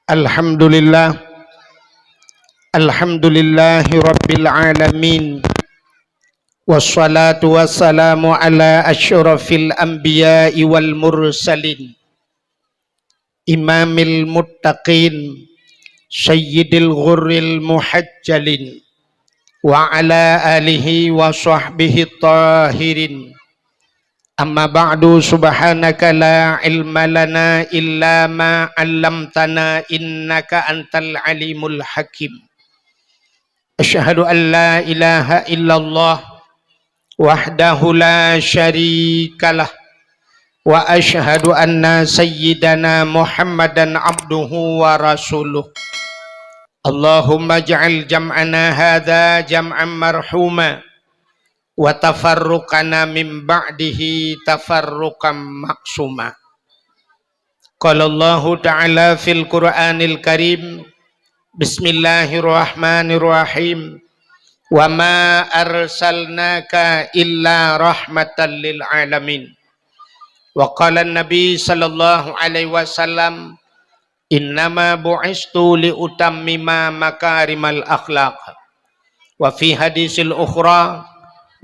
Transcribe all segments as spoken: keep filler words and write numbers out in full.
Alhamdulillah. Alhamdulillahi rabbil alamin. Wassalatu wassalamu ala asyrafil anbiya'i wal mursalin. Imamil muttaqin, sayyidil ghurril muhajjalin, wa ala alihi wa sahbihi tahirin. Amma ba'du, subhanaka la ilma lana illa ma 'allamtana innaka antal alimul hakim. Asyhadu an la ilaha illallah wahdahu la syarikalah, wa asyhadu anna sayyidana Muhammadan abduhu wa rasuluh. Allahumma ja'al jam'ana hadza jam'an marhuma, wa tafarruqana min ba'dihi tafarruqan ma'suma. Qala Allahu ta'ala fil Qur'anil Karim, bismillahirrahmanirrahim, "Wa ma arsalnaka illa rahmatan lil alamin." Wa qala Nabi sallallahu alaihi wasallam, "Innama bu'istu li utammima makarimal akhlaq." Wa fi hadisil ukhra,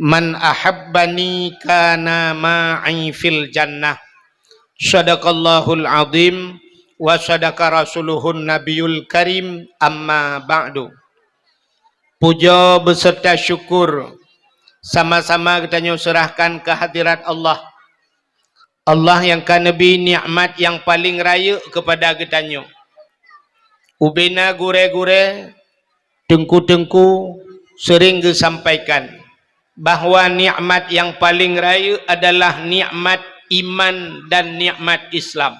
"Man ahabbani kana ma'i fil jannah." Shadaqallahul azim wa shadaqa rasuluhun nabiyul karim, amma ba'du. Puja beserta syukur sama-sama geutanyoe serahkan kehadirat Allah. Allah nyang ka neubri nikmat nyang paleng rayeuk keupada geutanyoe. Ubena gurée-gurée, teungku-teungku seuring geusampaikan bahwa nikmat nyang paleng rayeuk adalah nikmat iman dan nikmat Islam.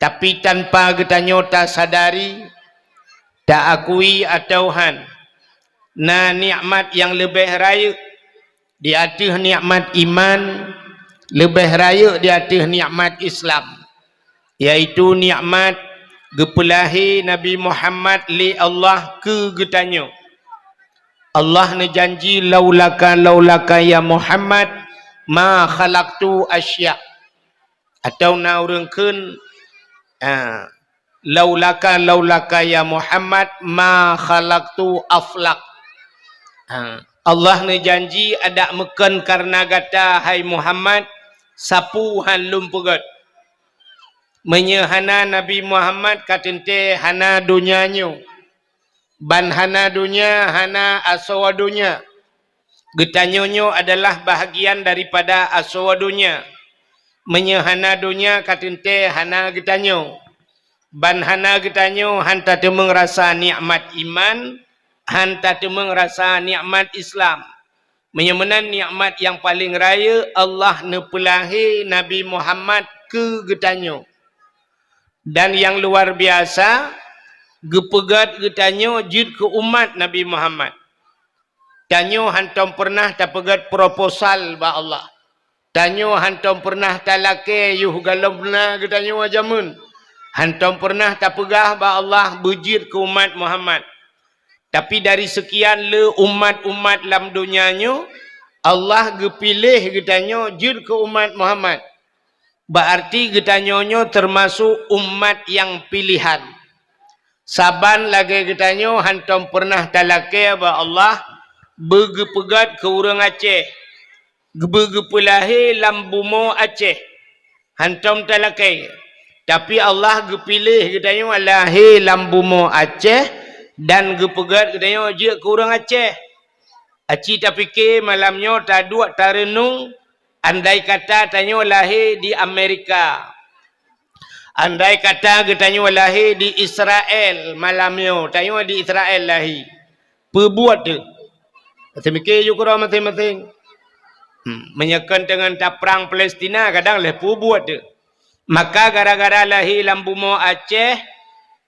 Tapi tanpa geutanyoe tasadari, taakui atawa han, na nikmat nyang leubeh rayeuk di ateueh nikmat iman, leubeh rayeuk di ateueh nikmat Islam, yaitu nikmat geupeulahé Nabi Muhammad lé Allah keu geutanyoe. Allah neujanji, "Laulaka, laulaka ya Muhammad, ma khalaqtu asya." Atawa na ureuëng kheun, a, "Laulaka, laulaka ya Muhammad, ma khalaqtu aflak." Ha, Allah neujanji, "Adak meukon kareuna gata, hai Muhammad, sapeue han lôn peugét." Meunyoe hana Nabi Muhammad, ka teuntée hana donya nyoe. Ban hana donya, hana asoe donya. Geutanyoe nyoe adalah bahagian daripada asoe donya. Meunyoe hana donya, ka teuntée hana geutanyoe. Ban hana geutanyoe, han tateumeung rasa nikmat iman, han tateumeung rasa nikmat Islam. Meunyoe meunan, nikmat nyang paleng rayeuk Allah neupeulahé Nabi Muhammad keu geutanyoe. Dan nyang luar biasa, geupeugét geutanyoe jeuet keu umat Nabi Muhammad. Tanyoe hantom peureunah tapeugét proposal bak Allah. Tanyoe hantom peureunah talakée yoh galom na geutanyoe jameun. Hantom peureunah tapeugah bak Allah beujeuet keu umat Muhammad. Tapi dari seukian le umat-umat lam donya nyoe, Allah geupiléh geutanyoe jeuet keu umat Muhammad. Bak arti geutanyoe nyoe teumasok umat nyang piléhan. Saban lagée geutanyoe hantom peureunah talakée bak Allah beugeupeugét keu ureuëng Aceh, beugeupeulahé lam bumoe Aceh. Hantom talakée. Tapi Allah geupiléh geutanyoe lahé lam bumoe Aceh dan geupeugét geutanyoe jeuet keu ureuëng Aceh. Aci tapike malam nyoe, taduek tareunong, andai kata tanyoe lahé di Amerika, andai kata geutanyoe lahé di Israel malam nyoe, tanyoe di Israel lahé, peue buet teuh? Maté mike yue keudroe maséng-maséng. Hmm, meunyoe kon teungon taprang Palestina, kadang lheueh peue buet teuh. Maka gara-gara lahé lam bumoe Aceh,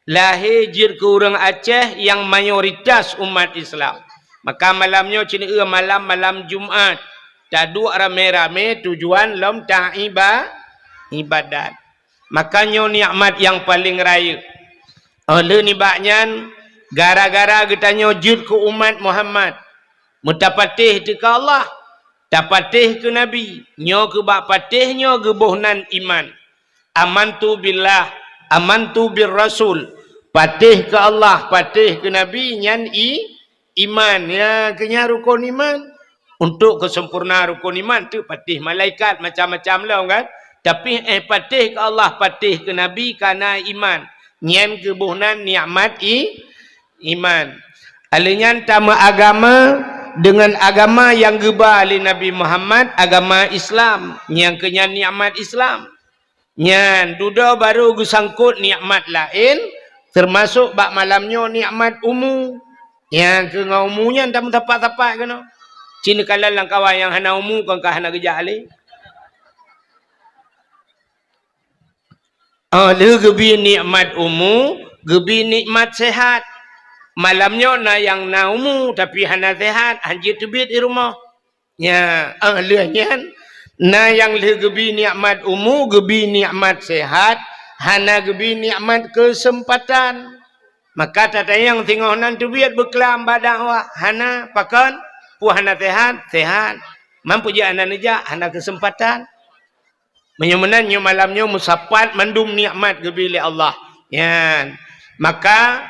lahé jeuet keu ureuëng Aceh nyang mayoritas umat Islam. Maka malam nyoe ceuneue malam, malam Jumat, taduek ramé-ramé tujuan lom taiba-, ibadat. Maka nyoe nikmat nyang paleng rayeuk. Óh lheueh nibak nyan, gara-gara geutanyoe jeuet keu umat Muhammad, meutapatéh teuka Allah, tapatéh keu Nabi, nyoe keu bak patéh nyoe geuboh nan iman. Amantu billah, Amantu bir rasul, patéh keu Allah, patéh keu Nabi, nyan i, iman. Ya, keu nyan rukon iman. Untuk keuseumpurna rukon iman tu patéh malaikat macam-macam lom kan. Tapi, eh, patéh keu Allah, patéh keu Nabi kana iman. Nyan keuh boh nan nikmat i, iman. Alèh nyan tameuagama deungon agama nyang geuba lé Nabi Muhammad, agama Islam. Nyang keu nyan nikmat Islam. Nyan, dudoe barô geusangkot nikmat laén, teumasok bak malam nyoe nikmat umu. Nyang keu ngon umu nyan tameusapat-sapat keunoe. Ci neukalon lam kawan nyang hana umu kon ka hana geujak lé. Oh, lheueh geubi nikmat umu, geubi nikmat sehat. Malam nyoe na nyang na umu, tapi hana sehat, hanjeuet teubiet di rumoh. Nya, ah, lheueh nyan, na nyang lheueh geubi nikmat umu, geubi nikmat sehat, hana geubi nikmat keuseumpatan. Maka tatanyong singoh nan teubiet beuklam bak dakwah, hana, pakon? Peue hana sehat? Sehat. Man peue jeuet hana neujak? Hana keuseumpatan. Meunyoe meunan, nyoe malam nyoe meusapat mandum nikmat geubi lé Allah. Nyan. Maka,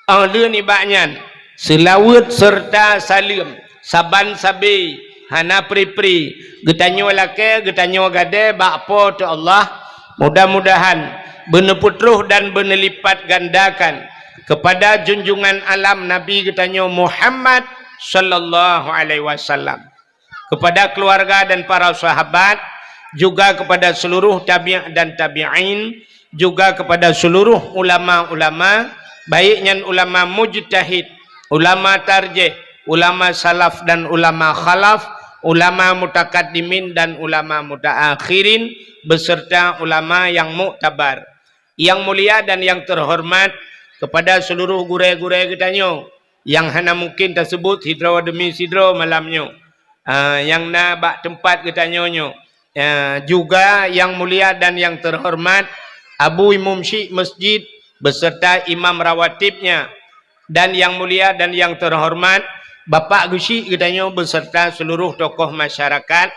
oh lheueh nibak nyan, seulaweuet seureuta saleuem saban sabe, hana pri-pri, geutanyoe lakée, geutanyoe gadée bak Po teu Allah. Mudah-mudahan beuneupeutroh dan beuneulipatgandakan keupada junjungan alam Nabi geutanyoe Muhammad sallallahu alaihi wasallam, kepada keluarga dan para sahabat, juga kepada seluruh tabi' dan tabi'in, juga kepada seluruh ulama-ulama, baik nyan ulama mujtahid, ulama tarjih, ulama salaf dan ulama khalaf, ulama mutakaddimin dan ulama mutaakhirin, beserta ulama yang muktabar. Yang mulia dan yang terhormat kepada seluruh gurée-gurée geutanyoe, nyang hana mungken taseubut sidroe demi sidroe malam nyoe, ah, nyang na bak teumpat geutanyoe nyoe. Ah, juga yang mulia dan yang terhormat Abu Imum Syik Masjid beserta imam rawatibnya, dan yang mulia dan yang terhormat Bapak Geuchik geutanyoe beserta seluruh tokoh masyarakat,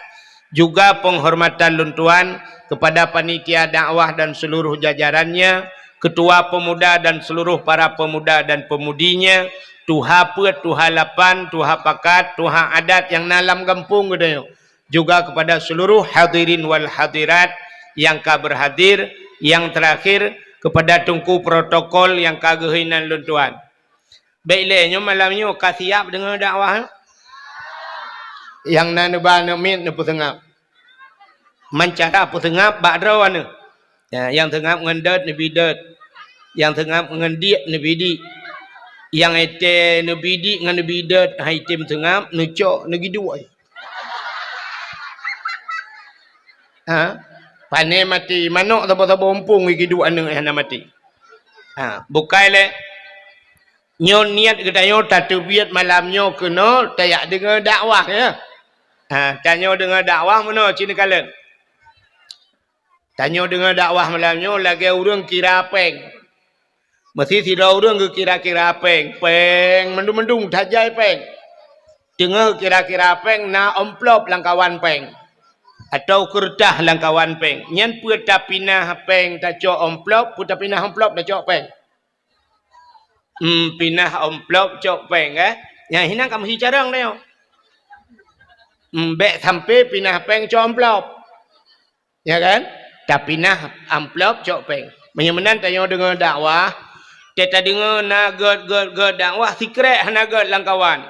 juga penghormatan lôn tuan kepada panitia dakwah dan seluruh jajarannya, ketua pemuda dan seluruh para pemuda dan pemudinya, tuha peuet, tuha lapan, tuha pakat, tuha adat nyang na lam gampông geutanyoe, juga kepada seluruh hadirin wal hadirat nyang ka berhadir, yang terakhir kepada teungku protokol nyang ka geuhôi nan lôn tuan. Bék ilée nyoe malam nyoe ka siap deungoe dakwah. Nyang na neuba aneuk miet neupeuseungab. Man cara peuseungab bak droe aneuk. Ya, nyang seungab ngon dot neubi dot. Nyang seungab ngon diek neubi diek. Nyang étée neubi diek ngon neubi dot, hai tem seungab, neucok, neugiduek. Ha? Pané maté, manok saboh-saboh umpung giduek aneuk hana maté. Ha, bukai lé. Nyoe niet geutanyoe tateubiet malam nyoe keunoe tajak deungoe dakwah, ya. Ha, tanyoe deungoe dakwah meunoe ci neukalon. Tanyoe deungoe dakwah malam nyoe lagée ureuëng kira péng. Meusi sidroe ureuëng geukira-kira péng, péng mandum-mandum tajai péng. Teungoh kira-kira péng na amplop lam kawan péng, atau keureutah lam kawan péng. Nyan peue tapinah péng tacok amplop, peue tapinah amplop tacok péng. Hmm, pinah amplop cok péng, eh? Nyan hinan ka meuhi carông tanyoe. Hmm, bék sampai pinah péng cok amplop. Ya kan? Tapinah amplop cok péng. Meunyoe meunan tanyoe deungoe dakwah, teuka deungoe na gét-gét-gét dakwah, sikrek hana gét lam kawan.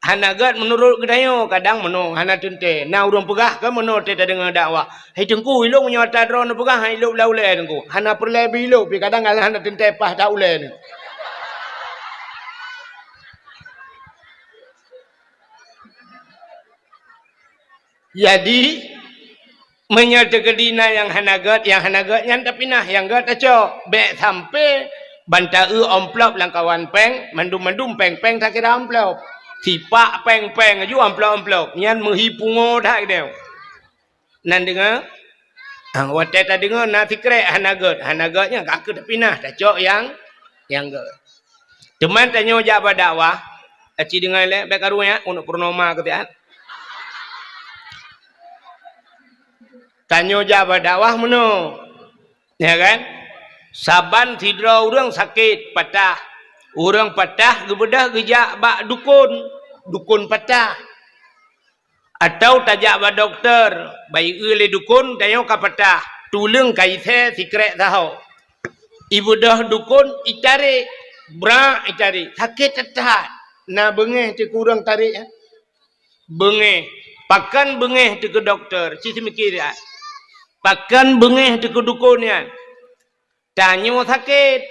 Hana gét meunurot geutanyoe, kadang meunoe hana teuntée. Na ureuëng peugah keu meunoe teuka deungoe dakwah, "Hai Teungku, ilop nyoe ata droe neupeugah, hai ilop lam ulée Teungku." Hana peureulée beu ilop, pi kadang hana teuntée paih that ulée nyoe. Jadi, meunyoe teukeudi na nyang hana gét, nyang hana gét nyan tapinah, nyang gét tacok. Bék sampai ban ta-eu amplop lam kawan péng, mandum-mandum péng-péng takira amplop. Sipak péng-péng aju amplop-amplop, nyan meuhi pungo that geutanyoe. Nan deungoe? Ah, watée tadeungoe na sikrek hana gét, hana gét nyan ka kheueh tapinah, tacok nyang, nyang gét. Teuma tanyoe jak bak dakwah, aci deungoe lé, bék karu nyan, uneuk purnoma keu siat. Tanyoe jak bak dakwah meunoe. Ya kan? Saban sidroe ureuëng sakét patah, ureuëng patah geubeudôh geujak bak dukon, dukon patah. Atawa tajak bak dokto, bak ié lé dukon, tanyoe ka patah, tuleueng ka isé sikrék saho. Ibeudôh dukon, itarek, brak itarek, sakét that-that. Na beungéh teuh keu ureuëng tarek nyan? Beungéh. Pakon beungéh teuh keu dokto? Ci seumiké that. Pakon beungéh teuh keu dukon nyan? Tanyoe sakét.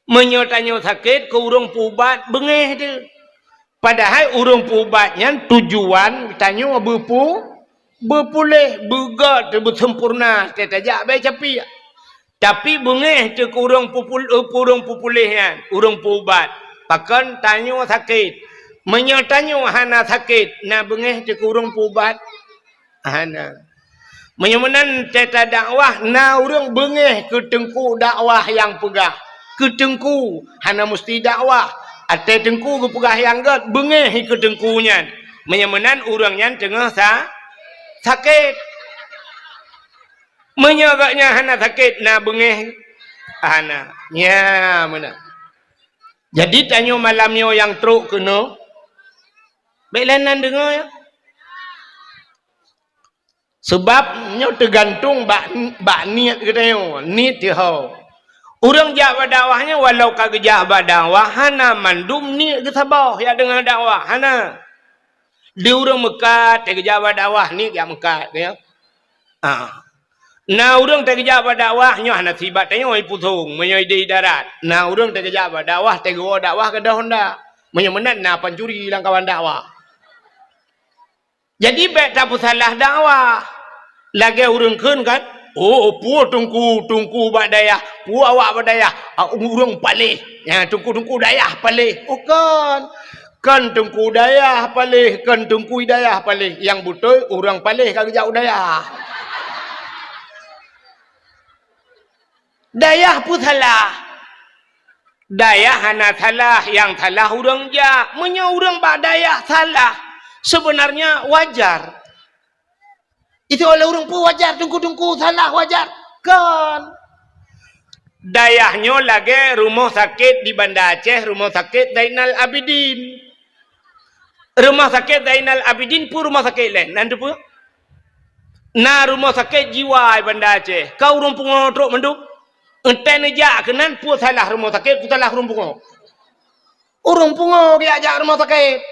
Meunyoe tanyoe sakét, keu ureuëng peuubat beungéh teuh. Padahai ureuëng peuubat nyan tujuan tanyoe beupeu-, beupuléh, beugét, beuseumpurna, teuh tajak bak capiek. Tapi beungéh teuh keu ureuëng peupul-, eh, keu ureuëng peupuléh nyan, ureuëng peuubat. Pakon tanyoe sakét? Meunyoe tanyoe hana sakét, na beungéh teuh keu ureuëng peuubat? Hana. Meunyoe meunan teuh tadakwah, na ureuëng beungéh keu teungku dakwah nyang peugah. Keu teungku, hana musti dakwah. Até teungku geupeugah nyang gét, beungéh keu teungku nyan. Meunyoe meunan ureuëng nyan teungoh sa-, sakét. Meunyoe gobnyan hana sakét, na beungéh? Hana. Nya meunan. Jadi tanyoe malam nyoe nyang trok keunoe, bék lé nan deungoe, ya. Sabab nyoe teugantung bak, bak niet geutanyoe, niet teuho. Ureuëng jak bak dakwah nyoe walau ka geujak bak dakwah, hana mandum niet geusaboh jak deungoe dakwah, hana. Di ureuëng meukat, teuh geujak bak dakwah, niet jak meukat, ya. Ah. Na ureuëng teuh geujak bak dakwah, nyoe hana sibak tanyoe ipusong, meunyoe ideh idarat. Na ureuëng teuh geujak bak dakwah, teuh geuwoe dakwah gadôh honda. Meunyoe meunan na pancuri lam kawan dakwah. Jadi bék tapeusalah dakwah. Lagée ureuëng kheun kan, "Oh, peue teungku, teungku bak dayah, peue awak bak dayah, ah, ureuëng paléh. Ya, teungku-teungku dayah paléh." Oh, kon. Kon teungku dayah paléh, kon teungku dayah paléh. Nyang beutôi ureuëng paléh ka geujak u dayah. Dayah peue salah? Dayah hana salah, nyang salah ureuëng jak. Meunyoe ureuëng bak dayah salah, sebenarnya wajar. Itu oleh ureuëng peue wajar, teungku-teungku salah wajar? Kon. Dayah nyoe lagée rumoh sakét di Banda Aceh, Rumoh Sakét Zainal Abidin. Rumoh Sakét Zainal Abidin peue rumoh sakét laén? Nan teupeue? Na rumoh sakét jiwa di Banda Aceh. Ka ureuëng pungo trok mandum. Entée neujak keunan, peue salah rumoh sakét, peue salah ureuëng pungo? Ureuëng pungo geujak rumoh sakét.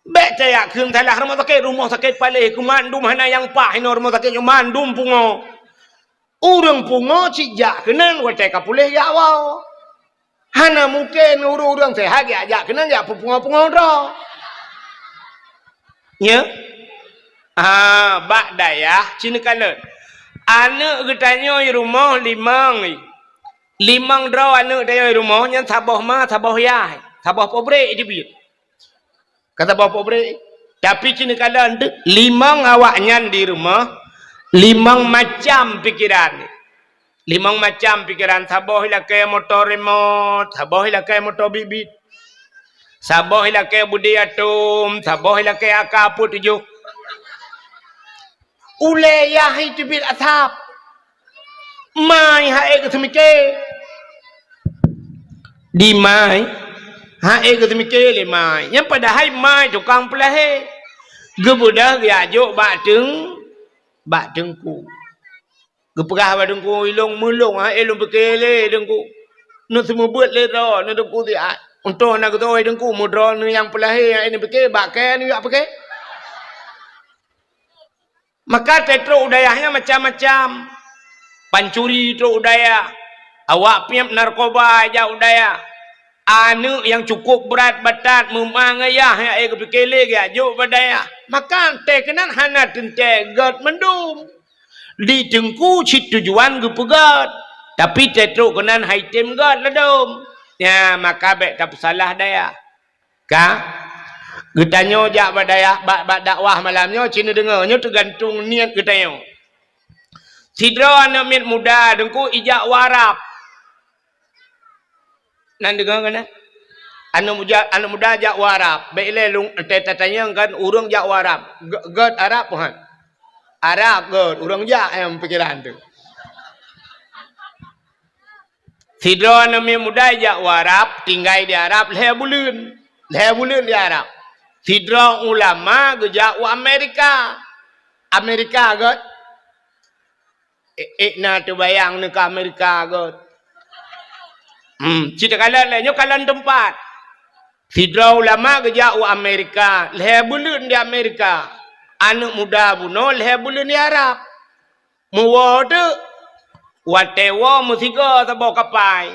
Bék tajak kheun salah rumoh sakét, rumoh sakét paléh keu mandum hana nyang paih inoe rumoh sakét nyoe mandum pungo. Ureuëng pungo cit jak keunan watée ka puléh jak woe. Hana mungken ureuëng-ureuëng seuhat jak, jak keunan jak peupungo-pungo droe. Nya? Ah, bak dayah ci neukalon. Aneuëk geutanyoe rumoh limong. Limong droe aneuëk tanyoe rumoh nyan saboh ma, saboh yah, saboh pabrék jeubiet. Ka saboh pabrék. Tapi ci neukalon limong awaknyan di rumoh, limong macam pikeran. Limong macam pikeran, saboh ilakée moto remote, saboh ilakée moto bit-bit. Saboh ilakée budi atom, saboh ilakée A K peuet tujoh. Ulée yah teubiet asab. Mai hai geuseumiké. Di mai hai geuseumiké lé mai. Nyang padahai mai tukang peulahé. Geubeudôh geujak jok bak teung-, bak teungku. Geupeugah bak teungku, "Ilong meulong hai lôn piké lé teungku. Neuseumeubeuet lé droe, neu teungku siat. Untông na geutoe teungku meudroe neu nyang peulahé hai neupiké, bak kée neujak piké." Maka teutrok u dayah nyan macam-macam. Pancuri trok u dayah. Awak piep narkoba jak u dayah. Aneuëk nyang cukup brat batat meuma ngon yah nyang ék geupiké lé geujak jok bak dayah. Maka tée keunan hana teuntée gét mandum. Di teungku cit tujuan geupeugét, tapi teutrok keunan hai tem gét ladôm. Nya, maka bék tapeusalah dayah. Ka? Geutanyoe jak bak dayah, bak, bak dakwah malam nyoe, ci neudeungoe, nyoe teugantung niet geutanyoe. Sidroe aneuëk miet muda teungku ijak u Arab. Nan deungoe keunan? Aneuëk muda, aneuëk muda jak u Arab. Bék ilée lôn, tée tatanyong kan ureuëng jak u Arab. Gét, gét Arab peue han? Arab gét, ureuëng jak nyang pikeran teuh. Sidroe aneuk miet muda jak u Arab, tinggai di Arab lhèe buleuen. Lhèe buleuen di Arab. Sidroe ulama geujak u Amerika. Amerika gèt. Ék, ék na teubayang neuh keu Amerika gèt. Hmm, cit takalon lé, nyoe kalon teumpat. Sidroe ulama geujak u Amerika, lhèe buleuen di Amerika. Aneuk muda bunoe lhèe buleuen di Arab. Meuwoe teuk. Watèe woe meusigoe saboh kapai.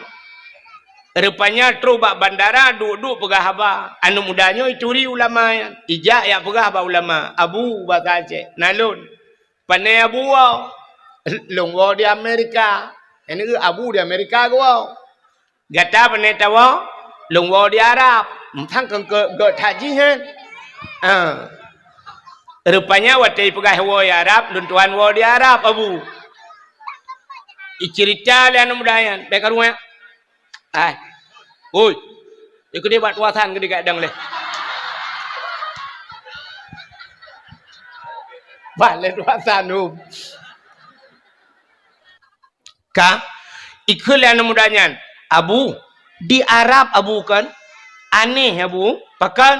Rupanya trôh bak bandara, duek-duek peugah haba. Aneuk muda nyoe ituri ulama nyan. Ijak jak peugah bak ulama, "Abu," basa Aceh, "na lôn." "Pané Abu woe?" "Lôn woe di Amerika." Nyan keuh Abu di Amerika geuwoe. "Gata pané tawoe?" "Lôn woe di Arab." Mantong keu, keu, keu that jih nyan. Ah. Rupanya watèe ipeugah woe di Arab, "Lôn tuan woe di Arab, Abu." Iceurita lé aneuk muda nyan, bèk karu nyan. Hai. Oi. Ikut dia buat tuasan ke dekat dang leh. Bak lé tuasan tu. Ka, ikheun lé aneuk muda nyan, "Abu, di Arab Abu kan? Aneh Abu, pakon?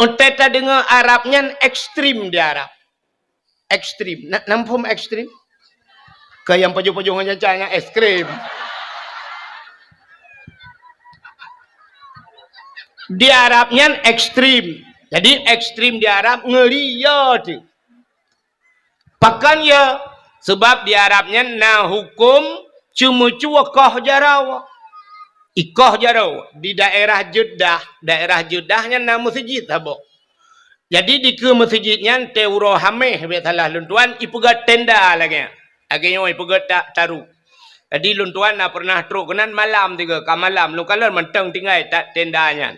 Entah tadeungoe Arab nyan ekstrem di Arab." Ekstrem. Na, na muphom ekstrem? Keu nyang pajoh-pajoh ngon nyan, nyan ekstrem. Di Arab nyan ekstrem. Jadi ekstrem di Arab ngeuri yo teuh. Pakon yo? Sebab di Arab nyan na huköm ceumeucue koh jaroe. Ikoh jaroe di daerah Jeddah, daerah Jeddah nyan na meuseujid saboh. Jadi dikeue meuseujid nyan teuh uroe Hamèh, bèk salah lôn tuan, ipeugöt tenda lagèe nyan. Lagèe nyoe ipeugöt ta-, taru. Jadi lôn tuan na peureunah trok keunan malam tiga, ka malam lôn kalon mantong tinggai ta-, tenda nyan.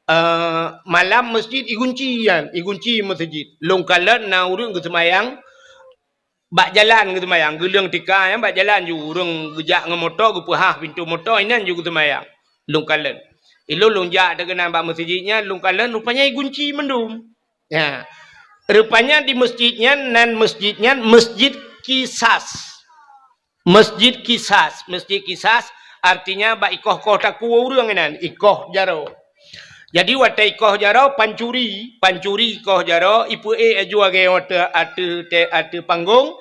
Eh, malam meuseujid igunci nyan, igunci meuseujid. Lôn kalon na ureueng geuseumayang bak jalan geuseumayang, geuleueng tika nyan bak jalan ju, ureueng geujak ngon moto geupeuhah pintoe moto, inan ju geuseumayang. Lôn kalon. Ilôn lôn jak teuh keunan bak meuseujid nyan, lôn kalon rupanya igunci mandum. Ya. Rupanya di meuseujid nyan, nan meuseujid nyan Meuseujid Qisas. Meuseujid Qisas, Meuseujid Qisas artinya bak ikoh-koh takue ureueng inan, ikoh jaroe. Jadi watèe ikoh jaroe pancuri, pancuri ikoh jaroe, ipeuék laju lagèe ateueh, ateueh, ateueh panggong,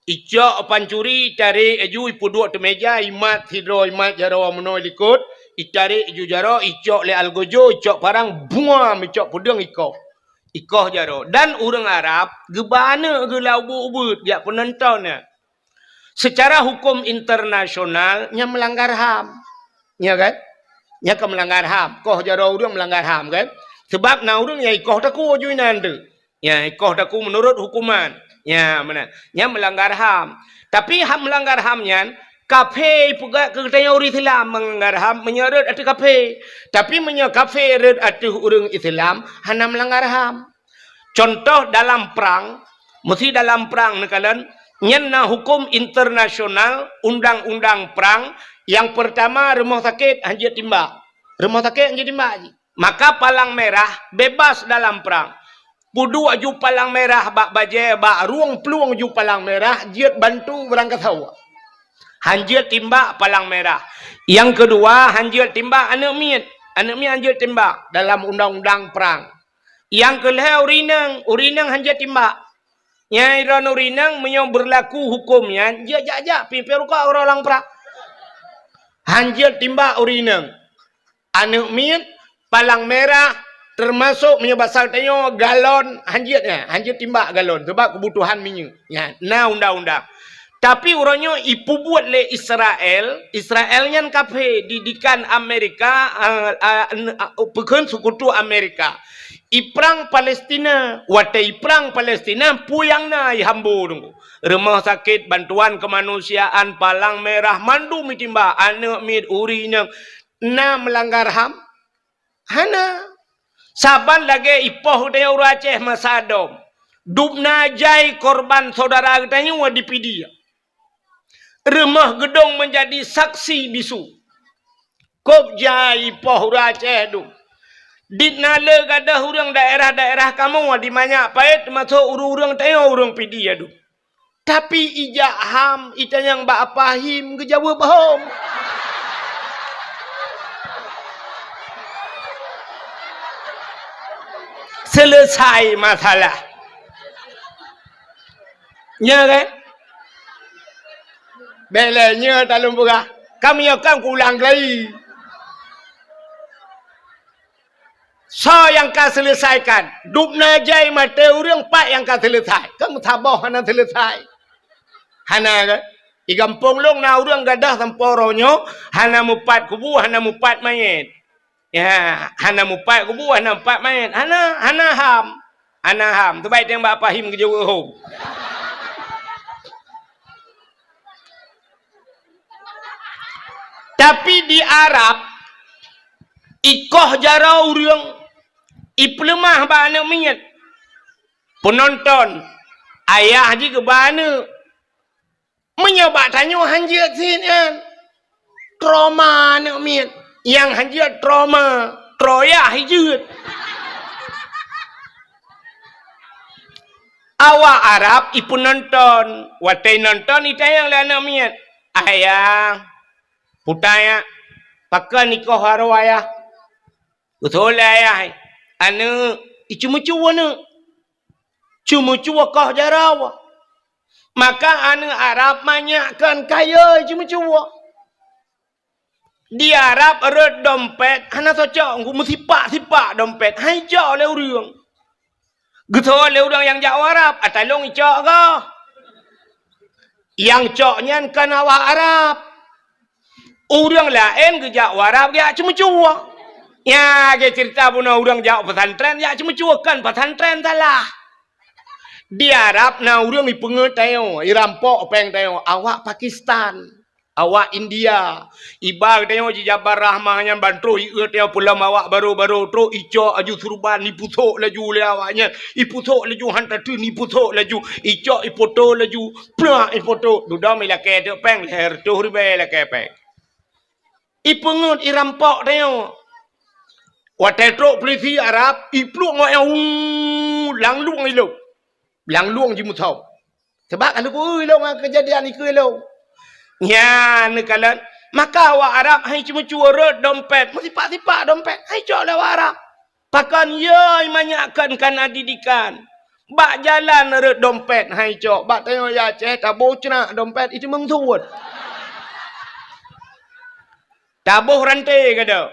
icok pancuri, itarek laju, ipeuduek ateueh meuja, imat sidroe, imat jaroe meunoe likot, itarek laju jaroe, icok lé algojo, icok parang, buam, icok peudeueng ikoh. Ikoh jaroe. Dan ureueng Arab geuba aneuk geuh lam ubeuet-ubeuet, jak peunonton nyan. Secara huköm internasional, nyan meulanggar HAM. Ya kan? Nyan ka meulanggar HAM. Koh jaroe ureueng meulanggar HAM kan? Sebab na ureueng nyang ikoh takue ju inan teuh. Ya, ikoh takue meunurot huköman. Ya, meunan. Nyan meulanggar HAM. Tapi hak meulanggar HAM nyan, kafé ipeugah keu geutanyoe ureueng Islam meulanggar HAM meunyoe rhot ateueh kafé. Tapi meunyoe kafé rhot ateueh ureueng Islam, hana meulanggar HAM. Contoh dalam prang, meusi dalam prang neukalon, nyan na huköm internasional, undang-undang prang, nyang peurtama rumoh sakét hanjeuet timbak. Rumoh sakét hanjeuet timbak jih. Maka palang merah bebas dalam prang. Peuduek ju palang merah bak bajèe, bak rueng plueng ju palang merah, jeuet bantu beurangkasoe. Hanjeuet timbak palang merah. Nyang keudua, hanjeuet timbak aneuk miet. Aneuk miet hanjeuet timbak dalam undang-undang prang. Nyang keulhèe ureueng inong, ureueng inong hanjeuet timbak. Nyan droeneuh ureueng inong meunyoe beurlaku huköm nyan, jeuet jak-jak pih peuruka uroe lam prang. Hanjeuet timbak ureueng inong. Aneuk miet, palang merah, teumasok meunyoe basa geutanyoe galon, hanjeuet nyan, hanjeuet timbak galon, sabab keubutuhan minyeuk. Nyan, na undang-undang. Tapi uroe nyoe ipeubuet lé Israel, Israel nyan kafé, didikan Amerika, a, a, n-, a, peukheun seukutu Amerika. Iprang Palestina, watèe iprang Palestina, peue nyang na ihambo teungku. Rumoh sakét, bantuan keumanusiaan, palang merah, mandum itimbak, aneuk miet, ureueng inong, na meulanggar HAM? Hana. Saban lagèe ipoh geutanyoe ureueng Aceh masa dom. Dubna jai korban syedara geutanyoe di Pidie. Rumoh geudong meunjadi saksi bisu. Kôb jai ipoh ureueng Aceh dum. Dit na le gadôh ureueng daerah-daerah kamoe di Manyak Payet, teumasok ureueng-ureueng tanyoe ureueng Pidie dum. Tapi ijak HAM itanyong bak Apa Him geujaweueb hom. Selesai masalah. Nya kan? Bèk lé nyoe talôn peugah. Ka meunyoe kan kuulang lagi. Soe nyang ka selesaikan? Dubna jai maté ureueng, pat nyang ka selesai? Kan meusaboh hana selesai. Hana kan? Di gampông lôn na ureueng gadôh sampoe uroe nyoe hana mupat kubu, hana mupat manyét. Ya, hana mupat kubu, hana mupat manyét. Hana, hana ham. Hana ham. Teubai teueng bak Fahim geujaweueb hom. Tapi di Arab, ikoh jaroe ureueng, ipeuleumah bak aneuk miet. Peunonton, ayah jih keu bak aneuk. Meunyoe bak tanyoe han jeuet cit nyan, trauma aneuk miet. Nyang han jeuet trauma, troyah jeuet. Awak Arab ipeunonton, watèe nonton itanyong lé aneuk miet, "Ayah, peue tanyong, pakon ikoh jaroe ayah?" Beutôi lé ayah, aneuk, iceumeucue aneuk. Ceumeucue koh jaroe. Maka aneuk Arab manyak kon kayèe ceumeucue. Di Arab rhot dompet hana cocok, meusipak-sipak dompet, han icok lé ureueng. Geuteupeue lé ureueng nyang jak u Arab, ata lôn icok goh. Nyang cok nyan kon awak Arab. Ureueng laén geujak u Arab geujak ceumeucue. Nya, geucerita bunoe ureueng jak u pesantren jak ceumeucue, kon pesantren salah. Di Arab na ureueng ipeungeut tanyoe, irampok péng tanyoe, awak Pakistan, awak India. Iba tanyoe jijabar rahmah nyan ban troh ieu tanyoe peulom awak barô-barô, troh icok laju surban, ipusok laju lé awak nyan. Ipusok laju han tateun, ipusok laju, icok ipoto laju, plak ipoto. Dudoe ilakèe teuk péng, lhèe reutôh ribèe ilakèe péng. Ipeungeut irampok tanyoe. Watèe trok peulisi Arab, iplueng awak nyan, uu, lam lueng ilôn. Lam lueng jimusok. Sabab ka lôn-lôn ilôn ngon keujadian ikeue ilôn. Nyan neukalon, maka awak Arab han iceumeucue rhot dompet, meusipak-sipak dompet, han icok lé awak Arab. Pakon yö manyak kon kana didikan. Bak jalan rhot dompet han icok, bak tanyoe ya Aceh taboh ceunak dompet iteumeung suet. Taboh ranté gata.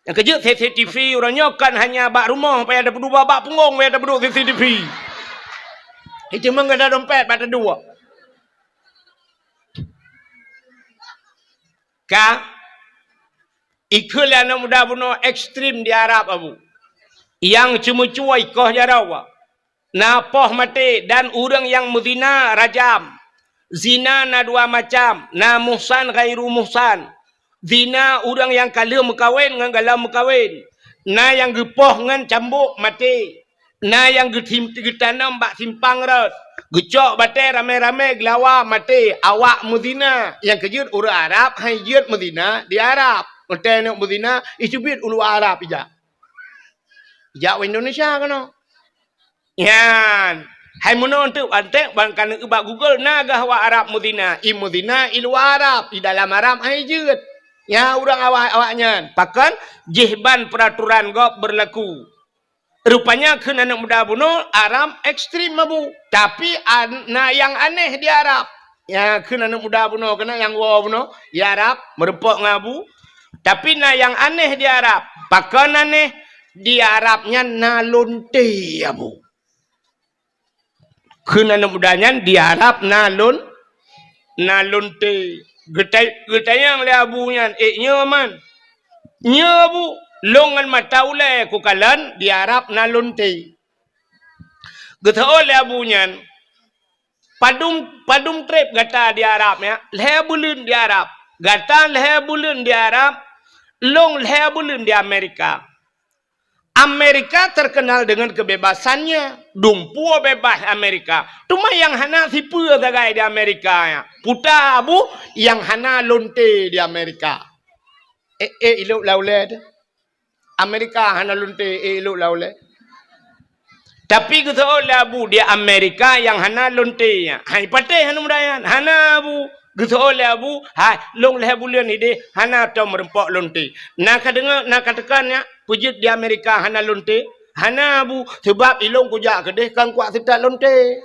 Nyang keujeuet C C T V uroe nyoe kon hanya bak rumoh payah tapeuduek, bak punggong payah tapeuduek C C T V. Iteumeung gata dompet bak taduek. Ka ikheun lé aneuk muda bunoe ekstrem di Arab, Abu. Nyang ceumeucue ikoh jaroe, na poh maté dan ureueng nyang meuzina rajam. Zina na dua macam, na muhsan ghairu muhsan. Zina ureueng nyang ka lheueh meukawen ngon goh lom meukawen. Na nyang geupoh ngon cambuk maté. Na nyang geutim-, geutanom bak simpang rot, geucok batèe ramé-ramé geulawa maté, awak meuzina. Nyang keujeuet ureueng Arab han jeuet meuzina di Arab. Watèe neuk meuzina, iteubiet u luwa Arab ijak. Ijak u Indonesia keunoe. Nyan. Hai meunoe teuk, antek ban ka neuk bak Google, na gah awak Arab meuzina. I meuzina i luwa Arab, i dalam Arab han jeuet. Nyan ureueng awak, awak nyan. Pakon? Jih ban peuraturan gob beurlaku. Rupanya kheun aneuk muda bunoe Arab ekstrem, Abu. Tapi an-, na nyang aneh di Arab. Nyang kheun aneuk muda bunoe keunan nyang woe bunoe di Arab meureumpok ngon Abu. Tapi na nyang aneh di Arab. Pakon aneh? Di Arab nyan na lonte, Abu. Kheun aneuk muda nyan di Arab na lon-, na lonte. Geutai-, geutanyong lé Abu nyan, "Eh, nyoe man?" "Nyoe, Abu, lôn ngon mata ulèe kukalon di Arab na lonte." Geutanyong lé Abu nyan, "Padum, padum trép gata di Arab nyan?" "Lhèe buleuen di Arab." "Gata lhèe buleuen di Arab, lôn lhèe buleuen di Amerika." Amerika terkenal dengan kebebasannya. Dumpeue bebas Amerika. Teuma nyang hana sipeue sagai di Amerika nyan. Peue ta, Abu, nyang hana lonte di Amerika. Eh, eh, ilok lam ulèe teuh. Amerika hana lonte, eh, ilok lam ulèe. Tapi geutanyong lé Abu di Amerika nyang hana lonte nyan. Hai patéh aneuk muda nyan. Hana, Abu. Geutanyong lé Abu, hai, lôn lhèe buleuen idéh hana tom meureumpok lonte. Na ka deungoe, na ka teuka nyan, peue jeuet di Amerika hana lonte? Hana, Bu, seubab ilôn kujak keudeh kan kuat seutat lonte.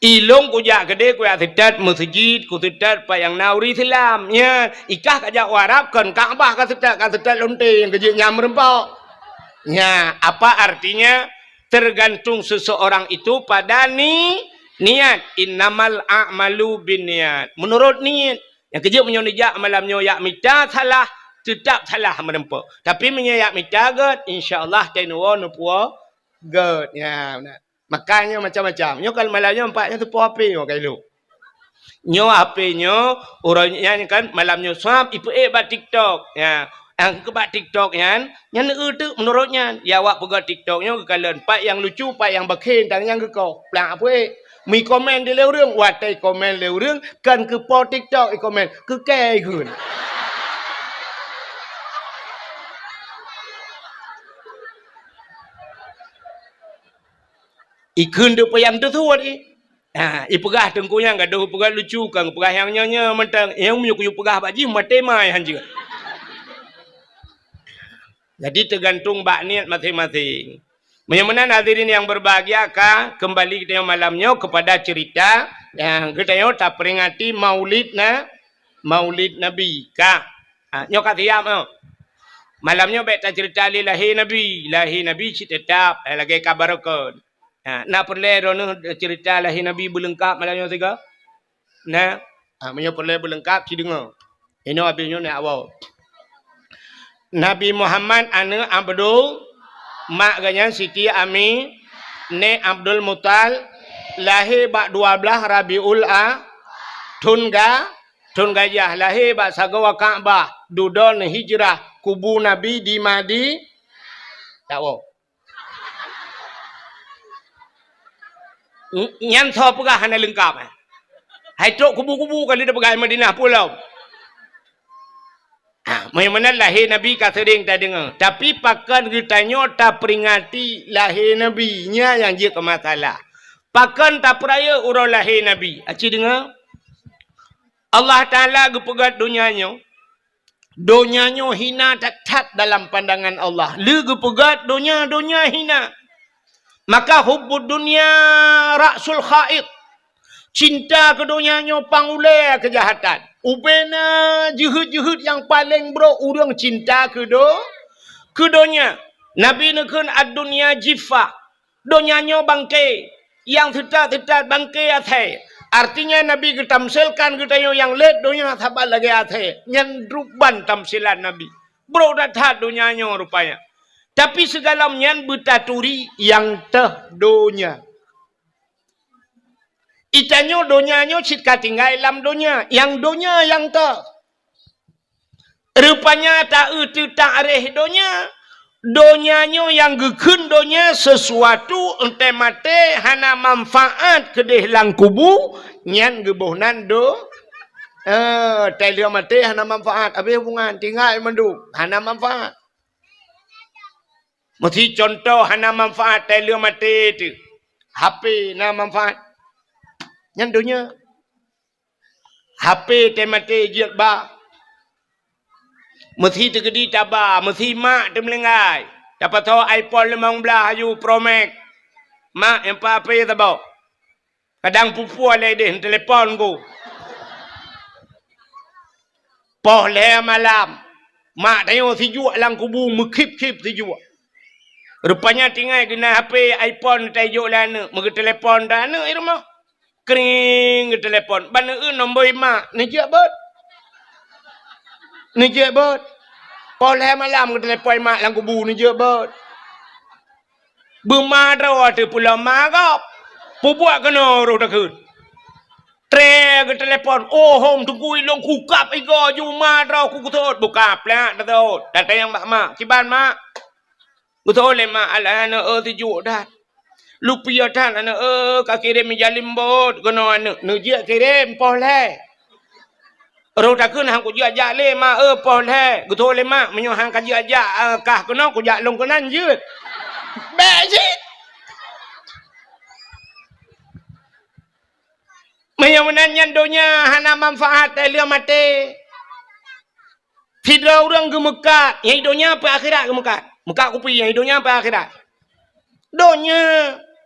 Ilôn kujak keudeh kuat seutat meuseujid, kuseutat pat nyang na ureuëng Islam. Nyan, ikah kajak u Arab kon Ka'bah kaseutat, kaseutat lonte nyang keujeuet nyang meureumpok. Nya, apa artinya? Tergantung seseorang itu pada ni, niat. Innamal a'malu binniyat. Menurut niat. Nyang keujeuet meunyoe neujak malam nyoe jak mita salah, teutap salah meureumpok. Tapi meunyoe jak mita gét, insya Allah teunoe neupuwoe gét. Ya, beuna. Makanya macam-macam. Nyoe kalau malam nyoe empat nyoe teupoh H P nyoe kailo. Nyoe H P nyoe, uroe nyan kan malam nyoe swab ipeuék bak TikTok. Ya. Nyang keu bak TikTok nyan, nyan eu teuk menurut nyan. Ya awak peugah TikTok nyoe geukalon pat nyang lucu, pat nyang bakhen, tang nyang geukoh. Plak peuék. Mi komen di lé ureuëng, watée komen lé ureuëng, kan keu po TikTok i komen, keu kée ikheun. Ikheun deuk payang teusuet i. Ha, ipeugah teungku nyang gadoh peugah lucu, kan peugah nyang nyoe-nyoe mantong. Nyang meunyoe kuyue peugah bak jih maté mai hanjeuet. Jadi teugantung bak niet maséng-maséng. Meunyoe meunan hadirin nyang beubahgia ka keumbali geutanyoe malam nyoe keupada ceurita nyang geutanyoe taperingati Maulid na, Maulid Nabi ka. Ha, nyoe ka siap nyoe. Malam nyoe bék taceurita lé lahé Nabi. Lahé Nabi cit teutap, eh, lagée ka barokon. Ha, na peureulée droeneueh ceurita lahé Nabi beuleungkab malam nyoe sigoe? Na, ha, meunyoe peureulée beuleungkab ci deungoe. Inoe abéh nyoe na awai. Nabi Muhammad aneuëk Abdul, mak geuh nyan Siti Ami, nèk Abdul Mutal, lahé bak dua blaih Rabiul A, thon ga, thon gajah, lahé bak sagoe Ka'bah, dudoe hijrah, kubu Nabi di Madi-, tak woe. Nyan soe peugah hana leungkab, eh? Hai trok kubu-kubu ka lheueh tapeugah Madinah pulo. Ha, meunyoe meunan lahé Nabi ka seuring tadeungoe. Tapi pakon geutanyoe taperingati lahé Nabi? Nyan nyang jeuet keu masalah. Pakon tapeurayeuk uroe lahé Nabi? Aci deungoe. Allah Taala geupeugét donya nyoe. Donya nyoe hina that-that dalam pandangan Allah. Lé geupeugét donya, donya hina. Maka hubbud dunya ra'sul kha'it. Cinta keu donya nyoe pang ulée keujahatan. Ubena jeuhet-jeuhet nyang paleng brok ureuëng cinta keu do-, keu donya. Nabi neukheun ad-dunya jiffah. Donya nyoe bangke, nyang seutat-seutat bangke asée. Artinya Nabi geutamsilkan geutanyoe nyang lét donya saban lagée asée. Nyan ruban tamsilan Nabi. Brok that-that donya nyoe rupanya. Tapi sigohlom nyan beutaturi nyang teuh donya. Itanyoe donya nyoe cit ka tinggai lam donya, nyang donya nyang teuh. Rupanya ta-eu teuh taréh donya. Donya nyoe nyang geukheun donya sesuatu enteuk maté hana manfaat keudeh lam kubu, nyan geuboh nan do-, eh, tai lheueh maté hana manfaat, habéh hubungan, tinggai mandum, hana manfaat. Meusi contoh hana manfaat tai lheueh maté teuh. H P na manfaat. Nyan donya. H P teuh maté jeuet ba. Meusi teukeudi taba, meusi mak teumeulinggai. Tapasoe iPhone limong blaih aju Pro Max. Mak, nyang pa H P saboh. Kadang pue-pue lé deh, telepon ku. Poh lhée malam. Mak tanyoe sijuek lam kubu meukhip-khip sijuek. Rupanya tinggai geunan H P iPhone tajok lé aneuëk, meugeuteulepon dah aneuëk i rumoh. Kring geutelepon. Ban eu nombor i mak, neujeuet beuet. Neujeuet beuet. Poh lhée malam geutelepon i mak lam kubu, neujeuet beuet. Beuma droe teuh pulo ma gob. Pubuet keunoe roh takheun. Tré geutelepon, "Oh, hom teungku ilong kukab igo ju ma droe ku geusot." Buka plak teusot. Datang bak mak. "Kiban mak?" Geusot lé mak, "Alah aneuëk, eu, sijuek that. Lupiah that aneuëk, eu, ka kirém ija limbot keunoe aneuëk." Neujeuet kirém poh lhée. Roh takheun, "Han kujeuet jak lé mak, eu, poh lhée." Geusot lé mak, "Meunyoe han kajeuet jak, eu, kah keunoe kujak lôn keunan jeuet." Bék cit. Meunyoe meunan nyan donya hana manfaat, eh, lheueh maté. Fi Sidroe ureuëng geumeukat, nyang i donya peue akhirat geumeukat? Meukat kupi, nyang i donya peue akhirat? Donya.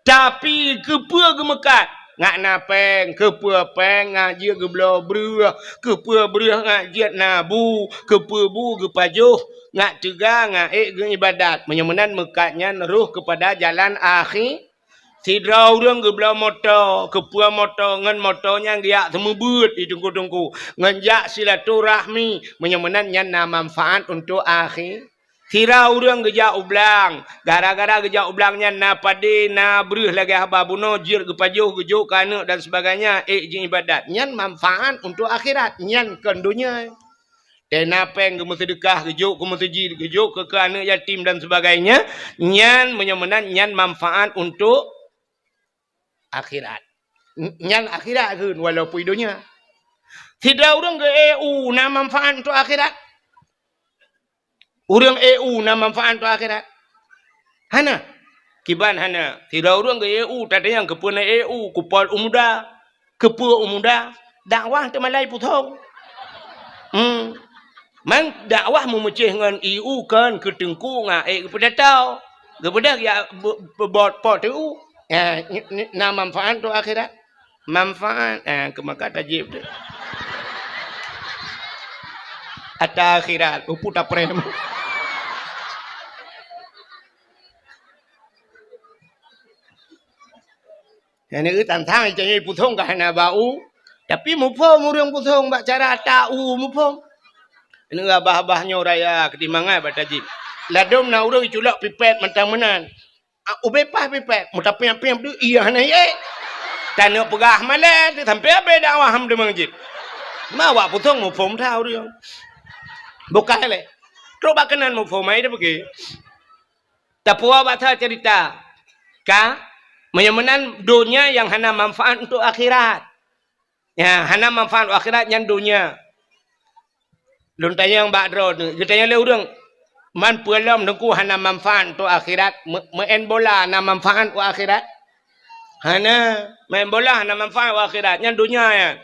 Tapi keupeue geumeukat? Ngat na péng, keupeue péng ngat jeuet geubloe breueh, keupeue breueh ngat jeuet na bu, keupeue bu geupajoh, ngat teuga, ngat ék geuibadat. Meunyoe meunan meukat nyan roh keupada jalan akhi-, Sidroe ureuëng geubloe moto, keupeue moto, ngon moto nyan geujak seumeubeuet di teungku-teungku, ngon jak silaturahmi, meunyoe meunan nyan na manfaat untuk akhi-, Sidroe ureuëng geujak u blang, gara-gara geujak u blang nyan na padé, na breueh lagée haba bunoe, jeuet geupajoh, geujok keu aneuëk dan sebagainya, ék jiibadat, nyan manfaat untuk akhirat, nyan kon donya. Teuh na péng geumeuseudeukah, geujok keu meuseujid, geujok keu, keu aneuëk yatim dan sebagainya, nyan meunyoe meunan nyan manfaat untuk akhirat. N-, nyan akhirat kheun walaupun donya. Sidroe ureuëng geu-E U na manfaat untuk akhirat? Ureuëng E U na manfaat untuk akhirat? Hana. Kiban hana. Sidroe ureuëng geu-E U, tatanyong keupeue na E U, kupol u muda. Keupeue u muda? Dakwah teumalai pusong. Hmm. Man dakwah meumeucéh ngon E U kon keu teungku ngat ék geupeudatau. Geupeugah ya be-, be-, bot po teu. Ya, ny-, ny-, na manfaat tu akhirat. Manfaat, eh, keu maka tajib tu. Ata akhirat, upu taprem. Nyang neu tantang itanyoe pusong ka hana bak u, tapi muphom ureuëng pusong bak cara ata u muphom. Neu abah-abah nyoe raya keutimbangan bak tajib. Ladom na ureuëng iculok pipet mantang meunan. Ah, ubé paih pipet, meutapiang-piang deuh, iya hana ié. Taneuk peugah malée, sampai abée dakwah ham deungon jih. Ma awak pusong muphom that ureuëng. Bukai lé. Trok bak keunan muphom ai dah pergi. Tapuwoe bak that cerita. Ka, meunyoe meunan donya nyang hana manfaat untuk akhirat. Ya, hana manfaat untuk akhirat nyan donya. Lôn tanyong bak droeneuh, geutanyong lé ureuëng, "Man peue lom Teungku hana manfaat untuk akhirat? Me-, meu'en bola na manfaat untuk akhirat?" Hana, meu'en bola hana manfaat untuk akhirat, nyan donya nyan.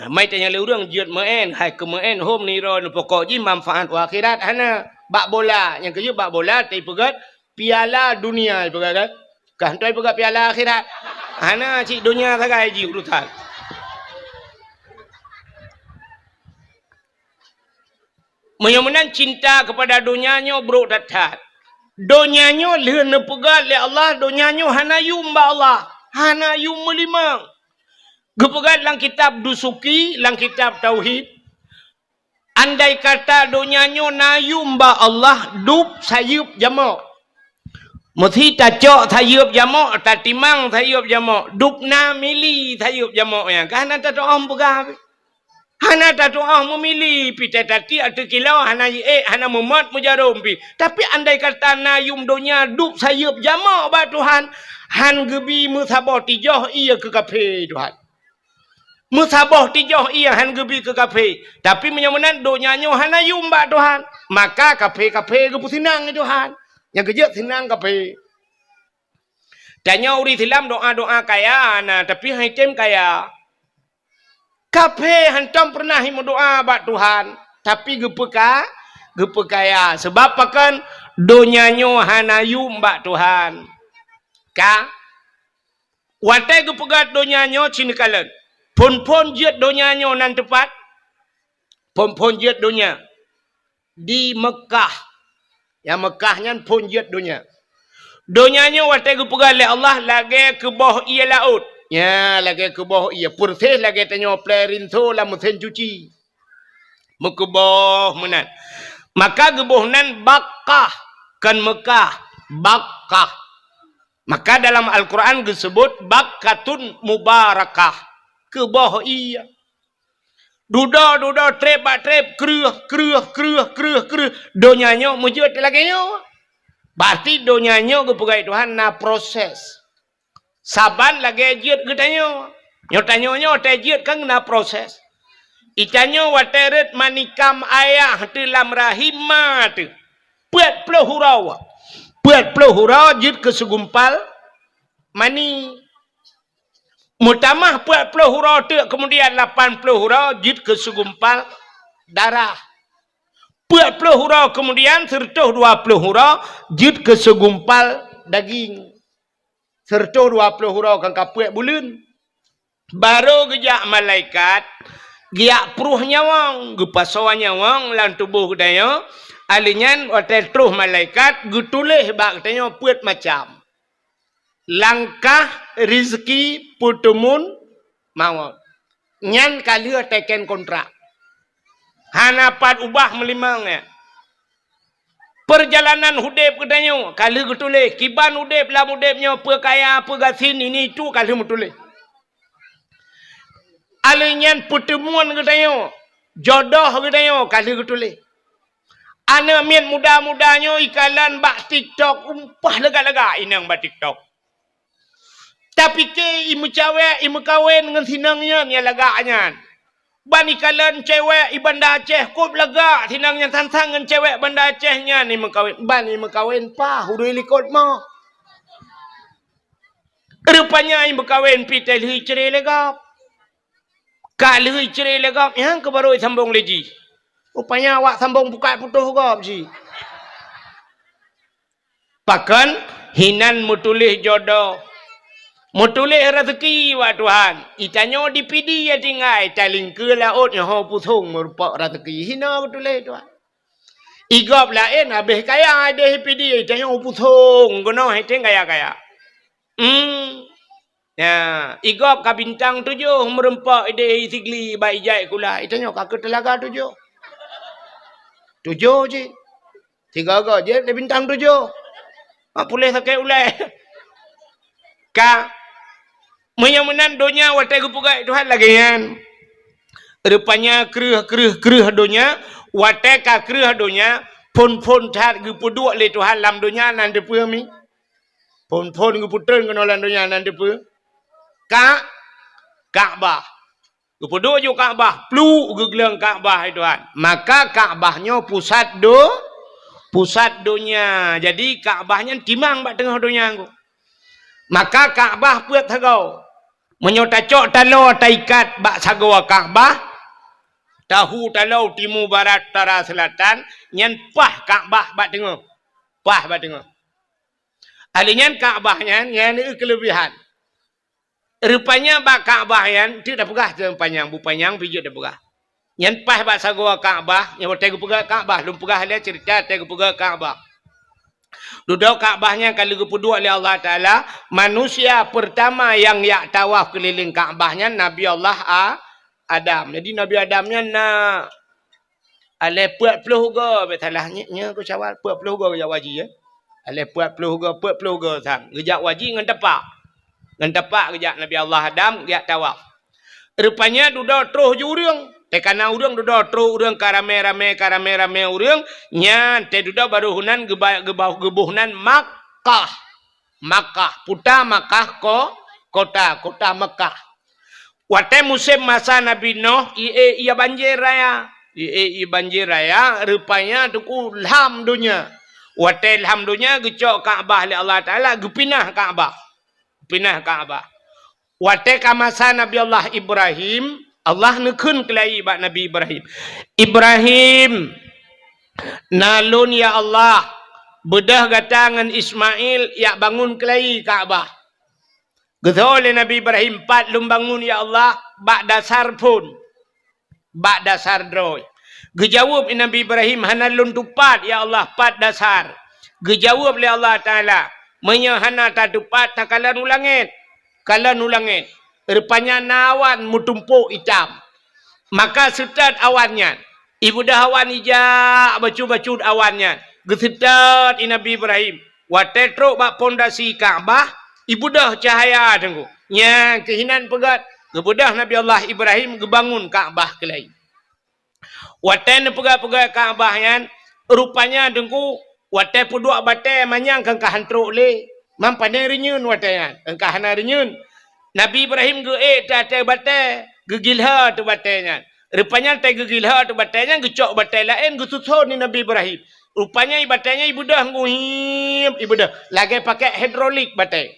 Mai tanyong lé ureuëng jeuet meu'en, hai keu meu'en hom nirôn, pokok jih manfaat u akhirat hana. Bak bola, nyang keujeuet bak bola teupeugét piala dunia ipeugét kan. Kah hana ipeugét piala akhirat. Hana, cit donya sagai jih urusan. Meunyoe meunan cinta keupada donya nyoe brok that-that. Donya nyoe lheueh neupeugét lé Allah, donya nyoe hana yum bak Allah, hana yum meulimong. Geupeugét lam kitab Dusuki, lam kitab Tauhid, andai kata donya nyoe na yum bak Allah, dub sayeuep jamok. Meusi tacok sayeuep jamok, tatimang sayeuep jamok, dub na mili sayeuep jamok nyan. Ka hana tatu'oh peugah. Hana tatu'oh meumili pih, teutateupeue ateueh kilo hana jiék, hana meumot meujarom pih. Tapi andai kata na yum donya dub sayeuep jamok bak Tuhan, han geubi meusaboh tijoh ié keu kafé Tuhan. Meusaboh tijoh ié han geubi keu kafé. Tapi meunyoe meunan donya nyoe hana yum bak Tuhan, maka kafé-kafé geupeuseunang lé Tuhan. Nyang keujeuet seunang kafé. Tanyoe ureuëng Islam doa-doa kaya na, tapi han item kaya. Kafé hantom peureunah meudoa bak Tuhan, tapi geupeuka-, geupeukaya. Sabab pakon? Donya nyoe hana yum bak Tuhan. Ka? Watée geupeugét donya nyoe cit neukalon. Phon-phon jeuet donya nyoe nan teupat. Phon-phon jeuet donya. Di Meukah. Nyang Meukah nyan phon jeuet donya. Donya nyoe watée geupeugah lé Allah lagée keuboh ié laôt. Nya, lagée keuboh ié. Peureséh lagée tanyoe plée rinso lam meusén cuci. Meukeuboh meunan. Maka geuboh nan Bakkah, kon Meukah, Bakkah. Maka dalam Al-Quran geuseubut Bakkatun Mubarakah. Keuboh ié. Dudoe, dudoe, treb bak treb, kreueh, kreueh, kreueh, kreueh, kreueh. Donya nyoe meujeuet lagée nyoe. Berarti donya nyoe geupeugah Tuhan na proses. Saban lagée jeuet geutanyoe. Nyoe tanyoe nyoe watée jeuet kan na proses. Itanyoe watée rhot manikam ayah teuh lam rahim ma teuh. Peuet ploh uroe. Peuet ploh uroe jeuet keu segumpal mani. Meutamah peuet ploh uroe teuk, keumudian lapan ploh uroe jeuet keu segumpal darah. Peuet ploh uroe keumudian, seureutôh dua ploh uroe jeuet keu seugumpal daging. Seureutôh dua ploh uroe kan ka peuet buleuen. Barô geujak malaikat, geujak pruh nyawöng, geupasoe nyawöng lam tuboh geutanyoe. Alèh nyan watèe troh malaikat geutuléh bak geutanyoe peuet macam. Langkah, rizki, peuteumun, mawöt. Nyan ka lheueh teken kontrak. Hana pat ubah meulimong nyan. Peurjalanan udép geutanyoe ka lheueh geutuléh, kiban udép lam udép nyoe, peue kaya, peue gasien, ini itu ka lheueh meutuléh. Alèh nyan peuteumuan geutanyoe, jodoh geutanyoe ka lheueh geutuléh. Aneuk miet muda-muda nyoe ikalon bak TikTok umpah lagak-lagak inong bak TikTok. Tapike imeucawèk, imeukawen ngon sinong nyan nyang lagak nyan. Ban ikalon cewek i Banda Aceh kôb lagak sinong nyan sang-sang ngon cewek Banda Aceh nyan imeukawen. Ban imeukawen paih ureueng likot moh. Rupanya imeukawen pih teuh lheueh icre lé gob. Ka lheueh icre lé gob, nyan keuh barô isambong lé jih. Rupanya awak sambong buka putôh gob jih. Pakon hinan meutuléh jodoh, meutuléh raseuki bak Tuhan. Itanyoe di Pidie tinggai, talingkeue laôt nyoe pusong meurumpok raseuki. Hina meutuléh Tuhan. Igob laén habéh kaya idéh Pidie, itanyoe pusong keunoe hana kaya-kaya. Hmm. Nya, igob ka bintang tujoh meurumpok idéh Sigli bak ijai kula. Itanyoe ka keu teulaga tujoh. Tujoh cit. Sigoe-goe jép lé bintang tujoh. Mak puléh sakét ulèe. Ka. Meunyoe meunan donya watèe geupeugah Tuhan lagèe nyan. Rupanya kreueh, kreueh, kreueh donya, watèe ka kreueh donya, phôn-phôn that geupeuduek lé Tuhan lam donya nan teupeue mi? Phôn-phôn geupeutreun keunoe lam donya nan teupeue? Ka-, Ka'bah. Geupeuduek ju Ka'bah, pluek geugleueng Ka'bah, hai Tuhan. Maka Ka'bah nyoe pusat do-, pusat donya. Jadi Ka'bah nyan timang bak teungoh donya nyoe. Maka Ka'bah peuet sagoe. Meunyoe tacok taloe taikat bak sagoe Ka'bah, tahu taloe timu, barat, utara, seulatan, nyan paih Ka'bah bak teungoh. Paih bak teungoh. Alèh nyan Ka'bah nyan, nyan keuleubiehan. Rupanya bak Ka'bah nyan, teuk tapeugah teuh panyang, bu panyang pih jeuet tapeugah. Nyan paih bak sagoe Ka'bah, nyan watèe geupeugah Ka'bah, lôn peugah lé ceurita watèe geupeugah Ka'bah. Dudoe Ka'bah nyan ka lheueh geupeuduek lé Allah Taala, manusia peurtama nyang jak tawaf keulileng Ka'bah nyan Nabi Allah A-, Adam. Jadi Nabi Adam nyan na Alèh peuet ploh goe, bèk salah nyoe, nyoe keu syawal, peuet ploh goe geujak u haji, ya. Alèh peuet ploh goe, peuet ploh goe sang. Geujak u haji ngon tapak. Ngon tapak geujak Nabi Allah Adam, geujak tawaf. Rupanya dudoe troh ju ureueng. Teuka na ureueng dudoe troh ureueng ka ramè-ramè, ka ramè-ramè ureueng. Nyan teuh dudoe barô heunan geuba-, geuba-, geuboh nan Makkah. Makkah. Puta Makkah ko-, kota, kota Makkah. Watèe musém masa Nabi Nuh, ié, ié banjir raya. Ié, ié banjir raya, rupanya teungku lham donya. Watèe lham donya geucok Ka'bah lé Allah Taala, geupinah Ka'bah. Pinah Ka'bah. Watèe ka masa Nabi Allah Ibrahim, Allah neukheun keulayi bak Nabi Ibrahim, "Ibrahim, na lôn ya Allah, beudôh gata ngon Ismail jak bangun keulayi Ka'bah." Geutho lé Nabi Ibrahim, "Pat lôn bangun, ya Allah?" "Bak dasar phon, bak dasar droe." Geujaweueb lé Nabi Ibrahim, "Hana lôn tupat, ya Allah, pat dasar." Geujaweueb lé Allah Taala, "Meunyoe hana tatupat, takalon u langét." Kalon u langét, rupanya na awan meutumpôk itam. Maka seutôt awan nyan, ibeudôh awan ijak bacut-bacut awan nyan, geuseutôt lé Nabi Ibrahim. Watèe trok bak pondasi Ka'bah, ibeudôh cahya teungku. Nyan keuh inan peugét, geubeudôh Nabi Allah Ibrahim geubangun Ka'bah keulayi. Watèe neupeugét-peugét Ka'bah nyan, rupanya teungku, watèe peuduek batèe manyang keu ka han trok lé. Mam pane reunyeun watèe nyan, keu ka hana reunyeun. Nabi Ibrahim geuék teuh ateueh batèe, geugilhô teuh batèe nyan. Rupanya watèe geugilhô teuh batèe nyan, geucok batèe laén geususon lé Nabi Ibrahim. Rupanya batèe nyan ibeudôh, nguhip ibeudôh. Lagèe pakèk hidrolik batèe.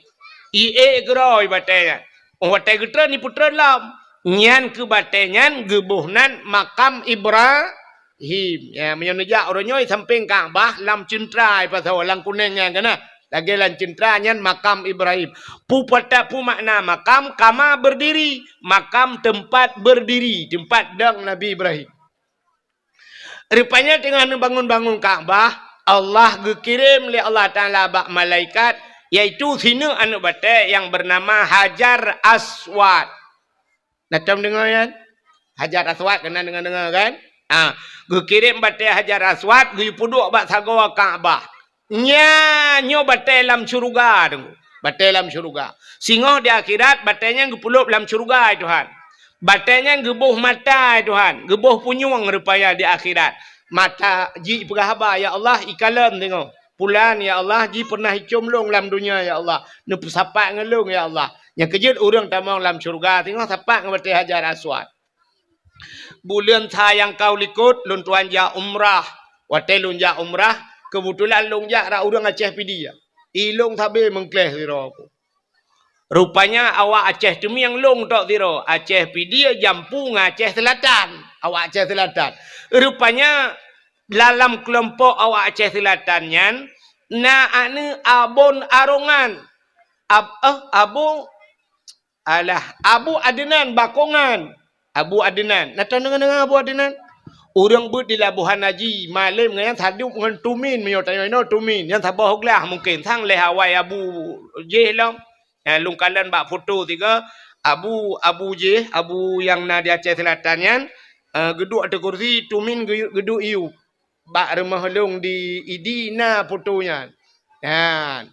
Iék keudroe batèe nyan. Óh watèe geutreun, ipeutreun lom. Nyan keuh batèe nyan geuboh nan makam Ibra-, Ibrahim. Ya, meunyoe neujak uroe nyoe sampéng Ka'bah lam ceuntra pasoe lam kuneng nyan kana. Lagée lam ceuntra nyan makam Ibrahim. Pu pata pu makna makam, kama berdiri. Makam tempat berdiri, tempat dong Nabi Ibrahim. Rupanya teungoh neubangun-bangun Ka'bah, Allah geukirém lé Allah Taala bak malaikat, yaitu sineuk aneuëk batée nyang beunama Hajar Aswad. Na tom deungoe nyan? Hajar Aswad keunan deungoe-deungoe kan? Ha, geukirém batée Hajar Aswad geupeuduek bak sagoe Ka'bah. Nya nyoe batée lam syeuruga teungku. Batée lam syeuruga. Singoh di akhirat batée nyan geupeulob lam syeuruga, hai Tuhan. Batée nyan geuboh mata, hai Tuhan. Geuboh punyueng rupaya di akhirat. Mata jipeugah haba, "Ya Allah, ikalon singoh. Pulan, ya Allah, ji pernah icom lôn lam dunia, ya Allah. Neupeusapat ngon lôn, ya Allah." Nyang keujeuet ureuëng tamong lam syeuruga singoh sapat ngon batée Hajar Aswad. Buleuen sa nyang ka u likot, lôn tuan jak umrah. Watée lôn jak umrah, keubeutulan lôn jak rot ureuëng Aceh Pidie. I lôn sabe meungkléh sidroe. Rupanya awak Aceh Teumieng lôn tok sidroe. Aceh Pidie jampu ngon Aceh Seulatan. Awak Aceh Seulatan. Rupanya dalam keulompok awak Aceh Seulatan nyan, na aneuëk Abon Arongan. Ab-, eh, Abu Alah, Abu Adnan Bakongan. Abu Adnan. Na tom deungoe-deungoe Abu Adnan? Ureuëng beuet di Labuhan Haji, malem ngon nyan sadub ngon Tumin, meunyoe tanyoe inoe Tumin. Nyan saboh glah mungken, sang lhée awai Abu jih lom. Eh, lôn kalon bak foto sigoe, Abu, Abu jih, Abu nyang na di Aceh Seulatan nyan, eh, geuduek ateueh kursi, Tumin geu-, geuduek iyup. Bak rumoh lôn di Idi na foto nyan. Nyan.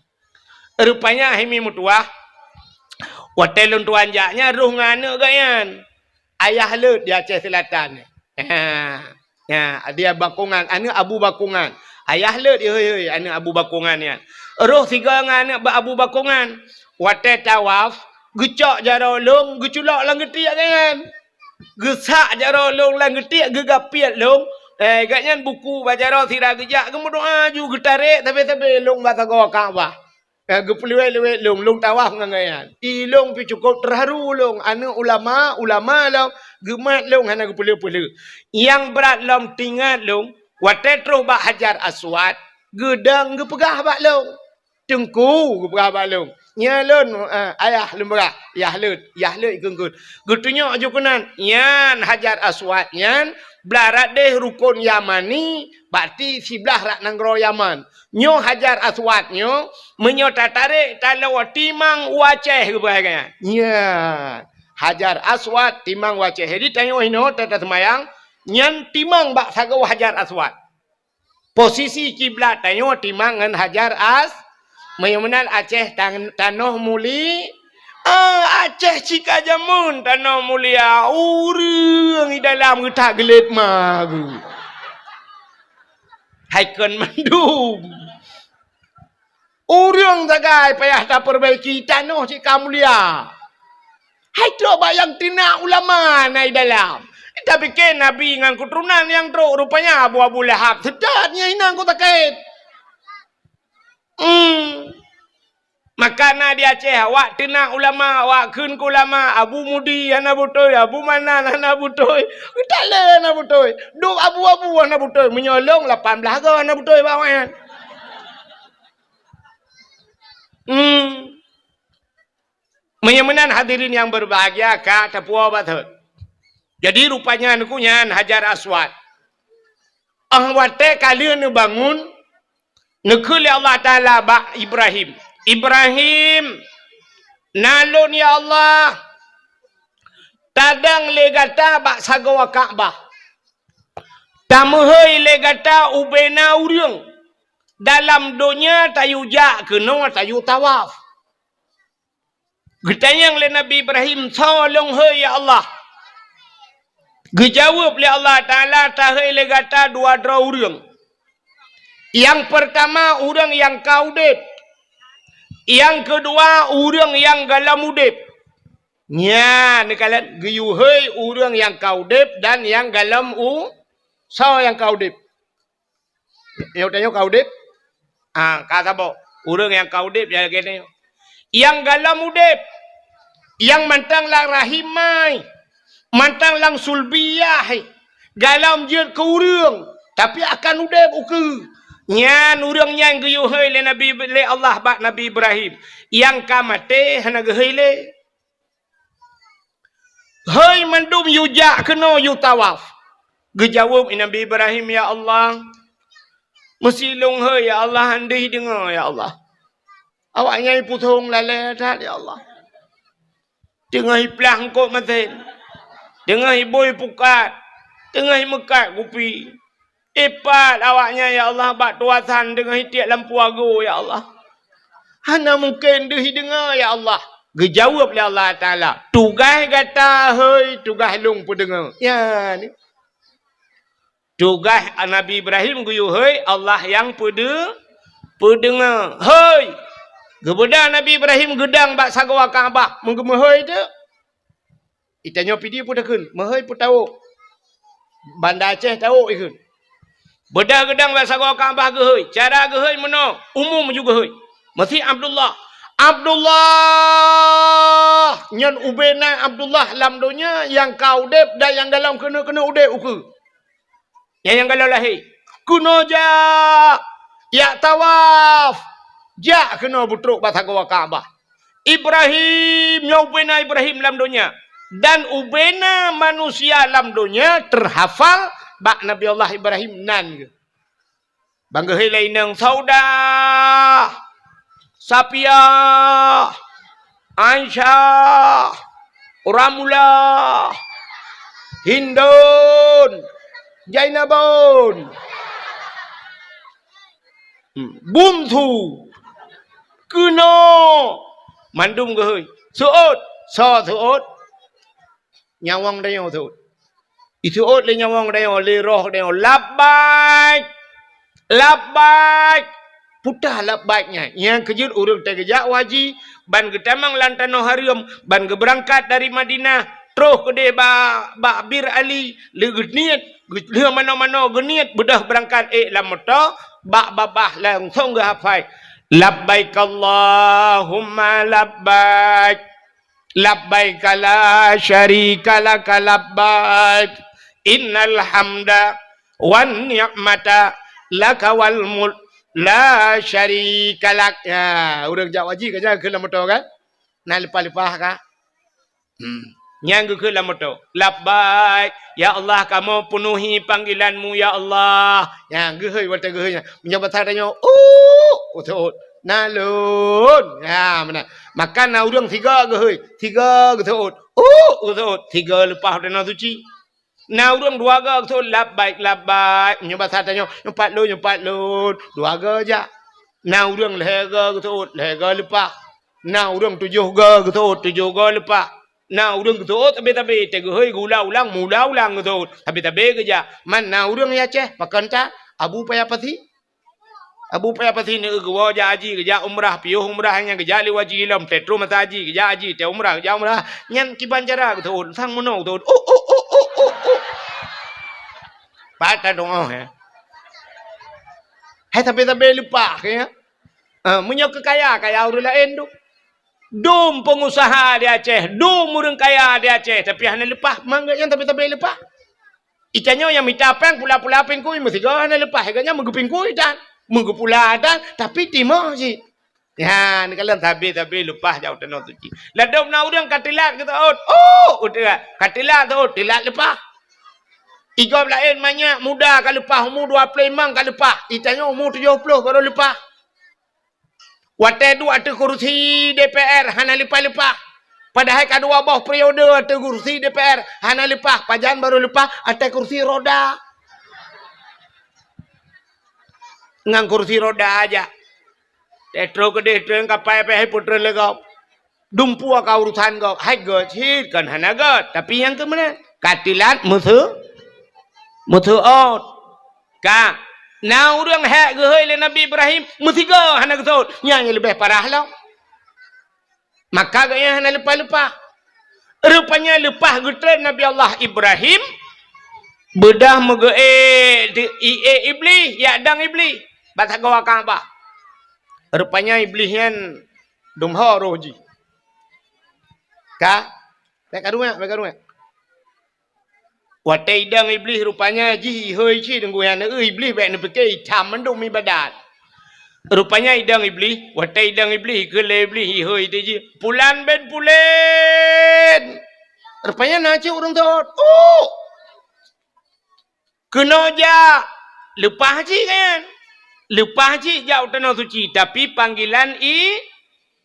Rupanya hai mi meutuwah, watée lôn tuan jak nyan rôh ngon aneuëk geuh nyan. Ayah Leuet di Aceh Seulatan. Ha. Ya, dia Bakongan, aneuëk Abu Bakongan. Ayah Leuet, hei, hei, aneuëk Abu Bakongan nyan. Rôh sigoe ngon aneuëk Abu Bakongan. Watée tawaf, geucok jaroe lôn, geuculok lam geutiek geuh nyan. Geusak jaroe lôn lam geutiek, geugapiet lôn. Eh, gobnyan buku bak jaroe sira geujak, geumeudoá ju geutarek sabe-sabe lôn bak sagoe Ka'bah. Eh, geupeuleuwet-leuwet lôn, lôn tawaf ngon gobnyan. I lôn pih cukôp teuharu lôn, aneuëk ulama, ulama lôn, geumat lôn hana geupeuleueh-peuleueh. Nyang brat lom teuingat lôn, watée troh bak Hajar Aswad, geudong geupeugah bak lôn. Teungku, geupeugah bak lôn. Nyan lôn, eh, ayah lôn peugah, Yah Leuet, Yah Leuet kheun-kheun. Geutunyok ju keunan, nyan Hajar Aswad nyan, blah rot déh Rukon Yamani, berarti siblah rot nanggroe Yaman. Nyoe Hajar Aswad nyoe, meunyoe tatarek, taloe timang u Aceh geupeugah nyan. Nyan, Hajar Aswad timang u Aceh. Jadi tanyoe inoe ta-, taseumayang, nyan timang bak sagoe Hajar Aswad. Posisi kiblat tanyoe timang ngon Hajar As-, meunyoe meunan Aceh tan-, tanoh muli-, ah, Aceh cika jameun tanoh mulia, ureuëng i dalam geutak geulet ma geuh. Hai kon mandum. Ureuëng sagai payah tapeurbaiki tanoh cika mulia. Hai trok bak nyang teunak ulama na i dalam. Tapike nabi ngon keuturonan nyang trok, rupanya Abu, Abu Lahab. Seutôt nyan inong ku sakét. Hmm. Maka na di Aceh, awak teunak ulama, awak kheun keu ulama, Abu Mudi hana beutôi, Abu Manan hana beutôi, Talé hana beutôi, duek Abu-Abu hana beutôi, meunyoe lôn lapan blaih goe hana beutôi bak awaknyan. Hmm. Meunyoe meunan hadirin nyang berbahagia ka tapuwoe batot. Jadi rupanya neukheun nyan Hajar Aswad. Óh watée ka lheueh neubangun, neukheun lé Allah Taala bak Ibrahim, "Ibrahim, na lôn ya Allah, tadong lé gata bak sagoe Ka'bah. Tameuhôi lé gata ubena ureuëng. Dalam donya tayue jak keunoe tayue tawaf." Geutanyong lé Nabi Ibrahim, "Soe lôn hôi ya Allah?" Geujaweueb lé Allah Taala, "Tahôi lé gata dua droe ureuëng. Nyang peurtama ureuëng nyang ka udeb. Nyang keudua ureuëng nyang gohlom udeb." Nyan, neukalon geuyue hôi ureuëng nyang ka udeb dan nyang gohlom u-, soe nyang ka udeb? Nyoe tanyoe ka udeb? Ah, ka saboh. Ureuëng nyang ka udeb ya lagée nyoe. Nyang gohlom udeb, nyang mantong lam rahim mai, mantong lam sulbiyah, Galom jeuet keu ureuëng, tapi akan udeb ukeue. Nyan ureuëng nyan geuyue hôi lé Nabi, lé Allah bak Nabi Ibrahim. Nyang ka maté hana geuhôi lé. Hôi mandum yue jak keunoe yue tawaf. Geujaweueb Nabi Ibrahim, "Ya Allah, meusi lôn hôi, ya Allah, han deuh deungoe, ya Allah." Awaknyan iputhong lalée that, ya Allah. Teungoh iplah eungkot masén, teungoh ibui pukat, teungoh imeukat kupi. Ipat awaknyan, ya Allah, bak tuasan teungoh itiek lampu ago, ya Allah. Hana mungken deuh ideungoe, ya Allah. Geujaweueb lé Allah Taala, "Tugaih gata hôi, tugaih lôn peudeungoe." Ya ni. Tugaih Nabi Ibrahim geuyue hôi, Allah nyang peude-, peudeungoe. Hôi! Geubeudôh Nabi Ibrahim geudong bak sagoe Ka'bah, meugeumeuhôi teuk. Itanyoe pidi peue takheun, meuhôi peutawök. Banda Aceh tawök ikheun. Beudôh geudong bak sagoe Ka'bah geuhôi. Cara geuhôi meunoe, umum ju geuhôi. Meusi Abdullah. Abdullah! Nyan ubena Abdullah lam donya nyang ka udeb dan nyang galom keuneuk-keuneuk udeb ukeue. Nyang, nyang galom lahé. Keunoe jak, jak tawaf. Jak keunoe beutrok bak sagoe Ka'bah. Ibrahim, nyoe ubena Ibrahim lam donya. Dan ubena manusia lam donya teuhafal bak Nabi Allah Ibrahim nan geuh. Ban geuhôi lé inong Saudah, Sapiah, Aisyah, Ramlah, Hindun, Jainabun, hmm, Bungsu, keunoe, mandum geuhôi. Seuôt, soe seuôt? Nyawöng tanyoe seuôt. Iseuôt lé nyawöng tanyoe, lé roh tanyoe, "Labbaik! Labbaik!" Peue teuma labbaik nyan? Nyang keujeuet ureuëng teugeujak u haji, ban geutamong lam tanoh hareuem, ban geubeurangkat dari Madinah, troh keudeh ba-, bak Bir Ali, lé geuniet, geu-, lheueh manoe-manoe geuniet, beudôh beurangkat ék lam moto, bak babah langsong geuhafai, "Labbaik Allahumma labbaik." Labbaika la syarika laka labbaik. Innal hamda wan ni'mata laka wal mulk la syarika lak. Ya, ureuëng jak haji ka nyan keu lam moto kan? Na leupah-leupah ka? Hmm. Nyang geukheun lam moto. Labbaik. Ya Allah, kamoe peunuhi panggilan-Mu, ya Allah. Nyang geuhôi watée geuhôi nyan. Meunyoe basa tanyoe, "Uh, uh, uh." Na lôn. Ha, meunan. Maka na ureuëng sigoe geuhôi, sigoe geuseuôt. Uh, geuseuôt, sigoe leupah u Tanoh Suci. Na ureuëng dua goe geuseuôt, "Labbaik, labbaik." Meunyoe basa tanyoe, "Nyoe pat lôn, nyoe pat lôn." Dua goe jak. Na ureuëng lhée goe geuseuôt, lhée goe leupah. Na ureuëng tujoh goe geuseuôt, tujoh goe leupah. Na ureuëng geuseuôt sabé-sabé, teuh geuhôi geuulang-ulang, meuulang-ulang geuseuôt. Sabé-sabé geujak. Man na ureuëng di Aceh, pakon that, Abu Paya Pasi. Abu Paya Pasi neu geuwoe jak haji, geujak umrah, piôh umrah nyan geujak lé haji lom, teuh troh masa haji, geujak haji, teuh umrah, geujak umrah. Nyan kiban cara geuseuôt, sang meunoe geuseuôt. Uh, uh, uh, uh, uh, uh. Pat that doá, ya. Hai sabé-sabé leupah, ya. Ah, meunyoe keu kaya, kaya ureuëng laén tu. Dum peungusaha di Aceh, dum ureuëng kaya di Aceh, tapi hana leupah, mangat nyan sabé-sabé leupah. Itanyoe nyang mita péng pula-pula pingkui meusigoe hana leupah, gobnyan meugeupingkui tan, meugeupula tan, tapi timoh cit. Nyan, neukalon sabé-sabé leupah jak u Tanoh Suci. Ladôm na ureuëng ka teulat geuseuôt, oh, udeb, ka teulat seuôt, teulat leupah. Igob laén manyak muda ka leupah, umu dua ploh limong ka leupah, itanyoe umu tujoh ploh barô leupah. Watée duek ateueh kursi D P R hana leupah-leupah. Padahai ka dua boh periode ateueh kursi D P R hana leupah, pajan barô leupah ateueh kursi roda. Ngon kursi roda jak. Teuh troh keudeh treun kapai pih hai peutrön lé gob. Dumpeue ka urusan gob, hai göt cit kon hana göt, tapi nyang keu meunan ka teulat meuseu-, meuseuôt. Ka, na ureuëng hék geuhôi lé Nabi Ibrahim, meusigoe hana geuseuôt, nyan nyang leubeh parah lom. Maka gobnyan hana leupah-leupah. Rupanya leupah geutrön Nabi Allah Ibrahim, beudôh meugeuék di, iék Iblih, jak dong Iblih bak sagoe Ka'bah. Rupanya Iblih nyan dum ho roh jih. Ka, bék karu nyak, bék karu nyak. Watée idong Iblih rupanya jih ihôi cit deungon nyan, Iblih bék neupike itam mandum ibadat. Rupanya idong Iblih, watée idong Iblih, keu lé Iblih ihôi teuh jih, "Pulan bin pulan." Rupanya na cit ureuëng thot. Uh! Keunoe jak, leupah cit kan. Leupah cit jak u tanoh suci, tapi panggilan i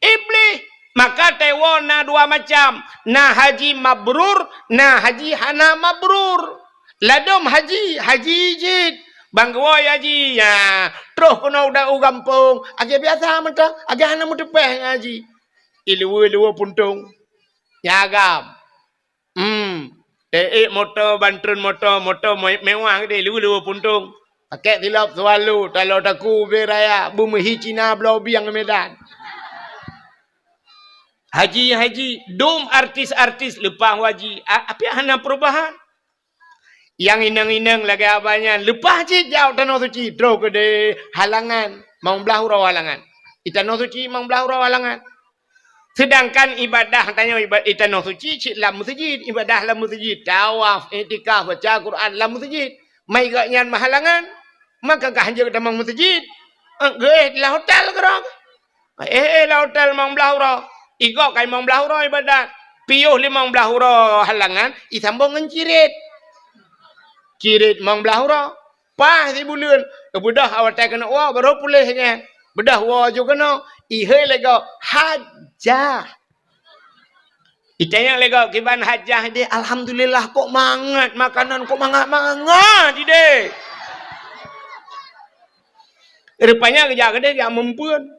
Iblih. Maka teuwoe na dua macam, na haji mabrur, na haji hana mabrur. Ladom haji, haji jih. Bang geuwoe haji, ya, troh keunoe u gampông, lagée biasa mantong, lagée hana meuteupeh ngon haji. Iluwe-luwe puntông. Nyagam. Hmm. Teuék moto, bantreun moto, moto me-, mewah geude, luwe-luwe puntông. Pakèk silop Swallow, talo taku ubé raya, beumeuhi Cina bloe bieng Medan. Haji, haji, dum artis-artis leupah haji. A-, api hana perubahan. Nyang inong-inong lagée abah nyan, leupah cit jak u tanoh suci, troh keudeh halangan, mong blah uroe halangan. I tanoh suci mong blah uroe halangan. Sedangkan ibadah tanyoe iba-, i tanoh suci cit lam meuseujid, ibadah lam meuseujid, tawaf, iktikaf, baca Quran lam meuseujid. Mai gobnyan meuhalangan, maka ka hanjeuet tamong meuseujid. Eh, geuéh lam hotel keudroe. Eh, eh, lam hotel limong blah uroe. Igob ka limong blah uroe ibadat. Piôh limong blah uroe halangan, isambong ngon cirit. Cirit limong blah uroe. Paih sibuleuen, beudôh awai keuneuk woe, barô puléh nyan. Beudôh woe ju keunoe, ihôi lé gob, hajah. Itanyong lé gob, "Kiban hajah ideh?" "Alhamdulillah, kok mangat makanan, kok mangat-mangat ideh." Rupanya geujak keudeh jak meumpeuen.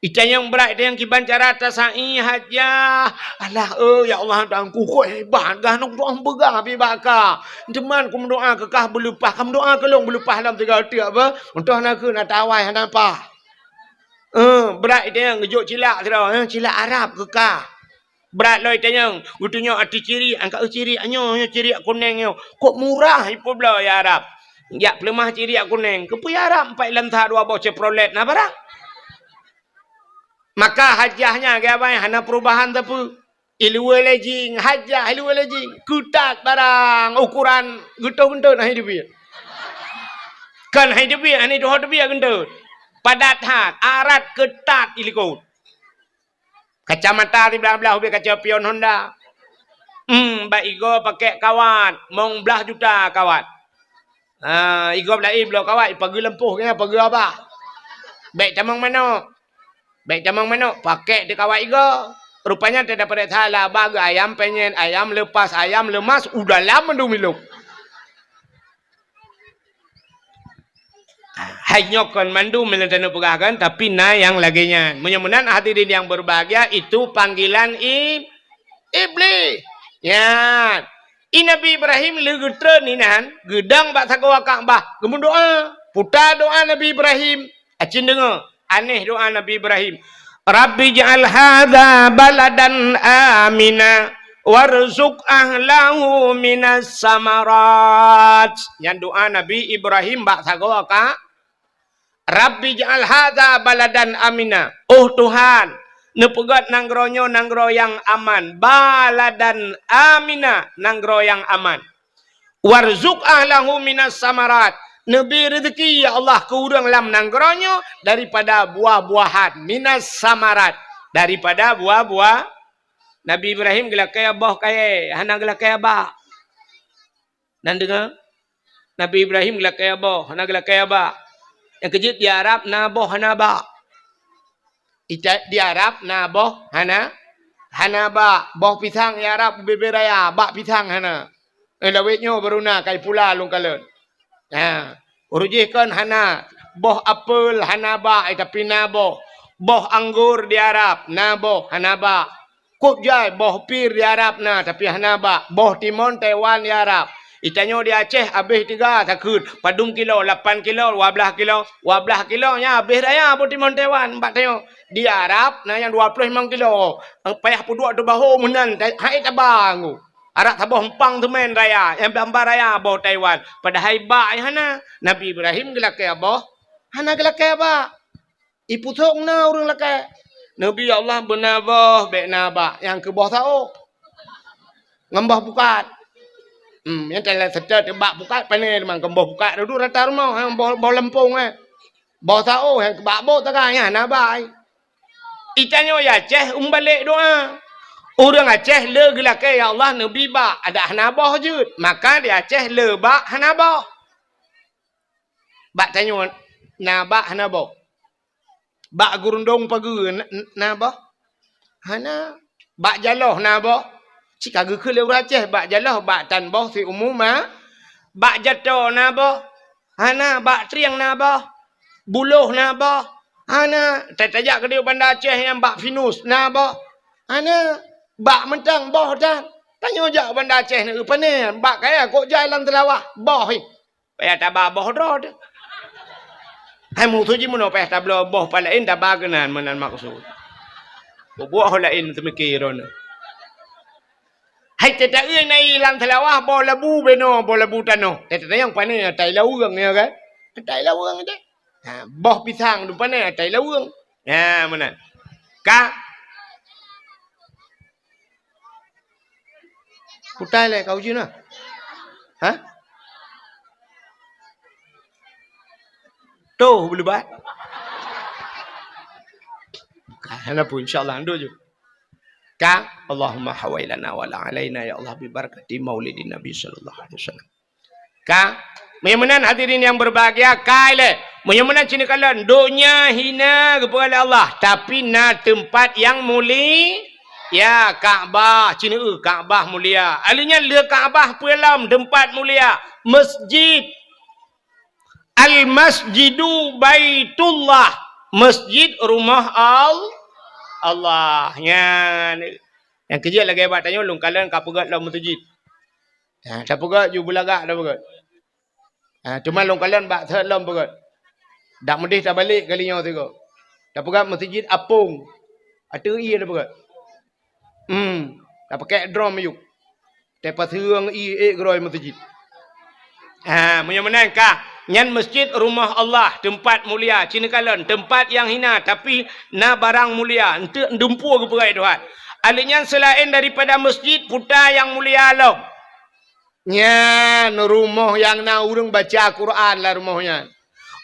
Itanyong brat, itanyong kiban cara tasai hajah. "Alah, eh, ya Allah, Tuhanku, kok hebat gah nong tuan peugah pi bak ka. Teuma kumeudoa keu kah beuleupah, kumeudoa keu lôn beuleupah lam tiga teuk beh. Untôh na keu na tawai hana pah." Eh, brat itanyong geujok cilak sidroe, eh, cilak Arab keu kah. Brat lom itanyong, geutunyok ateueh cirik, angkat cirik nyoe, nyoe cirik kuneng nyoe. Kok murah ipeubloe ya Arab. Jak peuleumah cirik kuneng. Keupeue ya Arab, empat lam that dua boh Chevrolet na barang. Maka hajah nyan geubai hana perubahan sapeue. Iluwe lejing, hajah iluwe lejing. Keutat barang ukuran geutoh geuntôt hai teubiet. Kan hai teubiet, hai tuho teubiet geuntôt. Padat that, arat keutat ilikot. Kacamata siblah-blah ubé kaca pion Honda. Hmm, bak igob pakèk kawat, mong blah juta kawat. Ha, igob laén bloe kawat, ipageue lampôh keunan, pageue abah. Bèk tamong manok. Bèk tamong manok, pakèk di kawat igob. Rupanya teudapat salah, abah geu ayam penyet, ayam lepas, ayam lemas, u dalam mandum ilop. Hai nyoe kon mandum meunyoe taneuk peugah kan, tapi na nyang lagée nyan. Meunyoe meunan hadirin yang berbahagia, itu panggilan i-, Iblih. Nyan. I Nabi Ibrahim lé geutreun inan, geudong bak sagoe Ka'bah, geumeudoa. Puta doa Nabi Ibrahim. Acin deungoe, aneh doa Nabi Ibrahim. "Rabbi ij'al hadza baladan amina warzuq ahlahu minas samarat." Nyan doa Nabi Ibrahim bak sagoe ka, "Rabbi ij'al hadza baladan amina." Oh Tuhan, neupeugét nanggroe nyoe nanggroe nyang aman. Baladan amina, nanggroe nyang aman. "Warzuq ahlahu minas samarat." Neubri reuzeki, ya Allah, keu ureuëng lam nanggroe nyoe daripada buah-buahan, minas samarat, daripada buah-buah. Nabi Ibrahim geulakée boh kayée, hana geulakée abak. Nan deungoe? Nabi Ibrahim geulakée boh, hana geulakée abak. Nyang keujeuet di Arab na boh hana abak. Ita-, di Arab na boh hana, hana bak. Boh pisang di Arab ubé-bé raya, bak pisang hana. Eh, lawét nyoe baru na, kai pula lôn kalon. Ha, ureuëng jih kon hana. Boh apel hana bak, eh, tapi na boh. Boh anggur di Arab na boh, hana bak. Kok jai boh pir di Arab na, tapi hana bak. Boh timon Taiwan di Arab. Itanyoe di Aceh abéh tiga takheun, padum kilo, lapan kilo, dua blah kilo, dua blah kilo nyan abéh raya boh timon Taiwan bak tanyoe. Di Arab na nyang dua ploh limong kilo. Payah peuduek teubaho meunan, hai taba nggu. Arak saboh empang teumén raya, nyang bamba raya boh Taiwan. Padahai bak nyang hana. Nabi Ibrahim geulakée boh, hana geulakée bak. Ipusong na ureuëng lakée. Neubi Allah beuna boh, bék na bak nyang keu boh saôh. Ngon boh pukat. Hmm, nyang teulat seutôt bak pukat pané teuma, keu boh pukat dudu rata rumoh, ha, boh, boh lampông, eh. Boh saôh, ha, bak bôk taga, nyan hana bai. Itanyoe ya Aceh umbalek doa. Ureuëng Aceh le geulakée, "Ya Allah, neubi bak," adak hana boh jeuet. Maka di Aceh le bak hana boh. Bak tanyoe na bak hana boh. Bak gurundong pageue na, na boh? Hana. Bak jaloh na boh? Cit ka geukheun lé ureuëng Aceh, bak jaloh, bak tan boh siumu ma. Bak jato na boh? Hana. Bak trieng na boh? Buloh na boh? Hana. Ta-, tajak keudeh Banda Aceh nyang bak pinus na boh? Hana. Bak mantong boh tan. Tanyoe jak Banda Aceh na, pane, bak kaya kok jai lam Seulawah, boh, hi. Payah taba boh droe teuh. Hai musoh jih meunoe payah tabloe boh pat laén taba keunan meunan maksud. Bubuet ho laén teumike droeneuh. Hai teuta-eu na i lam Seulawah boh labu beno, boh labu tanoh. Teuta nyang pane atai laweueng, ya kan? Atai laweueng deh. Ha, boh pisang tu pane atai laweueng. Ha, meunan. Ka Putai lé kau jih na. Ha? Tuh, beulebat. Ka, hana pun, insya Allah, anduk ju. Ka, Allahumma hawailana wa la alaina, ya Allah, bi barakati maulidin Nabi sallallahu alaihi wasallam. Ka, meunyoe meunan hadirin yang berbahagia, ka ilée. Meunyoe meunan cit neukalon, donya hina geupeugah lé Allah, tapi na teumpat nyang muli-, ya, Ka'bah, cit neueu Ka'bah mulia. Ahli nyan le Ka'bah peue lom teumpat mulia, masjid. Al-Masjidu Baitullah, masjid rumah Al-, Allah. Nyan. Nyang keujeuet lagée bak tanyoe lôn kalon ka peugét lom meuseujid. Ha, tapeugét ju beulagak tapeugét. Ha, teuma lôn kalon bak thot lom peugét. Dak meudeh tabalek kali nyoe sigoe. Tapeugét meuseujid apong. Ateueh ié tapeugét. Hmm, tapakek drom ayuk. Tapaseueng ié ék geurôi meuseujid. Ha, meunyoe meunan ka, nyan masjid rumah Allah, teumpat mulia, cit neukalon, teumpat nyang hina, tapi na barang mulia, eunteuk dumpeue geupeugét Tuhan. Ahli nyan seulaén daripada masjid, puta nyang mulia lom. Nyan rumoh nyang na ureuëng baca Quran lam rumoh nyan.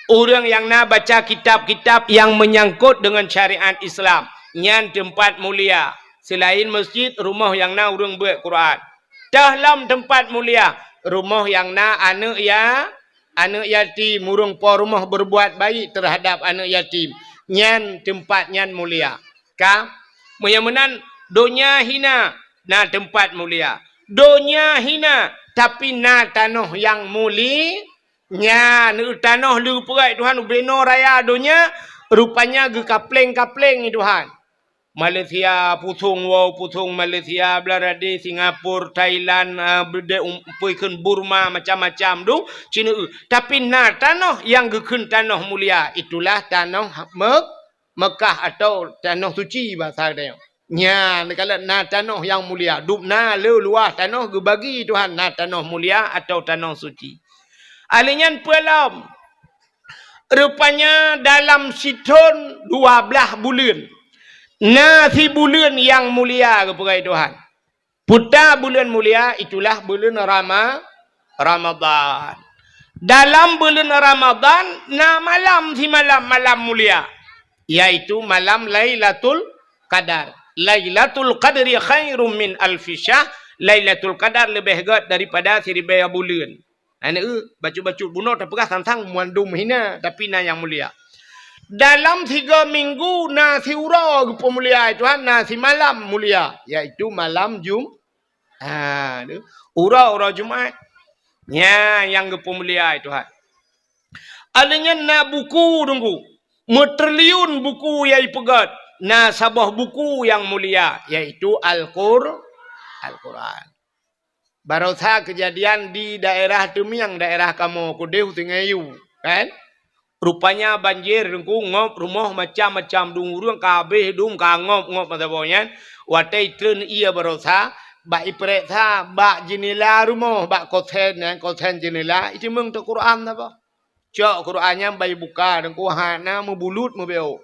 Ureuëng nyang na baca kitab-kitab nyang meunyangkot deungon syariat Islam, nyan teumpat mulia. Seulaén masjid, rumoh nyang na ureuëng beuet Quran. Teuh lom teumpat mulia, rumoh nyang na aneuëk ya-, aneuëk yatim, ureuëng po rumoh berbuat baik terhadap aneuëk yatim. Nyan teumpat nyan mulia. Ka, meunyoe meunan, donya hina na teumpat mulia. Donya hina, tapi na tanoh nyang muli-, nyan, tanoh le geupeugét Tuhan ubenoe raya donya, rupanya geukapleng-kapleng Tuhan. Malaysia, pusong woe, pusong Malaysia, Bangladesh, Singapura, Thailand, ah, beudé um-, peue kheun Burma, macam-macam dum, cit neueu. Tapi na tanoh nyang geukheun tanoh mulia, itulah tanoh Mek-, Mekah atau tanoh suci bahasa geutanyoe. Nyan, neukalon na tanoh nyang mulia. Dum na le luwah tanoh geubagi Tuhan, na tanoh mulia atau tanoh suci. Ahli nyan peue lom? Rupanya dalam sithon dua blaih buleuen. Na sibuleuen nyang mulia geupeugét Tuhan. Puta buleuen mulia itulah buleuen Rama-, Ramadhan. Dalam buleuen Ramadhan na malam simalam, malam mulia, yaitu malam Lailatul Qadar. Lailatul Qadri khairum min alfi syahr. Lailatul Qadar leubeh gét daripada siribée buleuen. Aneuk, bacut-bacut bunoe tapeugah sang-sang mandum hina, tapi na nyang mulia. Dalam sigoe minggu na siuroe geupeumulia Tuhan, na simalam mulia, yaitu malam Jum-, ha, tu. Uroe-uroe Jumat. Nyan nyang geupeumulia Tuhan. Aleuh nyan na buku Teungku, meutriliun buku nyang ipeugét, na saboh buku nyang mulia, yaitu Al-Qur-, Al-Quran. Barosa keujadian di daerah Teumieng, daerah kamoe keudeh u Sungai Yu, kan? Rupanya banjir Teungku, ngop rumoh macam-macam, dum ureuëng ka habéh dum, ka ngop-ngop masa boh nyan. Watée itreun ié barosa, bak ipeuriksa bak jeunela rumoh, bak kosen nyan, kosen jeunela, iteumeung teuk Quran saboh. Cok Quran nyan bak ibuka Teungku, hana meubulut meubeuk.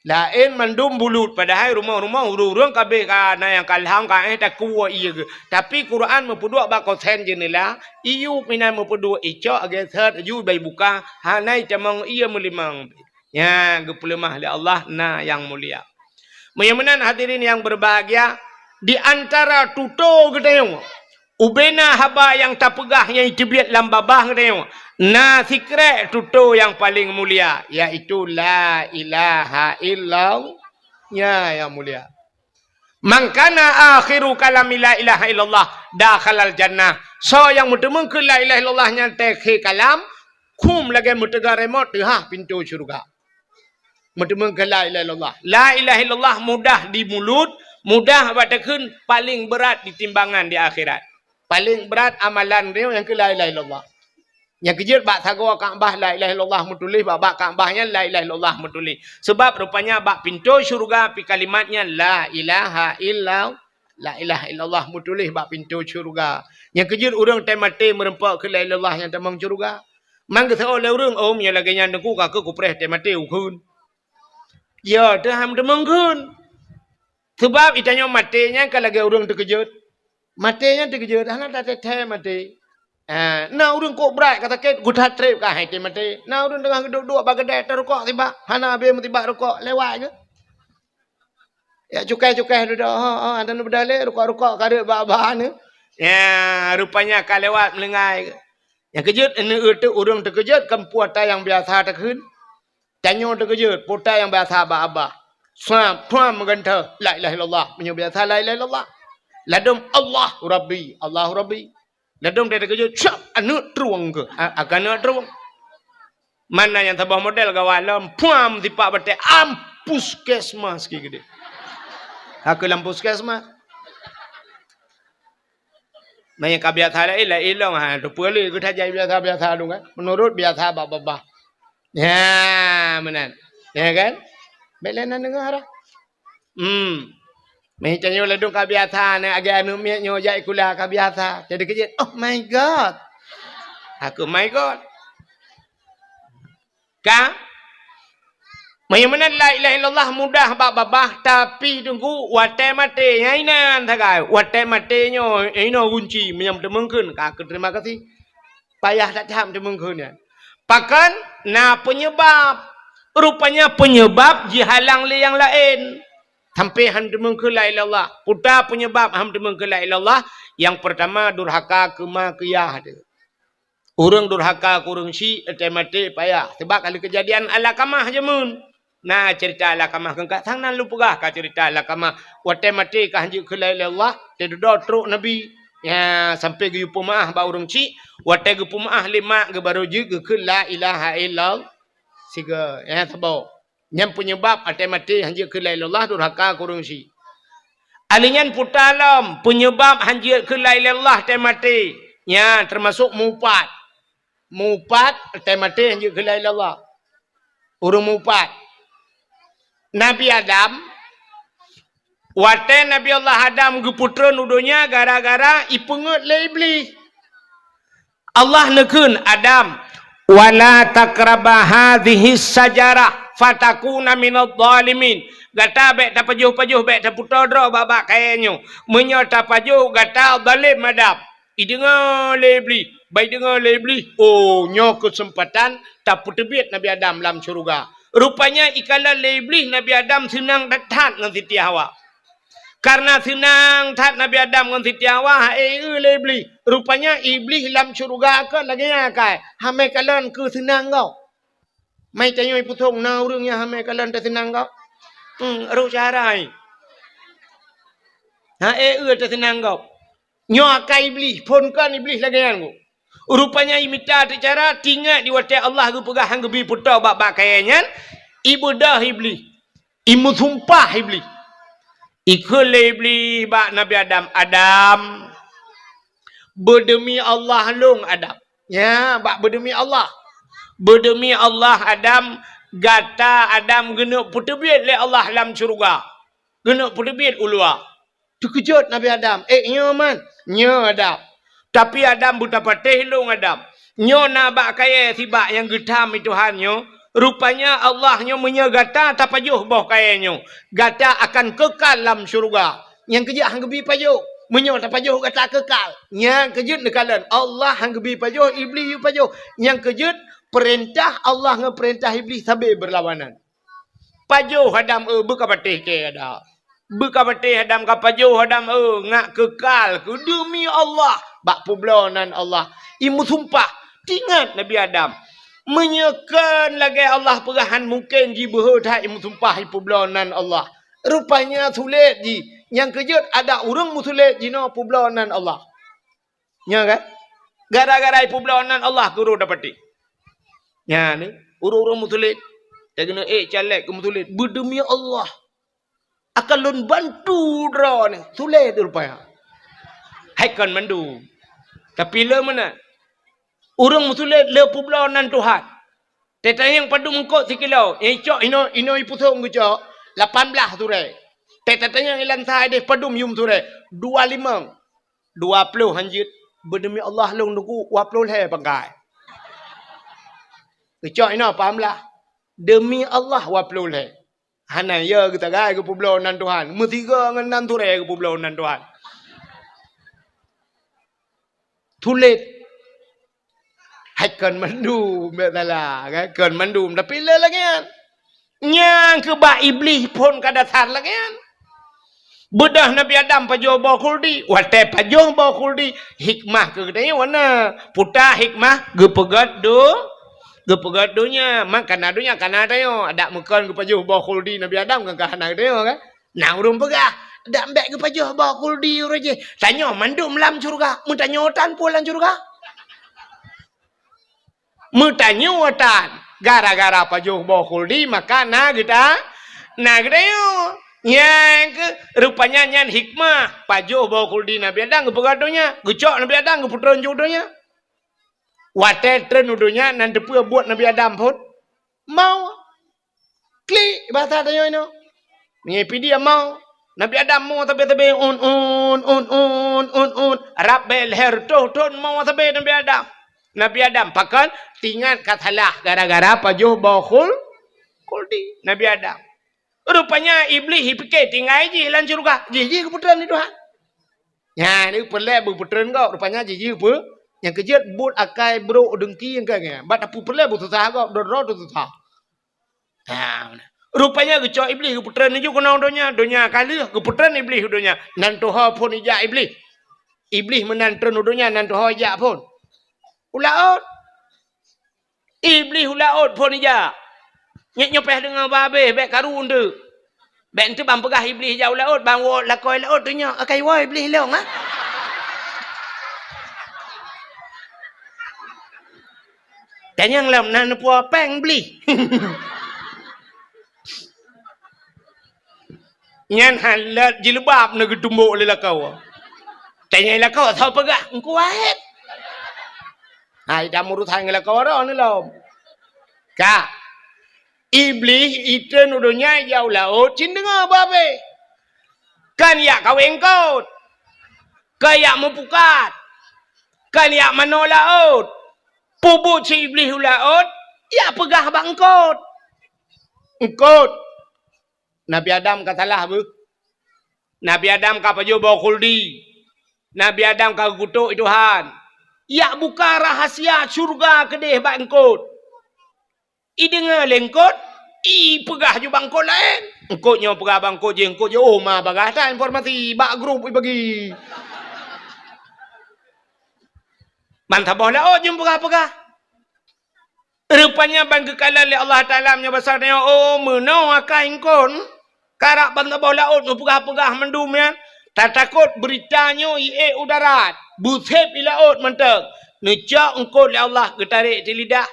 Laén mandum bulut, padahai rumoh-rumoh ureuëng-ureuëng kabeh ka na nyang ka lhang ka éh takue ié geuh. Tapi Quran meupeuduek bak kosen jeuneula, iyup inan meupeuduek icok geuset ju bai buka, hana itamong ié meulimong. Nya geupeuleumah lé Allah na nyang mulia. Meunyoe meunan hadirin yang berbahagia, di antara tutoe geutanyoe, ubena haba nyang tapeugah nyang iteubiet lam babah geutanyoe, na sikrek tutoe nyang paleng mulia, yaitu la ilaha illallah. Nya nyang mulia. "Man kana akhiru kalami la ilaha illallah dakhalal jannah." Soe nyang meuteumeung keu la ilaha illallah nyan teukhe kalam, khum lagée meuteuga remote teuhah pintoe syeuruga. Meuteumeung keu la ilaha illallah. La ilaha illallah mudah di mulut, mudah bak takheun, paleng brat di timbangan di akhirat. Paleng brat amalan droe nyang keu la ilaha illallah. Nyang keujeuet bak sagoe Ka'bah la ilaha illallah meutuléh, bak, bak Ka'bah nyan la ilaha illallah meutuléh. Sebab rupanya bak pintoe syeuruga pi kalimat nyan la ilaha illa, la ilaha illallah meutuléh bak pintoe syeuruga. Nyang keujeuet ureuëng teumaté meureumpok keu la ilaha illallah nyang tamong syeuruga. Man geuseuôt lé ureuëng, "Oh, meunyoe lagée nyan Teungku, ka keuh kupreh teumaté ukheun." Ya, teuh han tamong kheun. Sebab itanyoe maté nyan ka lagée ureuëng teukeujot. Maté nyan teukeujot, hana tathée-thée maté. Ah, na ureuëng kok brat ka sakét, geutat treb ka hai teumaté. Na ureuëng teungoh geuduek-duek bak keudè tarukok sibak, hana habéh meusibak rukok, lewat geuh. Ya cukai-cukai dudoe, ha, ha, hana beudalé rukok-rukok ka reuet bak-bak neu. Ya, rupanya ka lewat meulinggai geuh. Nyang keujeuet neu teuh ureuëng teukeujot kan peue ata nyang biasa takheun. Tanyoe teukeujot, peue ata nyang biasa bak babah. Swab, swab meugantoh, la ilaha illallah. Meunyoe biasa la ilaha illallah. Ladom Allahu Rabbi, Allahu Rabbi. Ladom teukeujot, swab, aneuëk trueng keuh. A-, akan aneuëk trueng. Mana nyang saboh model gawat lom, puam sipak batée, am puskesmas ki geude. Haka lam puskesmas. Meunyoe ka biasa laén, laén lom, ha, teupeue lé geutanyoe biasa-biasa dong kan. Meunurot biasa bak babah. Ya, meunan. Ya kan? Bék lé na deungoe dah. Hmm. Meunyoe tanyoe ladom ka biasa, na agé aneuëk miet nyoe jak sikula ka biasa. Jadi keujeuet, "Oh my God." Aku, "My God." Ka? Meunyoe meunan la ilaha illallah mudah bak babah, tapi Teungku, watée maté, nyan inan sagai. Watée maté nyoe, inoe gunci, meunyoe teumeung kheun, ka keu terima kasih. Payah that-that teumeung kheun nyan. Pakon? Na peunyeubab. Rupanya peunyeubab jihalang lé nyang laén. Sampai han teumeung kheun la ilaha illallah. Peue ta peunyeubab han teumeung kheun la ilaha illallah? Nyang peurtama, durhaka keu ma keu yah teuh. Ureuëng durhaka keu ureuëng syik, watée maté payah. Sebab ka lheueh keujadian Alakamah jameun. Na ceurita Alakamah, keu ka sang nan lôn peugah ka ceurita Alakamah. Watée maté ka han jeuet kheun la ilaha illallah, teududoe trok Nabi. Ya, sampai geuyue peumeuáh bak ureuëng syik, watée geupeumeuáh lé mak geuh barô jeuet geukheun la ilaha illallah. Sigoe, ya, saboh. Nyan peunyeubab watée maté han jeuet kheun la ilaha illallah, durhaka keu ureuëng syik. Alheuh nyan peue ta lom, peunyeubab han jeuet kheun la ilaha illallah watée maté. Nyan teumasok mupat. Mupat watée maté han jeuet kheun la ilaha illallah. Ureuëng mupat. Nabi Adam, watée Nabi Allah Adam geupeutreun u donya gara-gara ipeungeuet lé Iblih. Allah neukheun, "Adam, wala taqraba hadzihis syajarah fatakuna minadh dhalimin." Gata bék tapajoh-pajoh, bék tapeutoe droe bak-bak kayée nyoe. Meunyoe tapajoh, gata zalem Adam. Ideungoe lé Iblih, bak ideungoe lé Iblih, oh, nyoe keuseumpatan tapeuteubiet Nabi Adam lam syeuruga. Rupanya ikalon lé Iblih Nabi Adam seunang that-that ngon Siti Hawa. Karena seunang that Nabi Adam ngon Siti Hawa, ha-e lé Iblih. Rupanya Iblih lam syeuruga kon lagée nyan akai, hamé kalon keu seunang gob. Mai tanyoe ipusong na ureuëng nyang hamé kalon teuseunang gob. Hmm, roh cara hai. Ha-e teuseunang gob. Nyoe akai Iblih, phon kon Iblih lagée nyan gob. Rupanya imita teucara, tingat di watée Allah geupeugah han geubi peutoe bak-bak kayée nyan, ibeudôh Iblih. Imeusumpah Iblih. Ikheun lé Iblih bak Nabi Adam, "Adam, beudeumi Allah lôn, Adam." Ya, bak beudeumi Allah. "Beudeumi Allah, Adam, gata Adam geuneuk peuteubiet lé Allah lam syeuruga. Geuneuk peuteubiet u luwa." Teukeujot Nabi Adam, "Eh, nyoe man, nyoe Adam. Tapi Adam beutapatéh lôn Adam. Nyoe na bak kayée sibak nyang geutam i Tuhan nyoe, Rupanya Allah nyoe meunyoe gata tapajoh boh kayée nyoe, gata akan kekal lam syeuruga. Nyang keujeuet han geubi pajoh. Meunyoe tapajoh gata kekal. Nyang keujeuet neukalon Allah han geubi pajoh, Iblih yue pajoh. Nyang keujeuet peurintah Allah ngon peurintah Iblih sabe beurlawanan. Pajoh Adam, eh, beuka patéh kée Adam. Beuka patéh Adam, ka pajoh Adam, eh, ngak kekal keu deumi Allah bak peubloe nan Allah. Imeusumpah, tingat Nabi Adam. Meunyoe kon lagée Allah peugah han mungken jibeuhe that imeusumpah ipeubloe nan Allah. Rupanya sulet jih. Nyang keujeuet adak ureuëng meusulet jinoe peubloe nan Allah. Nyan kan? Gara-gara ipeubloe nan Allah keu ureuëng dapati. Nyan ni, ureuëng-ureuëng meusulet. Tageuneuk ék caleg keu meusulet. Beudeumi Allah. Akan lôn bantu droeneuh. Sulet rupanya. Hai kon mandum. Tapi le meunan. Ureuëng meusulet le peubloe nan Tuhan. Tatanyong padum eungkot sikilo. Nyang icok inoe, inoe ipusong geucok. Lapan blaih surée. Tatanyong ilan sa ideh padum yum surée. Dua limong. Dua ploh han jeuet, beudeumi Allah lôn teungku, dua ploh lhée pangkai. Geucok inoe paham lah. Deumi Allah dua ploh lhée. Hana yo geutagai geupeubloe nan Tuhan. Meusigoe ngon nan surée geupeubloe nan Tuhan. Sulet. Hai kon mandum, bèk salah, kan? Kon mandum, tapi le lagèe nyan. Nyang keu bak Iblih phon ka dasar lagèe nyan. Beudôh Nabi Adam pajoh boh khuldi, watèe pajoh boh khuldi, hikmah keu geutanyoe na. Peue hikmah? Geupeugöt do-, geupeugöt donya. Man kana donya, kana tanyoe. Adak meukon geupajoh boh khuldi Nabi Adam, kan ka hana geutanyoe, kan? Na ureueng peugah, "Dak bèk geupajoh boh khuldi uroe jih. Tanyoe mandum lam syeuruga." Meutanyoe tan peue lam syeuruga? Meutanyoe tan. Gara-gara pajoh boh khuldi, maka na geuta-, na geutanyoe. Nyang keu, rupanya nyan hikmah pajoh boh khuldi Nabi Adam geupeugöt donya. Geucok Nabi Adam geupeutreun ju donya. Watèe treun u donya, nan teupeue buet Nabi Adam phon? Maut. Klik, bahasa tanyoe inoe. Meunyoe pih dia mau. Nabi Adam mo sabe-sabe, un, un, un, un, un, un. Rab bèe lhèe reutôh thon mo sabe Nabi Adam. Nabi Adam, pakon? Tingat ka salah gara-gara pajoh boh khul-, khuldi Nabi Adam. Rupanya Iblih jipike tinggai jih lam syeuruga. Jih, jih geupeutreun lé Tuhan. Nyan, ni peureulèe beupeutreun gob. Rupanya jih, jih peu-, nyang keujeuet buet akai brok deungki nyang ka nyan. Bak tapeureulèe beususah gob, droe-droe teususah. Ha, rupanya geucok Iblih geupeutreun laju keunoe donya, donya ka lheueh geupeutreun Iblih u donya. Nan tuho phon ijak Iblih. Iblih meunan treun u donya, nan tuho ijak phon u laôt. Iblih u laôt phon ijak. Nyoe, nyoe payah deungoe bah abéh, bèk karu eunteuk. Bèk eunteuk ban peugah Iblih ijak u laôt, ban woe lakoe laôt tunyok, akai woe Iblih lôn, ha? Tanyong lom na neupuwoe péng Iblih. Nyan hana jilbab na geutumbok lé lakoe. Tanyong lakoe, soe peugah? Teungku Wahét. Hai, dak meurusan ngon lakoe droeneuh lom. Ka. Iblih itreun u donya ijak u laôt, cit deungoe bah abéh. Kan ijak kawé eungkôt. Kan ijak meupukat. Kan ijak manoe laôt. Peubuet si Iblih u laôt, ijak peugah bak eungkôt. Eungkôt. Nabi Adam ka salah beuh. Nabi Adam ka pajoh boh khuldi. Nabi Adam ka geukutok lé Tuhan. Ijak buka rahasia syeuruga keudeh bak eungkôt. Ideungoe lé eungkôt, ipeugah ju bak eungkôt laén. Eungkôt nyoe peugah bak eungkôt jih, eungkôt jih, oh, ma bagaih that informasi, bak grup ibagi. Ban saboh laôt jeuet peugah-peugah. Rupanya ban geukalon lé Allah Taala meunyoe basa tanyoe, oh, meunoe akai eungkôt. Karab ban saboh laôt neupeugah-peugah mandum nyan, tatakot beurita nyoe iék u darat, beusép i laôt mantong. Neucok eungkôt lé Allah geutarek di lidah,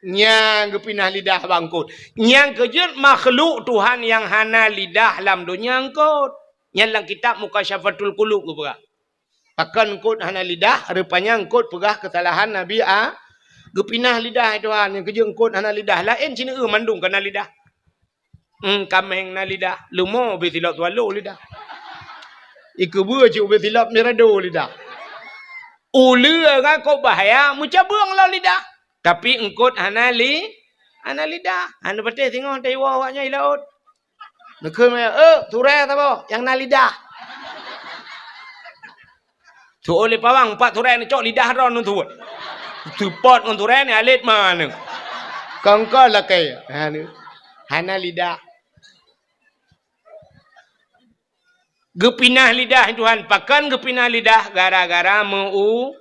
nyang geupinah lidah bak eungkôt. Nyang keujeuet makhluk Tuhan nyang hana lidah lam donya eungkôt. Nyan lam kitab Mukasyafatul Qulub geupeugah. Pakon eungkôt hana lidah, rupanya eungkôt peugah keusalahan Nabi A-, geupinah lidah Tuhan, nyang keujeuet eungkôt hana lidah. Laén sineuk mandum ka na lidah. Hmm, kaméng na lidah, leumo ubé silop swallow lidah. Ikeubeue cit ubé silop mirado lidah. Uleue ngon kok bahya meucabeueng lom lidah. Tapi eungkôt hana li-, Hana lidah. Hana patéh singoh teuiwoe awaknyan i laôt. Neukheun manyang, "Eh, turée saboh nyang na lidah." Tu'oh lé pawang, pat turée neucok lidah droe ngon tuwot. Seupôt ngon turée ni alet ma neu. Kongko lakée. Ha, neu. Hana lidah. Geupinah lidah Tuhan. Pakon geupinah lidah? Gara-gara meu-,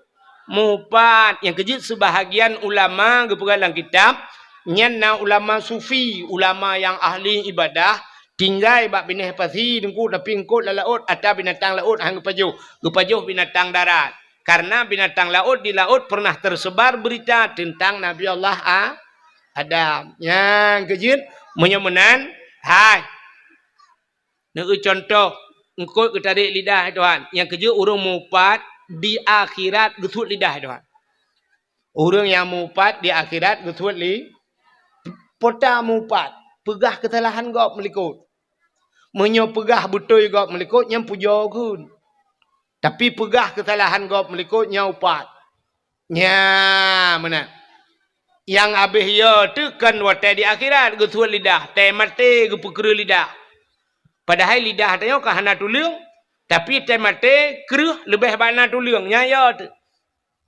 mupat. Nyang keujeuet seubahagian ulama geupeugah lam kitab, nyan na ulama sufi, ulama nyang ahli ibadah, tinggai bak binéh pasi teungku, tapi eungkôt lam laôt, atra binatang laôt han geupajoh. Geupajoh binatang darat. Karena binatang laôt di laôt pernah tersebar berita tentang Nabi Allah A-, Adam. Nyang keujeuet, meunyoe meunan, hai. Neueu contoh, eungkôt geutarek lidah Tuhan. Nyang keujeuet ureuëng mupat di akhirat geusuet lidah Tuhan. Ureuëng nyang mupat di akhirat geusuet li-, pota mupat, peugah keusalahan gob meulikot. Meunyoe peugah beutôi gob meulikot, nyan pujoe kheun. Tapi peugah keusalahan gob meulikot, nyan upat. Nya, meunan. Nyang habéh yo teuh kon watée di akhirat geusuet lidah, tée maté geupeukreueh lidah. Padahai lidah tanyoe ka hana tuleueng, tapi tée maté kreueh leubeh bak na tuleueng, nyan yo teuh.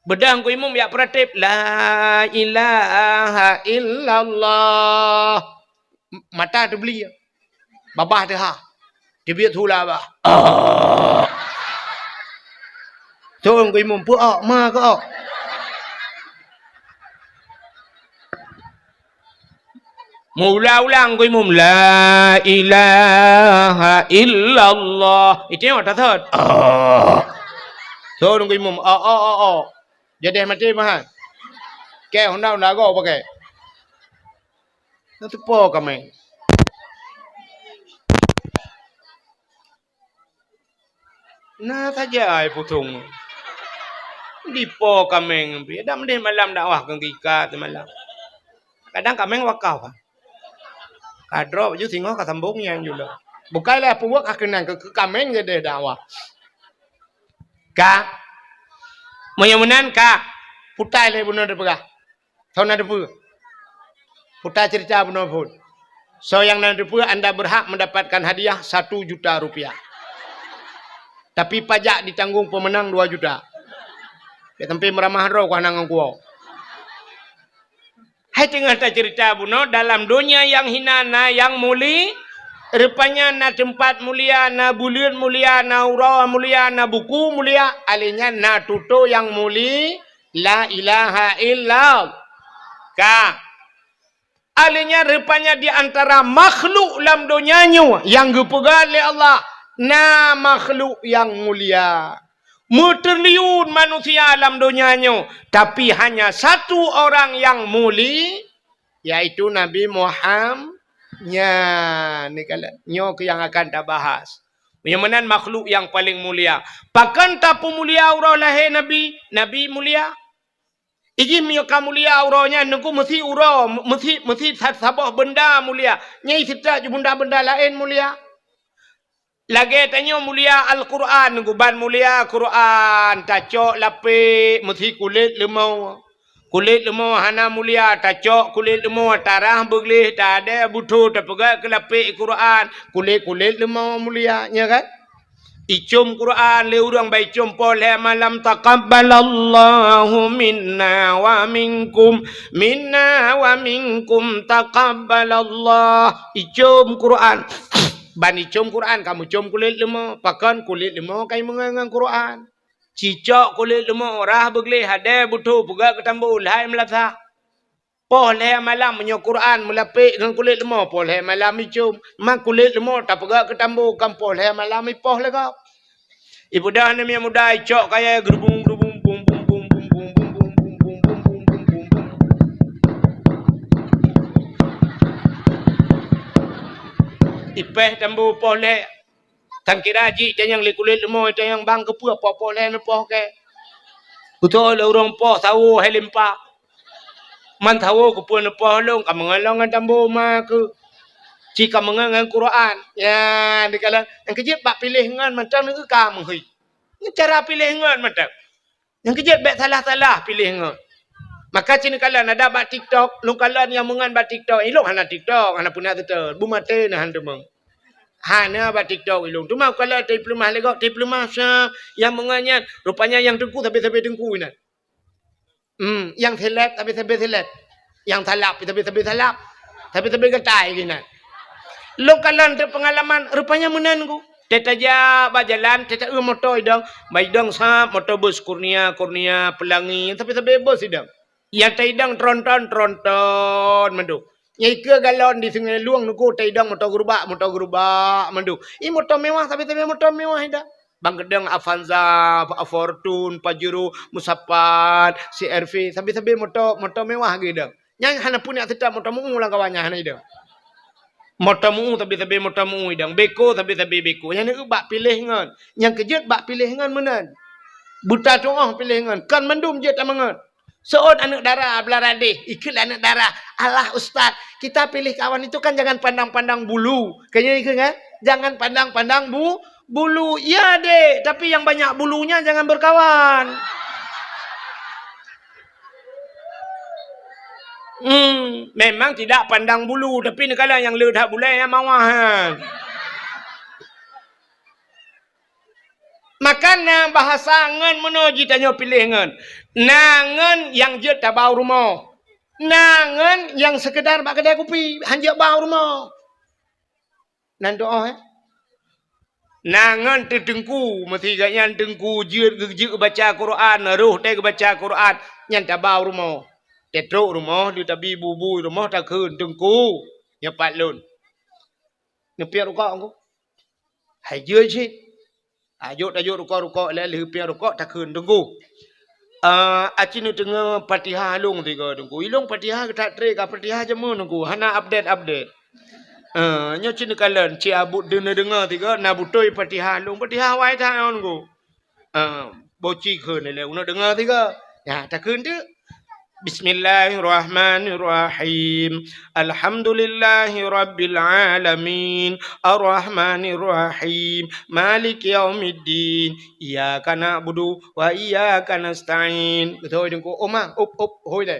Beudôh Teungku Imum jak peurateb, "La ilaha illallah." M-, mata teubli. Babah teuhah. Teubiet hula bah. Ah. Teungku Imum, peu-ok ma keu-ok. Meuulang-ulang Teungku Imum, "La ilaha illallah." Itu yang mata thot. Ah. Teungku Imum, "Oh, oh, oh, oh." Jadeh maté mahan. Kée honda-honda go pakai. Na teupo kaméng. Na saja ai pusong. Dipo kaméng pih. Dak meudeh malam dakwah keu gika teumalam. Kadang kaméng wakaf. Ka droe baju singoh ka sambong nyang jula. Bukai lé puwok ka keunang keu, keu kaméng jadeh dakwah. Ka. Meunyoe meunan ka. Putai lé bunoe teupeugah. Soe na teupeue? Puta cerita bunoe phon. Soe nyang na teupeue, anda berhak mendapatkan hadiah satu juta rupiah. Tapi pajak ditanggung pemenang dua juta. Bèk sampai meuramah droe ku hana ngon kuwoe. Hai teungoh tacerita bunoe, dalam donya nyang hina na nyang muli-, rupanya na teumpat mulia, na buleuen mulia, na uroe mulia, na buku mulia, alèh nyan na tutoe nyang muli-, La ilaha illallah. Ka. Alèh nyan rupanya di antara makhluk lam donya nyoe nyang geupeugah lé Allah, na makhluk nyang mulia. Meutriliun manusia lam donya nyoe, tapi hanya satu orang nyang muli-, yaitu Nabi Muham-, nyan, ni kala-, nyoe keuh nyang akan tabahas. Meunyoe meunan makhluk nyang paleng mulia. Pakon tapeumulia uroe lahé Nabi? Nabi mulia. Ijih meunyoe ka mulia uroe nyan, Teungku, meusi uroe, meusi, meusi sa-, saboh beunda mulia. Nyan seutôt ju beunda-beunda laén mulia. Lagèe tanyoe mulia Al-Quran, Teungku, ban mulia Quran, tacok lapék, meusi kulét leumo. Kulét leumo hana mulia, tacok kulét leumo, tarah beugleh, tadè butho, tapeugah keu lapék Quran, kulét-kulét leumo mulia, nya kan? Icom Quran lé ureueng, ban icom poh lhèe malam, "Taqabbalallahu minna wa minkum, minna wa minkum taqabbalallah." Icom Quran. Ban icom Quran, ka meucom kulét leumo. Pakon kulét leumo ka imeungon ngon Quran. Cicok kulét leumo, rah beugleh, hadè butho, peugah keu tambo, lhai meulasah. Poh lhèe malam meunyoe Quran meulapék ngon kulét leumo, poh lhèe malam icom. Ma kulét leumo tapeugah keu tambo, kan poh lhèe malam ipoh lé gob. Ipeugah aneuk miet muda, icok kayèe geurubung-geurubung, bung, bung, bung. Ipèh tambo poh lhèe. Tan kira jih tanyong lé kulét leumo, tanyong bang keupeue poh-poh lhèe neupoh kèe. Beutôi lé ureueng poh sawo hai limpa. Man sawo keupeue neupoh lôn, ka meungon lôn ngon tambo ma keuh. Ci ka meungon ngon Quran. Ya, dikalon nyang keujeuet bak piléh ngon mantong neu ka meuhôi. Ngon cara piléh ngon mantong. Nyang keujeuet bèk salah-salah piléh ngon. Maka cit neukalon ada bak TikTok, lôn kalon nyang meungon bak TikTok. Ilôn hana TikTok, hana peunak teuteun. Beumaté na han teumeung. Hana bak TikTok ilôn. Teuma kalon teupeulumah lé gob, teupeulumah sa nyang meungon nyan. Rupanya nyang teungku sabe-sabe teungku inan. Hmm, nyang seleb sabe-sabe seleb. Nyang salab sabe-sabe salab. Sabe-sabe gatai inan. Lôn kalon teupeungalaman, rupanya meunan ku. Teutajak bak jalan, teuta-eu moto idong. Bak idong sab, moto bus Kurnia, Kurnia, Pelangi, sabe-sabe bus idong. Nyang taidong tronton, tronton mandum. Nyang ikeue galon di Sungai Lueng nuku taidong moto gerubak, moto gerubak mandum. I moto mewah, sabe-sabe moto mewah idong. Bang keudong Avanza, Fortuner, Pajero, Musapat, C R V, sabe-sabe moto, moto mewah geuidong. Nyan hana peunak teutab moto meu lam kawan nyan hana idong. Moto meu sabe-sabe moto meu idong, beko sabe-sabe beko. Nyan bak piléh ngon. Nyang keujeuet bak piléh ngon meunan. Buta tuoh piléh ngon, kon mandum jeuet tameungon. Seuôt aneuk dara beulara deh, ikheun lé aneuk dara, "Alah ustaz, kita pilih kawan itu kan jangan pandang-pandang bulu." Kayaknya ikheun kan? "Jangan pandang-pandang bu-, bulu." Ya dek, tapi yang banyak bulunya jangan berkawan. Hmm, memang tidak pandang bulu, tapi neukalon nyang le that bulée nyang mawah nyan. Maka na bahasa ngon meunoe jitanyoe piléh ngon. Na ngon nyang jeuet taba u rumoh. Na ngon nyang seukeudar bak keudai kupi, han jeuet ba u rumoh. Nan doa, eh? Na ngon teuteungku, meusigat nyan teungku jeuet geu-, jeuet geubaca Quran, roh teuh geubaca Quran, nyan taba u rumoh. Teutrok rumoh, di tabi bubu rumoh takheun, "Teungku, nyoe pat lôn." Neupiep rukok ku. Hai jeuet cit. Tajok-tajok rukok-rukok, lheuh piep rukok takheun, "Teungku, ah, aci neudeungoe Fatihah lôn sigoe Teungku." Ilôn Fatihah geutak trek ka Fatihah jameun Teungku, hana update-update. Ah, nyoe cit neukalon, cit abot deungoe-deungoe sigoe na beutôi Fatihah lôn, Fatihah awai that nyoe Teungku. Ah, boci kheun lé uneuk deungoe sigoe. Ya, takheun teuk. Bismillahirrahmanirrahim. Alhamdulillahirabbil alamin. Arrahmanirrahim. Maliki yaumiddin. Iyyaka na'budu wa iyyaka nasta'in. Beutôi Teungku. Oma, up, up, hôi deh.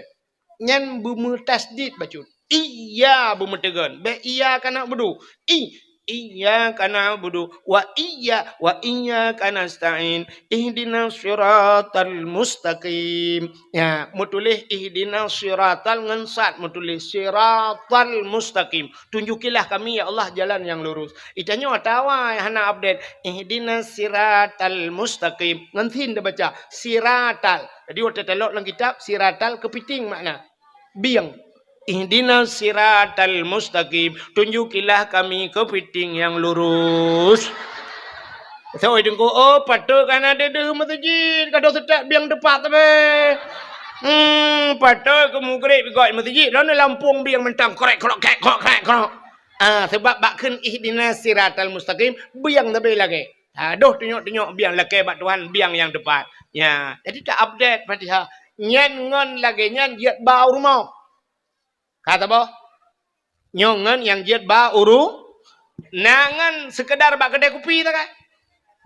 Nyan beumeutasydid bacut. Iya beumeuteugon. Bék iyyaka na'budu. I, iyyaka na'budu wa iyya-, wa iyyaka nasta'in. Ihdinas siratal mustaqim. Ya, meutuléh ihdinas siratal ngon sad meutuléh siratal mustaqim. Tunjukilah kami, ya Allah, jalan yang lurus. Itanyoe atawa hana update. Ihdinas siratal mustaqim. Ngon sin tabaca. Siratal. Jadi, watée talok lam kitab, siratal keupiting makna. Bieng. Ihdinas siratal mustaqim, tunjukilah kami keupiting nyang lurus. Soe Teungku, oh, patôt ka na deuh-deuh meuseujid, ka deuh seutôt bieng teupat sabe. Hmm, patôt keu mugreb gok meuseujid, droeneuh lampôh bieng mantong, krek, krok, krek, krok, krek, krok. Ah, sabab bak kheun ihdinas siratal mustaqim, bieng sabe lagée. Ha, deuh tunyok-tunyok bieng lakée bak Tuhan, bieng nyang teupat. Ya, jadi ta-update Fatihah. Nyan ngon lagée nyan jeuet ba u rumoh. Ka saboh? Nyoe ngon nyang jeuet ba u ru-, na ngon seukeudar bak keudai kupi takai.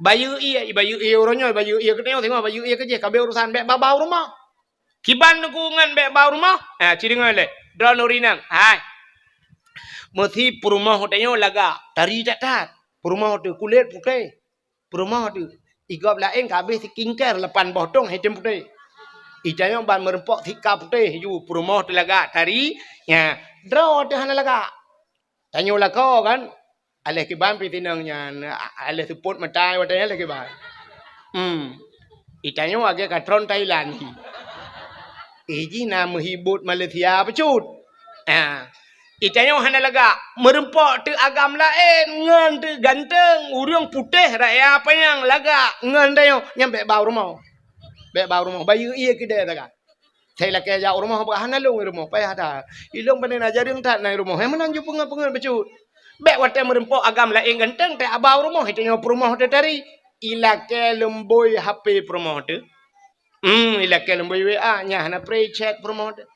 Bayeue ié, bayeue ié uroe nyoe, bayeue ié keunoe, singoh bayeue ié keujih, ka abéh urosan bék ba, ba u rumoh. Kiban Teungku ngon bék ba u rumoh? Ha, ci deungoe lé. Droeneuh ureueng inong. Hai. Meusi peurumoh tanyoe lagak, tari that-that. Peurumoh teuh kulét putéh. Peurumoh teuh. Igob laén ka abéh skincare lapan boh tong item putéh. Itanyoe ban meureumpok sika putéh ju peurumoh teuh lagak tari. Nya, droe teuh hana lagak. Tanyoe lakoe kan. Aléh kiban pih tinong nyan, a-, aléh seupôt meutai watée nyan aléh kiban. Hmm. Itanyoe lagée katron Thailand. Ih jih na meuhibot Malaysia bacut. Ha. Itanyoe hana lagak, meureumpok teuh agam laén ngon teuh ganteng, ureueng putéh raya panyang lagak ngon tanyoe, nyan bék ba u rumoh. Bék ba u rumoh, bayeue ié keudée takai. Sai lakée jak u rumoh, bah hana lôn i rumoh, payah that. Ilôn pane na jareueng that na i rumoh, hai meunan ju peungeut-peungeut bacut. Bék watée meureumpok agam laén ganteng, teuh ba u rumoh, itanyoe peurumoh teuh tari. Ilakée leumbôi H P peurumoh teuh. Hmm, ilakée leumbôi W A, nyan hana pré ichat peurumoh teuh.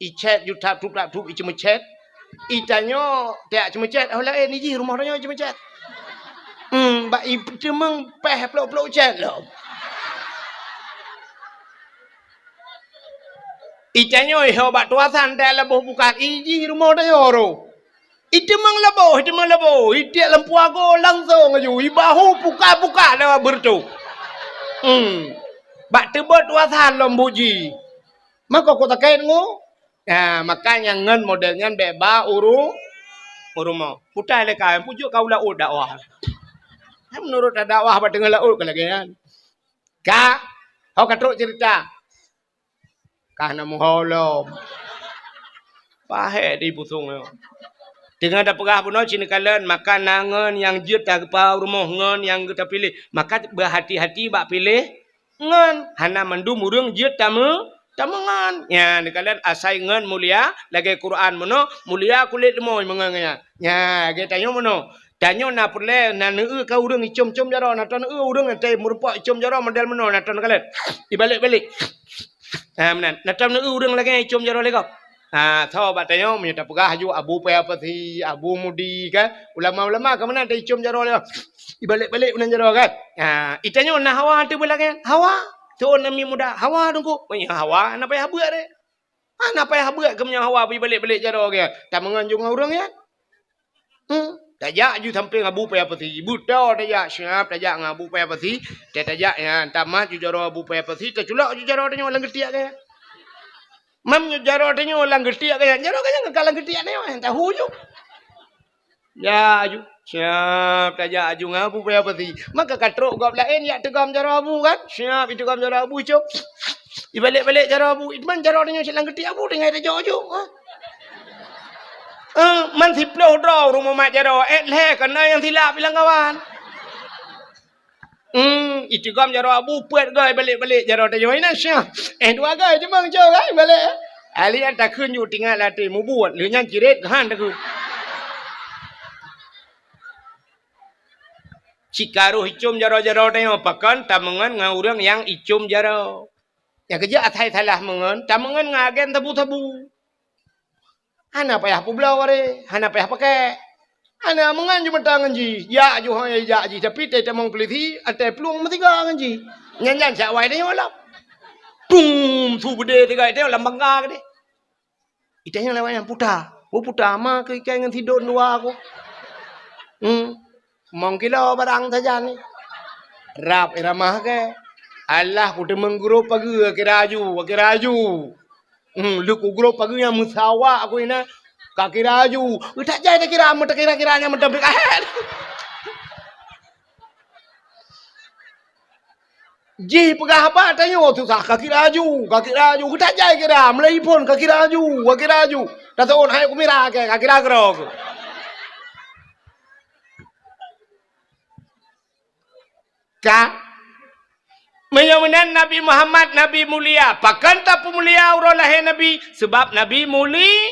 Ichat ju tap tup tap tup iceumeuchat. Itanyoe tajak ceumeuchat, oh laén ijih rumoh tanyoe iceumeuchat. Hmm, bak iteumeung péh plok-plok chat lom. Itanyoe ho bak tuasan teuh laboh bukan iji rumoh tanyoe ro. Iteumang laboh, iteumang laboh, itiek lampu ago langsong aju, ibahu puka-puka lewat beureutoh. Hmm. Bak teubot tuasan lom buji. Mako ku takét ngu. Ha, maka nyang ngon model nyan bèk ba uru-, urumoh. Putai lé ka, pujok ka u laôt dakwah. Nyan meunurot dakwah bak teungoh laôt ka lagèe nyan. Ka, ho ka trok cerita. Ka na muho lom. Pahé di pusong nyoe. Teungoh tapeugah bunoe cit neukalon, maka na ngon nyang jeuet tageupa u rumoh ngon nyang geuta piléh. Maka beuhati-hati bak piléh ngon, hana mandum ureueng jeuet tameu-, tameungon. Nyan, neukalon asai ngon mulia, lagèe Quran meunoe, mulia kulét leumoi meungon ngon nyan. Nyan, lagèe tanyoe meunoe. Tanyoe na peureulèe, na neueu ka ureueng icom-com jaroe, na taneueu ureueng nyang teumeureumpok icom jaroe model meunoe, na tan neukalon. Ibalek-balek. Ha, meunan. Na taneueu ureueng lagèe icom jaroe lé gob. Ha, so bak tanyoe meunyoe tapeugah aju Abu Paya Pasi, Abu Mudi kan, ulama-ulama ka meunan taicom jaroe lé. Ibalek-balek meunan jaroe kan. Ha, itanyoe na hawa teuh beulagèe. Hawa. Tuan Ami Muda, hawa teungku. Meunyoe hawa, hana payah beuet deh. Hana payah beuet keu meunyoe hawa beuibalek-balek jaroe geuh. Tameungon ju ngon ureueng nyan. Hmm. Tajak ju sampéng Abu Paya Pasi. Buta tajak siap tajak ngon Abu Paya Pasi. Tajak nyan tamat ju jaroe Abu Paya Pasi, taculok ju jaroe tanyoe lam geutiek geuh. Mam ju jaroe tanyoe lam geutiek geuh, jaroe geuh nyan ka lam geutiek tanyoe, tahu ju. Jak aju. Siap tajak aju ngon Abu Paya Pasi. Maka ka trok gob laén jak teugom jaroe Abu kan. Siap iteugom jaroe Abu cok. Ibalek-balek jaroe Abu. Itman jaroe tanyoe cit lam geutiek Abu tinggai tajok aju. Ha. Eh, man siploh droe ureueng mumat jaroe. Eh, lhèe keunoe nyang silap ilang kawan. Hmm, iteugom jaroe Abu peuet goe balek-balek jaroe tanyoe inan syah. Eh, dua goe cuma cok kan balek. Ahli nyan takheun ju tingat lam até mubuet, lheueh nyan cirét han takheun. Cikaroh icom jaroe-jaroe tanyoe pakon tameungon ngon ureueng nyang icom jaroe. Nyang keujeuet asai salah meungon, tameungon ngon agen sabu-sabu. Hana payah peubloe wareh, hana payah pakèk. Hana meungon ju meuta ngon jih, jak ju hôi jak jih, tapi teutamong peulisi, até plueng meusiga ngon jih. Nyan-nyan siat awai tanyoe lom. Tum, su beudé siga tanyoe lam bangga keudeh. Itanyoe lewat nyang puta. Oh, puta ma keu ikai ngon sidon dua aku. Hmm. Mong kilo barang sajan ni. Rab iramah ke. Alah, kuteumeung grob pageue, kira aju, kira aju. Hmm, lheueh kugrob pageue nyang meusawa aku inan. Ka kira aju. Utak jai takira, meutakira-kira nyang meutabrik ahet. Jih peugah haba tanyoe susah, ka kira aju, ka kira aju. Utak jai kira, meulai phon ka kira aju, ka kira aju. Taseuôn hai kumira ke, ka kira keudroe. Ka? Meunyoe meunan Nabi Muhammad, Nabi mulia. Pakon tapeumulia uroe lahé Nabi? Sabab Nabi muli-,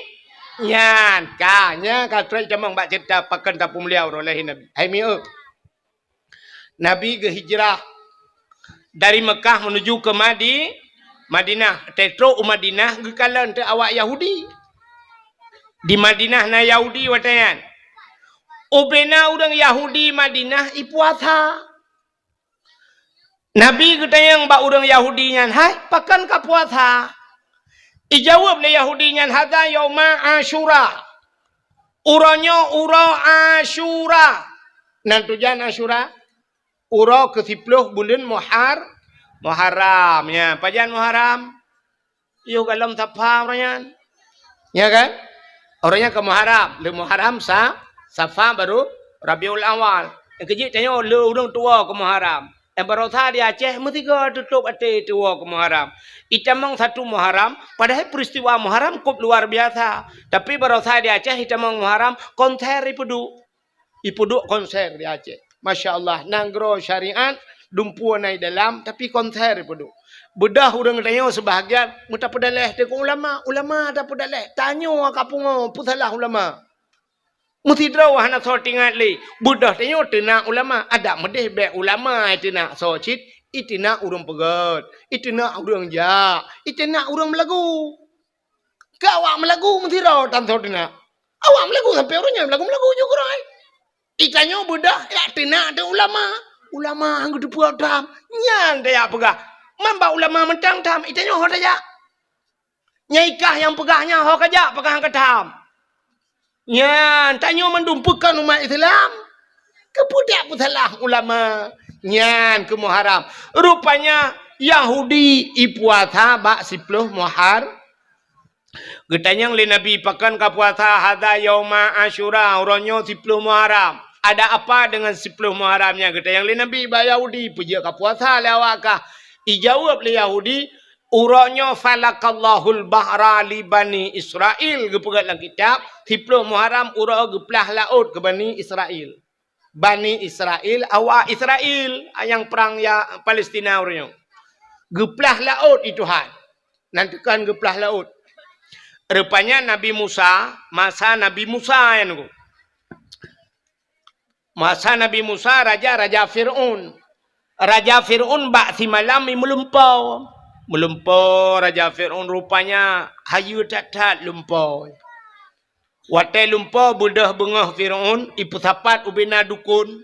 nyan. Ka, nyan ka trok tamong bak ceurita pakon tapeumulia uroe lahé Nabi. Hai mieu. Nabi geuhijrah dari Mekah menuju ke Madi-, Madinah. Tetrok u Madinah geukalon teu awak Yahudi. Di Madinah na Yahudi watèe nyan. Ubena ureueng Yahudi Madinah ipuasa. Nabi geutanyong bak ureueng Yahudi nyan, "Hai, pakon ka puasa?" Ijaweueb lé Yahudi nyan, "Hadza yauma Asyura." Uroe nyoe uroe Asyura. Nan tujan Asyura? Uroe keusiploh buleuen Muhar-, Muharram. Ya, pajan Muharram? Yoh golom Safa uroe nyan. Ya kan? Uroe nyan ka Muharram. Lheueh Muharram sa-, Safa baru Rabiul Awal. Nyang keujeuet tanyoe lheueh ureueng tuwoe ka Muharram. Nyang baroesa di Aceh meusigoe tutôp até tuwoe ka Muharram. Itamong satu Muharram, padahai peristiwa Muharram kôp luar biasa. Tapi baroesa di Aceh itamong Muharram konser ipeuduek. Ipeuduek konser di Aceh. Masya Allah, nanggroe syariat, dumpeue na i dalam, tapi konser ipeuduek. Beudôh ureueng tanyoe seubahagian meutapeudaléh teuk ulama, ulama tapeudaléh. Tanyoe ka pungo, peusalah ulama. Meusidroe hana soe teuingat lé. Beudôh tanyoe teunak ulama, adak meudeh bèk ulama iteunak soe cit, iteunak ureueng peugöt, iteunak ureueng jak, iteunak ureueng meulagu. Keu awak meulagu meusidroe tan soe teunak. Awak meulagu sampoe uroe nyoe meulagu-meulagu ju keudroe. Itanyoe beudôh jak teunak teuh ulama. Ulama han geuteupeue tham. Nyan tajak peugah. Man bak ulama mantong tham, itanyoe ho tajak. Nyai kah nyang peugah nyan ho kajak peugah nyang ka tham. Nyan, tanyoe mandum peue kon umat Islam. Keupeue dak peusalah ulama? Nyan keuh Muharram. Rupanya Yahudi ipuasa bak siploh Muhar-, Geutanyong lé Nabi, "Pakon kapuasa?" "Hadza yauma Asyura, uroe nyoe siploh Muharram." "Ada apa dengan siploh Muharram nyan?" geutanyong lé Nabi bak Yahudi, "Peujeuet kapuasa lé awak kah?" Ijaweueb lé Yahudi, "Uroe nyoe falaqallahul bahra li Bani Israil," geupeugah lam kitab, siploh Muharram uroe geuplah laôt keu Bani Israil. Bani Israil, awak Israil, nyang prang ya Palestina uroe nyoe. Geuplah laôt di Tuhan. Nan teukan geuplah laôt. Rupanya Nabi Musa, masa Nabi Musa nyan nunggu. Masa Nabi Musa, raja, raja Fir'aun. Raja Fir'aun bak simalam i meulumpo. Meulumpo raja Fir'aun rupanya hayeue that-that lumpo. Watée lumpo beudôh beungoh Fir'aun, ipeusapat ubena dukon.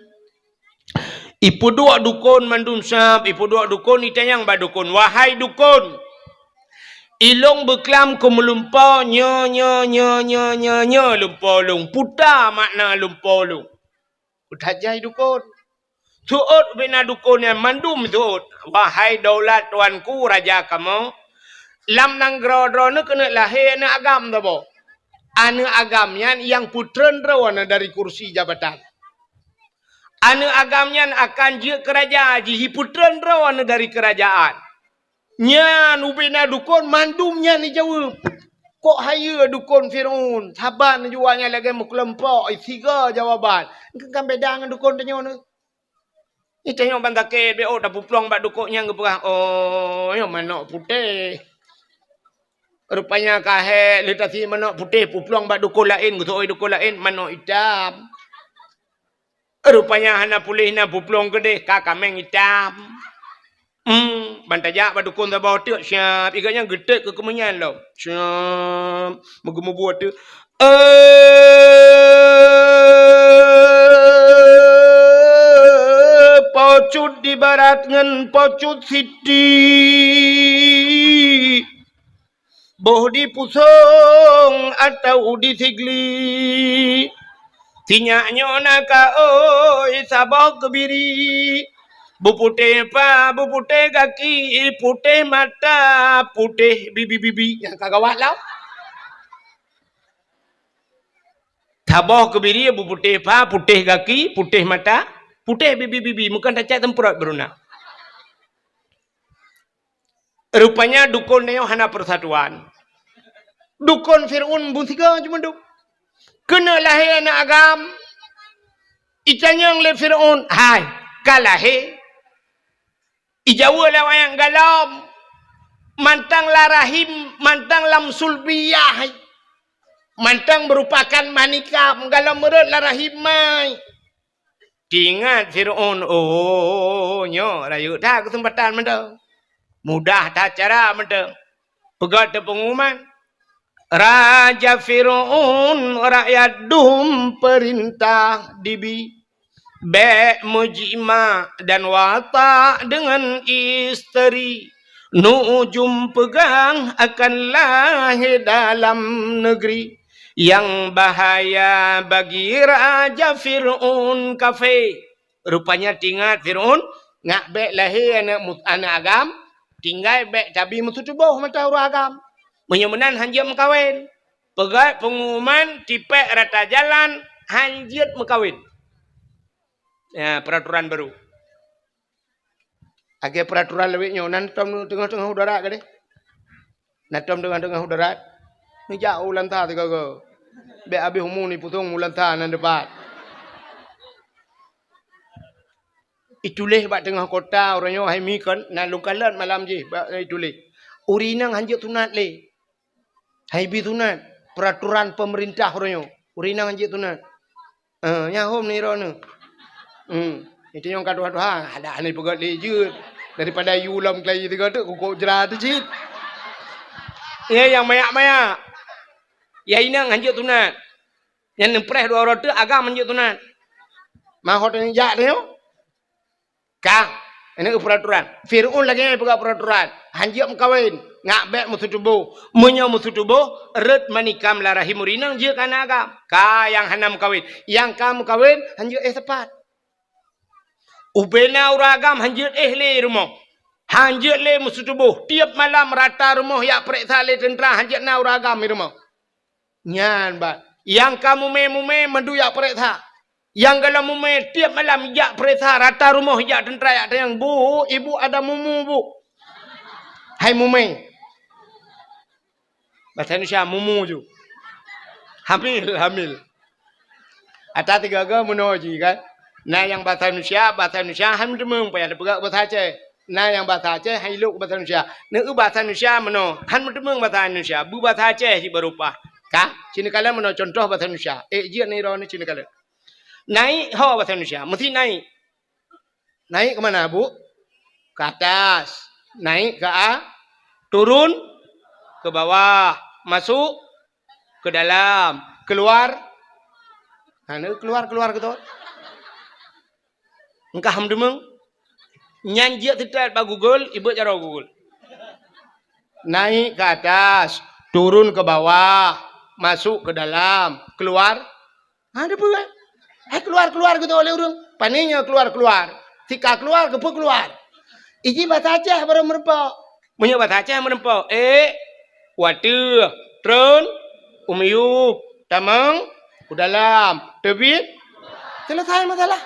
Ipeuduek dukon mandum sab, ipeuduek dukon, itanyong bak dukon, "Wahai dukon, ilong beuklam keu meulumpo nyoe, nyoe, nyoe, lumpo lôn. Peue makna lumpo lôn?" Peutanyong dukon. Seuôt ubena dukon nyan mandum seuôt, "Wahai daulat tuanku raja kamoe, lam nanggroe droeneuh keuneuk lahé aneuëk agam saboh. Aneuëk agam nyan nyang peutreun droeneuh dari kursi jabatan. Aneuëk agam nyan akan jeuet keu raja jih, jipeutreun droeneuh dari keurajaan." Nyan ubena dukon mandum nyan ijaweueb. Kok hayeue dukon Fir'aun, saban jua nyan lagée meukeuleumpok, sigoe jawaban. Kan beda ngon dukon tanyoe nyoe. Nyan tanyoe ban sakét, beu tapeuplong bak dukon nyang geupeugah, "Oh, nyoe manok putéh." Rupanya ka hék lé tasi manok putéh, peuplong bak dukon laén, geuseuôt dukon laén, manok itam. Rupanya hana puléh na peuplong keudeh, ka kaméng itam. Hmm, ban tajak bak dukon saboh teuk, siab. Ikat nyan geutek keu keumeunyan lom. Siab, meugeumeubuet teuk. Eh, Po Cut di barat ngon Po Cut Siti. Boh di Pusong atawa di Sigli. Sinyak nyoe na ka oi saboh keubiri. Beuputéh pa, beuputéh gaki, putéh mata, putéh bibi-bibi. Nyang ka gawat lom. Saboh keubiri beuputéh pa, putéh gaki, putéh mata, putéh bibi-bibi. Meukeun tacak teumprot beuruna. Rupanya dukon nyoe hana persatuan. Dukon Fir'aun beusigoe cuma dum. Keuneuk lahé aneuëk agam. Itanyong lé Fir'aun, "Hai, ka lahé?" Ijaweueb lé awaknyan, "Galom." Mantong lam rahim, mantong lam sulbiyah. Mantong meurupakan manikam, galom meurot lam rahim mai. Teuingat Fir'aun, oh, nyoe rayeuk that keuseumpatan mantong. Mudah that cara mantong. Peugah teupengumuman, "Raja Fir'aun, rakyat dum peurintah dibi. Bék meujimak dan watak deungon isteri. Nujum peugah akan lahé dalam neugri. Nyang bahaya bagi Raja Fir'aun kafé." Rupanya teuingat Fir'aun, ngat bék lahé aneuëk mu-, aneuëk agam, tinggai bék tabi meututoboh mata ureuëng agam. Meunyoe meunan hanjeuet meukawen. Peugah pengumuman tipék rata jalan hanjeuet meukawen. Ya, peraturan baru. Lagée peraturan lawét nyoe, nan tom teungoh-teungoh u darat gadeh. Nan tom teungoh-teungoh u darat. Neujak u lanta sigoe-goe. Bék habéh umu ni pusong u lanta nan depan. Ituléh bak teungoh kota uroe nyoe hai mi kon, na lôn kalon malam jih bak ituléh. Ureuëng inong hanjeuet sunat lé. Hai bi sunat, peraturan pemerintah uroe nyoe. Ureuëng inong hanjeuet sunat. Eh, nyan hom ni droeneuh. Hmm. Itu nyang ka tuha-tuha, ada ni peugét lé jeuet. Daripada yu lom kelai tiga tu, kukok jera tu cit. Ya, nyang mayak-mayak. Ya, inong hanjeuet sunat. Nyang neupreh dua uroe tu, agam hanjeuet sunat. Mahot nyang jak tu nyoe. Ka. Ini peraturan. Fir'aun lagée nyan peugah peraturan. Hanjeuet meukawen. Ngak bék meuseutuboh. Meunyoe meuseutuboh, rot manikam lam rahim ureuëng inong jeuet keu aneuëk agam. Ka nyang hana meukawen. Nyang ka meukawen, hanjeuet éh sapat. Ubena ureuëng agam hanjeuet éh lé rumoh. Hanjeuet lé meuseutuboh. Tieb malam rata rumoh jak peureksa lé teuntra hanjeuet na ureuëng agam di rumoh. Nyan ban. Nyang ka mumé-mumé mandum jak peureksa. Nyang gohlom mumé tieb malam jak peureksa rata rumoh jak teuntra jak tanyong, "Bu, ibu ada mumu, Bu." Hai mumé. Bahasa Indonesia, mumu ju. Hamil, hamil. Ata tiga-tiga meunoe jih kan. Na nyang bahasa Indonesia, bahasa Indonesia han meuteumong payah teupeugah bahasa Aceh. Na nyang bahasa Aceh han ilok bahasa Indonesia. Neu bahasa Indonesia meunoe, han meuteumong bahasa Indonesia. Beubahasa Aceh jih baru paih. Ka? Sinoe kalon meunoe contoh bahasa Indonesia. Eh, jeuet nirone sinoe kalon. Naik ho bahasa Indonesia, mesti naik. Naik ke mana, Bu? Ke atas. Naik ke a-, turun ke bawah. Masuk ke dalam. Keluar. Nah, ni keluar, keluar gitu. Engkah meudeungoe. Nyan jeuet teutab bak Google, ibeuet jaroe Google. Naik ke atas, turun ke bawah, masuk ke dalam, keluar. Ha, ada apa, kan? Eh, keluar, keluar gitu oleh ureuëng. Pane nyoe keluar, keluar. Tika keluar, keupeu keluar. Iji bahasa Aceh baru meureumpok. Meunyoe bahasa Aceh meureumpok, eh, wateueh, tron, u miyueb, tamong, u dalam, teubiet, selesai masalah.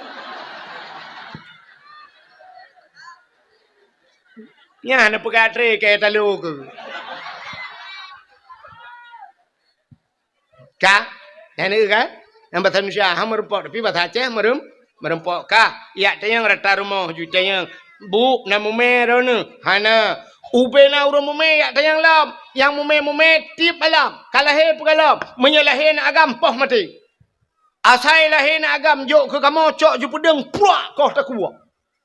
Nyan na peugah tré keu talo keu. Ka? Nyan ka? Nyang bahasa Indonesia ha meureumpok, tapi bahasa Aceh meureuem-, meureumpok ka. Yak tanyong rata rumoh ju tanyong, "Bu, na mumé droeneuh?" "Hana." "Ubé na ureuëng mumé yak tanyong lom?" "Nyang mumé-mumé tieb malam." "Ka lahé peugah lom?" "Meunyoe lahé na agam poh maté." Asai lahé na agam jok keu kamoe cok ju peudeueng pruak koh takue.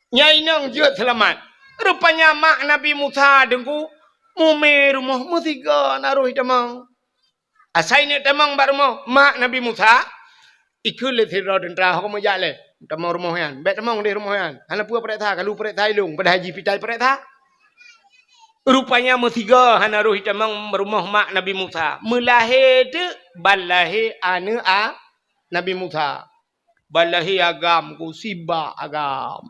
Nyang inong jeuet seulamat. Rupanya mak Nabi Musa deungku mumé rumoh meusigoe na roh itamong. Asai neuk tamong bak rumoh mak Nabi Musa, ikheun lé sidroe teuntra ho meujak lé tamong rumoh nyan. Bék tamong deh rumoh nyan. Hana peue peureksa, kalu peureksa ilong, padahai jih pitai peureksa. Rupanya meusigoe hana roh itamong rumoh mak Nabi Musa. Meulahé teuk ban lahé aneuëk a Nabi Musa. Ban lahé agam ku sibak agam.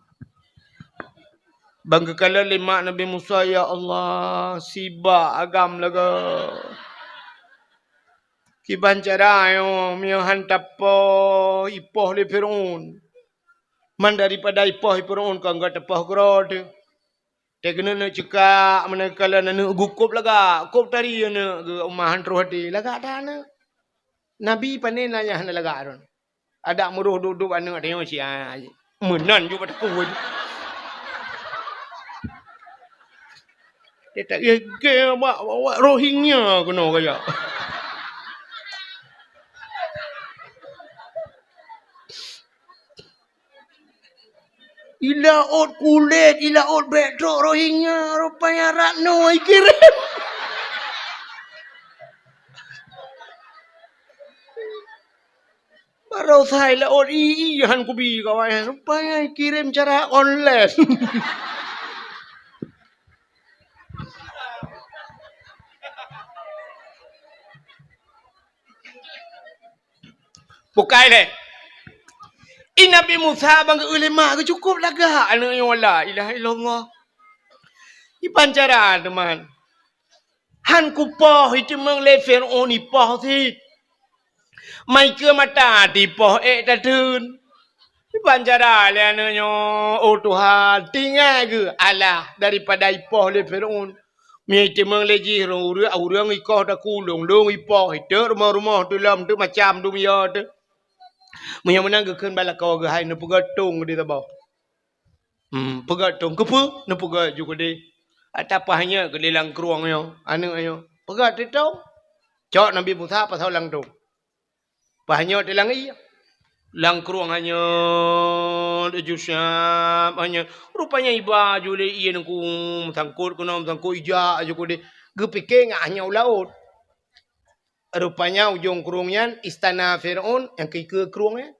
Ban geukalon lé mak Nabi Musa, "Ya Allah, sibak agam lagée." Kiban cara nyoe, meunyoe han tapoh, ipoh lé Fir'aun. Man daripada ipoh lé Fir'aun, kon gata poh keudroe teuh. Teuh keuneuk neuk ceuka, meunan kalon aneuëk geuh kôb lagak, kôb tari aneuëk geuh, uma han troh até, lagak that aneuëk. Nabi pane na nyang hana lagak droeneuh. Adak meuroh dub-dub aneuëk tanyoe sia. Meunan ju bak takue. Dia tak gege bak, bak, bak Rohingya keunoe kaya. Ilaôt kulét, ilaôt bék trok Rohingya, rupanya Ratno ikirém. Baroesa ilaôt i, i han kubi kawan, rupanya ikirém cara online. Bukai lé. I Nabi Musa ban geu-eu lé mak geuh cukôp lagak aneuëk nyoe, la ilaha illallah. Iban cara teuma. Han kupoh iteumong lé Fir'aun ipoh cit. Mai keu mata tipoh ék tateun. Iban cara lé aneuëk nyoe, oh Tuhan, tinggai geuh alah daripada ipoh lé Fir'aun. Meunyoe iteumong lé jih ureuëng, ureuëng ikoh takue lôn-lôn ipoh, iteuk rumoh-rumoh teuh lom teuk macam dum yo teuh. Meunyoe meunan geukheun bak lakoe geuh hai neupeugöt tong di saboh. Hmm, peugöt tong. Keupeue? Neupeugöt ju keudeh. Ata paih nyoe keudeh lam krueng nyoe, aneuëk nyoe. Peugöt teuh tong. Cok Nabi Musa pasoe lam tong. Paih nyoe teuh lam ié. Lam krueng hanyeut, ju siab hanyeut. Rupanya iba ju lé ié nangku meusangkot keunoe meusangkot ijak ju keudeh. Geupike ngat hanyeut u laôt. Rupanya ujong krueng nyan istana Fir'aun nyang keu ikeue krueng nyan.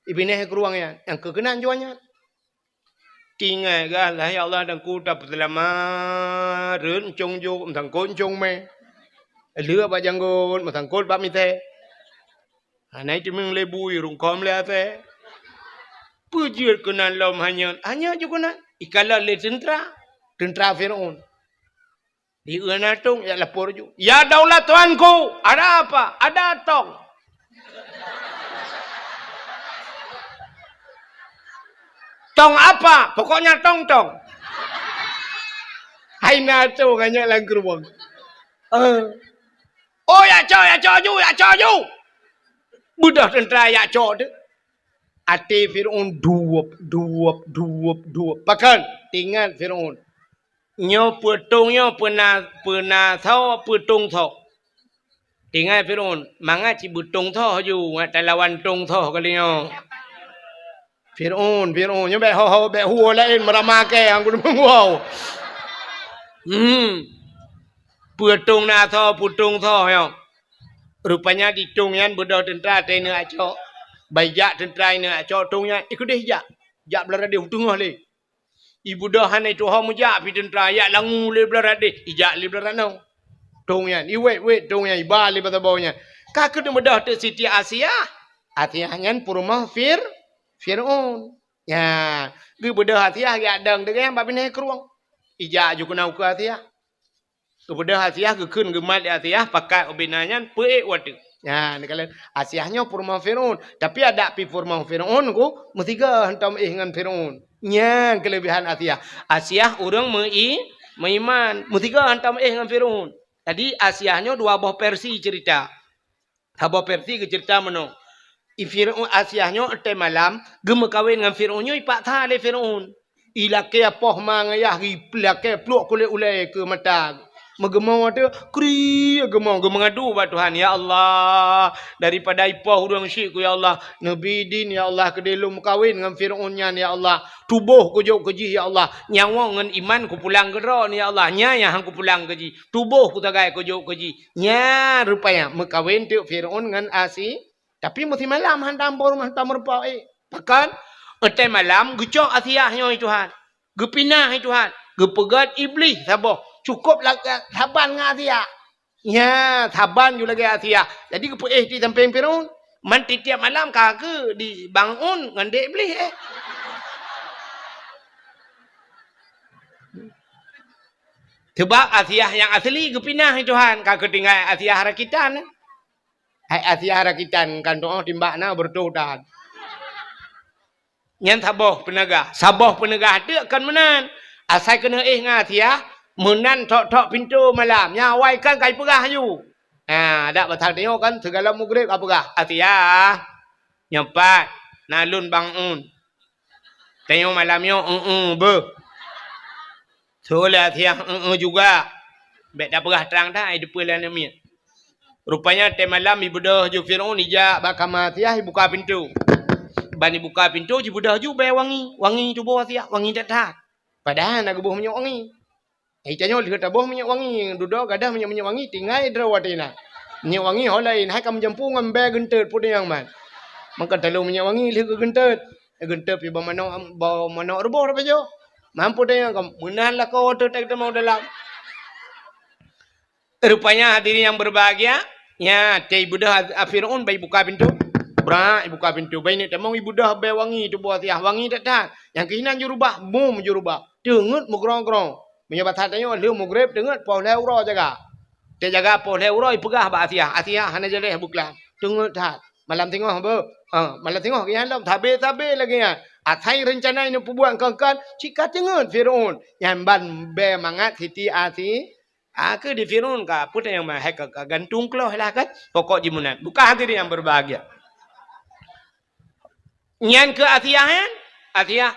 Ibinéh krueng nyan nyang keu keunan juah nyan. Tinggai gah lah, ya Allah, dan ku tapeuseulamat, rhot euncong jok, meusangkot euncong mé. Lheueh bak janggot, meusangkot bak misée. Hana jiteumeung lé bui, rungkôm lé asée. Peue jeuet keunan lom hanyot, hanyot jeuet keunan. Ikalon lé teuntra, teuntra Fir'aun. Di na tong, ya lapor ju. "Ya daulat tuanku, ada apa?" "Ada tong." "Tong apa?" "Pokoknya tong-tong." Hai na tong hanyot lam krueng. Eh. "Oh, ya cok, ya cok ju, ya cok ju." Beudôh teuntra ya cok tu. Até Fir'aun duwup, duwup, duwup, duwup. Pakon? Teuingat Fir'aun. Nyoe peue tong nyoe, peue na, peue na soe, peue tong soe. Tinggai Fir'aun, mangat cit beutong soe ju, ngat talawan tong soe kali nyoe. Fir'aun, Fir'aun, nyoe bék ho-ho, bék huo laén meurama kée, angku deungon huo. Hmm. Peue tong na soe, peue tong soe nyoe. Rupanya di tong nyan beudôh teuntra teuneuk acok. Bai jak teuntra ineuk acok tong nyan, ikeudeh jak. Jak blah radeh u teungoh lé. Ibeudôh hana ituho meujak pih teuntra, ijak langue lé blah radeh, ijak lé blah ranoe. Tong nyan, iwét-wét tong nyan, iba lé bak saboh nyan. Ka keuneuk beudôh teuk Siti Asiah. Asiah nyan peurumoh Fir-, Fir'aun. Nya, geubeudôh Asiah geujak dong deungon bak binéh krueng. Ijak ju keunan ukeue Asiah. Geubeudôh Asiah, geukheun geumat lé Asiah, pakat ubena nyan peuék watèe. Nyan, neukalon Asiah nyoe peurumoh Fir'aun. Tapi adak pih peurumoh Fir'aun ku meusigoe hantom éh ngon Fir'aun. Nyan keuleubehan Asiah. Asiah ureueng meu-i-, meuiman, meusigoe hantom éh ngon Fir'aun. Jadi, Asiah nyoe dua boh versi cerita. Saboh versi geuceurita meunoe, i Fir'aun, Asiah nyoe watèe malam geumeukawen ngon Fir'aun nyoe ipaksa lé Fir'aun. Ilakèe poh ma ngon yah, ilakèe pluek kulét ulèe keu mata. Meugeumoe teuh, kri geumoe, geumeungadu bak Tuhan, "Ya Allah, daripada ipoh ureueng syik ku, ya Allah, neubi idin, ya Allah, keudéh lôn meukawen ngon Fir'aun nyan, ya Allah. Tuboh kujok keu jih, ya Allah. Nyawöng ngon iman kupulang keu Droe, ya Allah. Nyan nyang han kupulang keu jih. Tuboh kusagai kujok keu jih." Nyan rupanya meukawen teuk Fir'aun ngon Asi-, tapi meusimalam hantom peurumoh, hantom meurumpok éh. Pakon? Watèe malam geucok Asiah nyoe, hai Tuhan. Geupinah, hai Tuhan. Geupeugöt Iblih saboh. Cukôp la-, saban ngon Asiah. Nya, saban ju lagèe Asiah. Jadi geupeuéh di sampéng Fir'aun. Man tiep-tiep malam ka keuh dibangun ngon dèk Iblih, eh. Sabab Asiah nyang asli geupinah, hai Tuhan, ka keuh tinggai Asiah rakitan. Hai Asiah rakitan, kan tu'oh timbak na beureutoh that. Nyan saboh peuneugah. Saboh peuneugah teuk kon meunan. Asai keuneuk éh ngon Asiah, meunan thok-thok pintoe malam. Nyang awai kan ka ipeugah aju. Ha, dak pasal tanyoe kan, sigohlom mugreb ka peugah, "Asiah, nyoe pat, na lôn bangun." Tanyoe malam nyoe, eu-eu beuh. Soe lé Asiah, eu-eu juga. Bèk tapeugah trang that, ai deupeue lé aneuk miet. Rupanya watèe malam ibeudôh ju Fir'aun ijak bak kama Asiah, ibuka pintoe. Ban ibuka pintoe, jibeudôh ju bèe wangi. Wangi tuboh Asiah, wangi that-that. Padahai na geuboh minyeuk wangi. Ai tanyoe lheueh taboh minyeuk wangi, dudoe gadoh minyeuk-minyeuk wangi, tinggai droe watèe na. Minyeuk wangi ho laén, hai ka meujampu ngon bèe geunteut, peue nyang man. Maka talôn minyeuk wangi lheueh geugeunteut. Geunteut pih bak manok, bak manok ruboh tapajoh. Mampu tanyong ka meunan lakoe teuh teutamong dalam. Rupanya hadirin yang berbahagia, nya, watèe ibeudôh a-, a Fir'aun bai buka pintoe. Brak, ibuka pintoe. Bai neuk tamong ibeudôh bèe wangi tuboh Asiah, wangi that-that. Nyang keuh inan jurubah, bum jurubah. Teungeut meugrong-grong. Meunyoe basa tanyoe lheueh mugreb teungeut poh lhèe uroe jaga. Teujaga poh lhèe uroe ipeugah bak Asiah, "Asiah, hana jaleh beuklam." Teungeut that. Malam singoh beuh. Ha, malam singoh geuh nyan lom, sabe-sabe lagèe nyan. Asai reuncana ineuk peubuet kon-kon, cit ka teungeut Fir'aun. Nyan ban bèe mangat Siti Asi-, a, keu di Fir'aun ka, peue tanyong ma-, hai ka, ka gantung kloh lah kan. Pokok jih meunan. Bukan hadirin yang berbahagia. Nyan keu Asiah nyan, Asiah.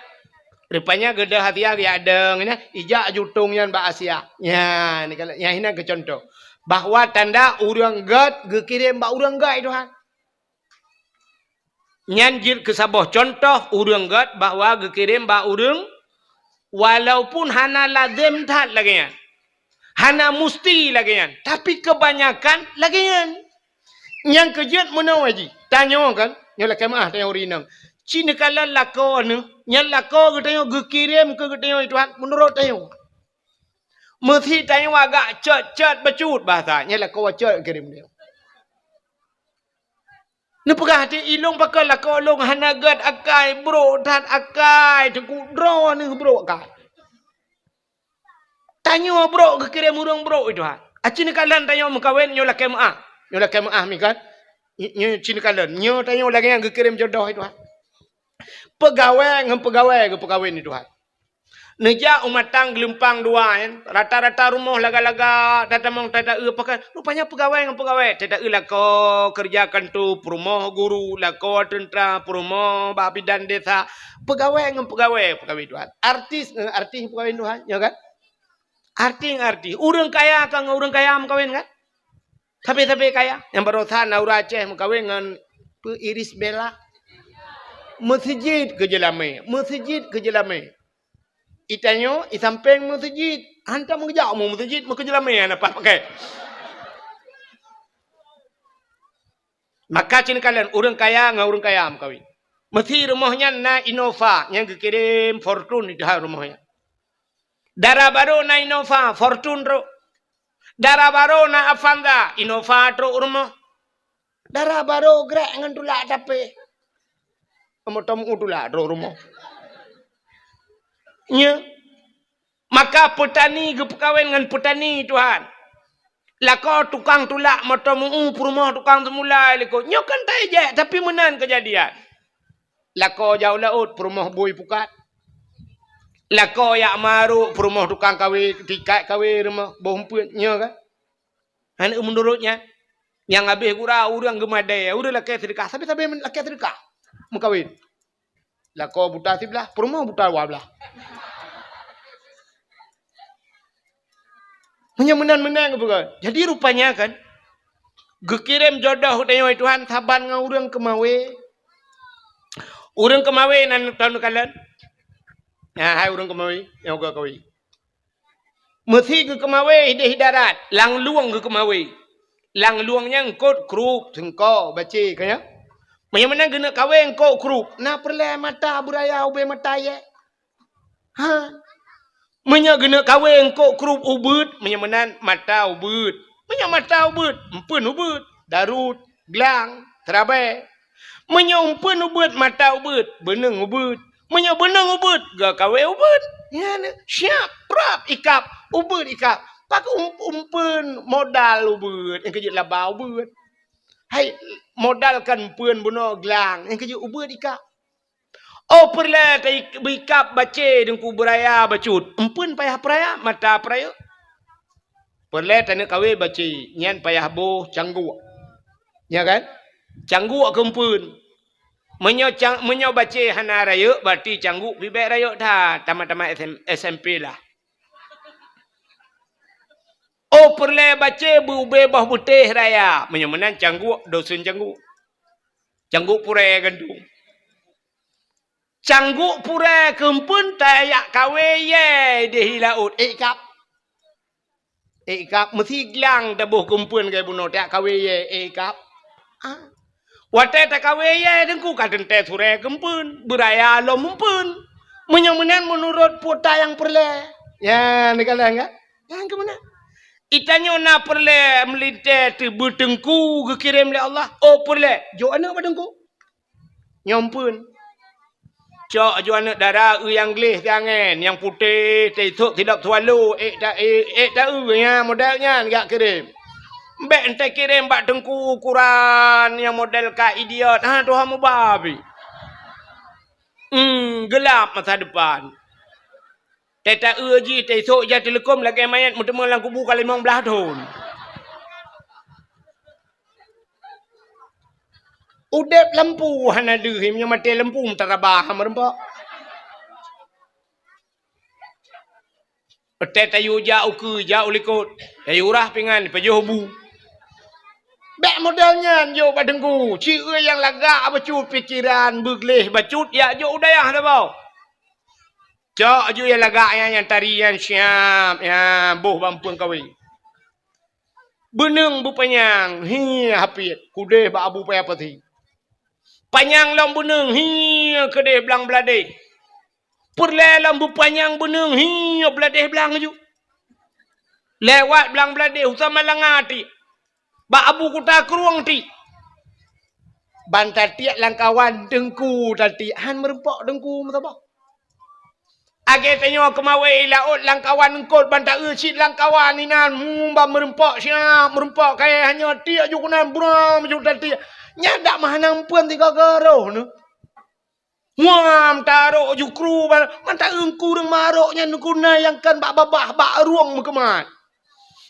Rupanya geudah Asiah geujak dong nyan, ijak jutong nyan bak Asiah. Nyan, nyan inan keu contoh. Bahwa tanda ureueng gèt geukirém bak ureueng gèt, Tuhan. Nyan jeuet keu saboh contoh ureueng gèt bahwa geukirém bak ureueng, walaupun hana lazem that lagèe nyan. Hana musti lagèe nyan, tapi keubanyakan lagèe nyan. Nyang keu jeuet meunoe jih. Tanyoe kan, nyoe lakèe meu'ah tanyoe ureueng inong. Ci neukalon lakoe neuh, nyan lakoe geutanyoe geukirém keu geutanyoe Tuhan meunurot tanyoe. Meusi tanyoe agak cot-cot bacut bahasa, nyan lakoe cot geukirém tanyoe. Neupeugah até ilong pakon lakoe lôn hana gét akai, brok that akai, teungku droeneuh brok akai. Tanyoe brok geukirém ureuëng brok, Tuhan. Aci neukalon tanyoe meukawen nyoe lakée meuáh. Nyoe lakée meuáh mi kan? Nyoe ci neukalon. Nyoe tanyoe lagée nyang geukirém jodoh, Tuhan. Peugawée ngon peugawée geupeukawen, Tuhan. Neujak u matang geulumpang dua, kan? Rata-rata rumoh laga-laga, tatamong tata-eu pakai. Rupanya peugawée ngon peugawée. Tata-eu lakoe keureuja kanto, peurumoh guru, lakoe teuntra, peurumoh bak bidan desa. Peugawée ngon peugawée, peugawée Tuhan. Artis ngon artis peugawée Tuhan, ya kan? Artis ngon artis. Ureuëng kaya ka ngon ureuëng kaya meukawen kan? Sabe-sabe kaya. Nyang barosa na ureuëng Aceh meukawen ngon peu Iris Bella. Meuseujid keu jeulamé, meuseujid keu jeulamé. Itanyoe, isampéng meuseujid. Hantom geujak mu meuseujid, meukeujeulamé hana pakai. Maka cen kalon ureuëng kaya ngon ureuëng kaya meukawen. Meusi rumoh nyan na Innova nyang geukirém Fortuner di dalam rumoh nyan. Dara barô na Innova, Fortuner trok. Dara barô na Avanza, Innova trok rumoh. Dara barô grek ngon tulak tapé. Moto meu tulak trok rumoh. Nya. Maka peutani geupeukawen ngon peutani, Tuhan. Lakoe tukang tulak moto meu peurumoh tukang seumulai likot. Nyoe kan tajak, tapi meunan keujadian. Lakoe jak u laôt peurumoh bui pukat. Lakoe jak marok peurumoh tukang kawé, tikat kawé rumoh boh umpeuet. Nyoe kan? Hana meunurot nyan. Nyang habéh gura ureuëng geumadée, ureuëng lakée seudeukah, sabe-sabe lakée seudeukah. Meukawen. Lakoe buta siblah, peurumoh buta dua blah. Meunyoe meunan-meunan geupeugah. Jadi rupanya kan, geukirém jodoh tanyoe Tuhan saban ngon ureuëng keumawé. Ureuëng keumawé nan tahu neukalon. Nah, hai ureuëng keumawé, nyang ka kawé. Meusi geukeumawé ideh darat, lam lueng geukeumawé. Lam lueng nyan eungkôt krup, seungko, bacé, ka nyan. Meunyoe meunan geuneuk kawé eungkôt krup, na peureulée mata beuraya ubé mata yé. Ha. Meunyoe geuneuk kawé eungkôt krup ubeuet, meunyoe meunan mata ubeuet. Meunyoe mata ubeuet, eumpeuen ubeuet, darut, glang, seurabée. Meunyoe eumpeuen ubeuet, mata ubeuet, beuneueng ubeuet. Meunyoe beuneueng ubeuet, geukawé ubeuet. Nyan siap, prap ikab, ubeuet ikab. Pakon um-, eumpeuen modal ubeuet, nyang keujeuet laba ubeuet. Hai, modal kan eumpeuen bunoe glang, nyang keujeuet ubeuet ikab. Oh, peureulée ta-, beikab bacé deungku beuraya bacut. Eumpeuen payah peuraya, mata peurayeuk. Peureulée taneuk kawé bacé, nyan payah boh cangguk. Ya kan? Cangguk keu eumpeuen. Meunyoe cang-, meunyoe bacé hana rayeuk, berarti cangguk pih bék rayeuk that, tamat-tamat S M, S M P lah. Oh, peureulée bacé beu-, ubé boh beutéh raya. Meunyoe meunan cangguk, dosen cangguk. Cangguk purée gantung. Cangguk purée keu eumpeuen tajak kawé yé di laôt, ék ikab. Ék ikab, meusi glang taboh keu eumpeuen lagée bunoe tajak kawé yé, ék ikab. Ah. Watée takawé yé deungku ka teuntée surée keu eumpeuen, beuraya lom eumpeuen. Meunyoe meunan meunurot peue ta nyang peureulée. Ya, neukalon kan? Nyang keu meunan. Itanyoe na peureulée meulintée teubeuteungku geukirém lé Allah. Oh, peureulée, jok aneuëk bak teungku. Nyoe eumpeuen. Cok aju aneuëk dara eu nyang gleh siangén, nyang putéh, teusok sidop swallow, ék ta-, ék, ék ta-eu nyan, model nyan jak kirém. Bék entai kirém bak teungku ukuran nyang model ka idiot. Ha, tuha mubabi. Hmm, gelap masa depan. Teta-eu jih, teusok ija teuleukom lagée manyét meuteumé lam kubu ka limong blaih thon. Udeb lampu hana deuh, meunyoe maté lampu meutarabah meureumpok. Teta-eu jak ukeue, jak u likot, tayue rah pingan, pajoh bu. Bék model nyan jok bak teungku, ci eu nyang lagak bacut pikeran, beugleh bacut, jak jok u dayah saboh. Cok aju nyang lagak nyan, nyang tari nyan siap, nyan boh bak eumpeuen kawé. Beuneueng beupanyang, hi hapiet, kudeh bak abu paya pasi. Panyang lom beuneueng, hi keudeh blang bladeh. Peureulée lom beupanyang beuneueng, hi, bladeh blang ju. Lewat blang bladeh, u Samalanga tiek. Bak Abu Kuta Krueng tiek. Ban tatiek lam kawan teungku tatiek, han meureumpok teungku meusaboh. Lagée tanyoe keumawé i laôt lam kawan eungkôt ban taeu cit lam kawan inan, hmm, ban meureumpok siab, meureumpok kayée hanyoe tiek ju keunan buram ju tatiek. Nyan dak meuhana meupeuen sigoe-goe roh neuh. Muam tarok ju kru ban mata eungku ureuëng marok nyan guna nyang kan bak babah bak rueng meukeumat.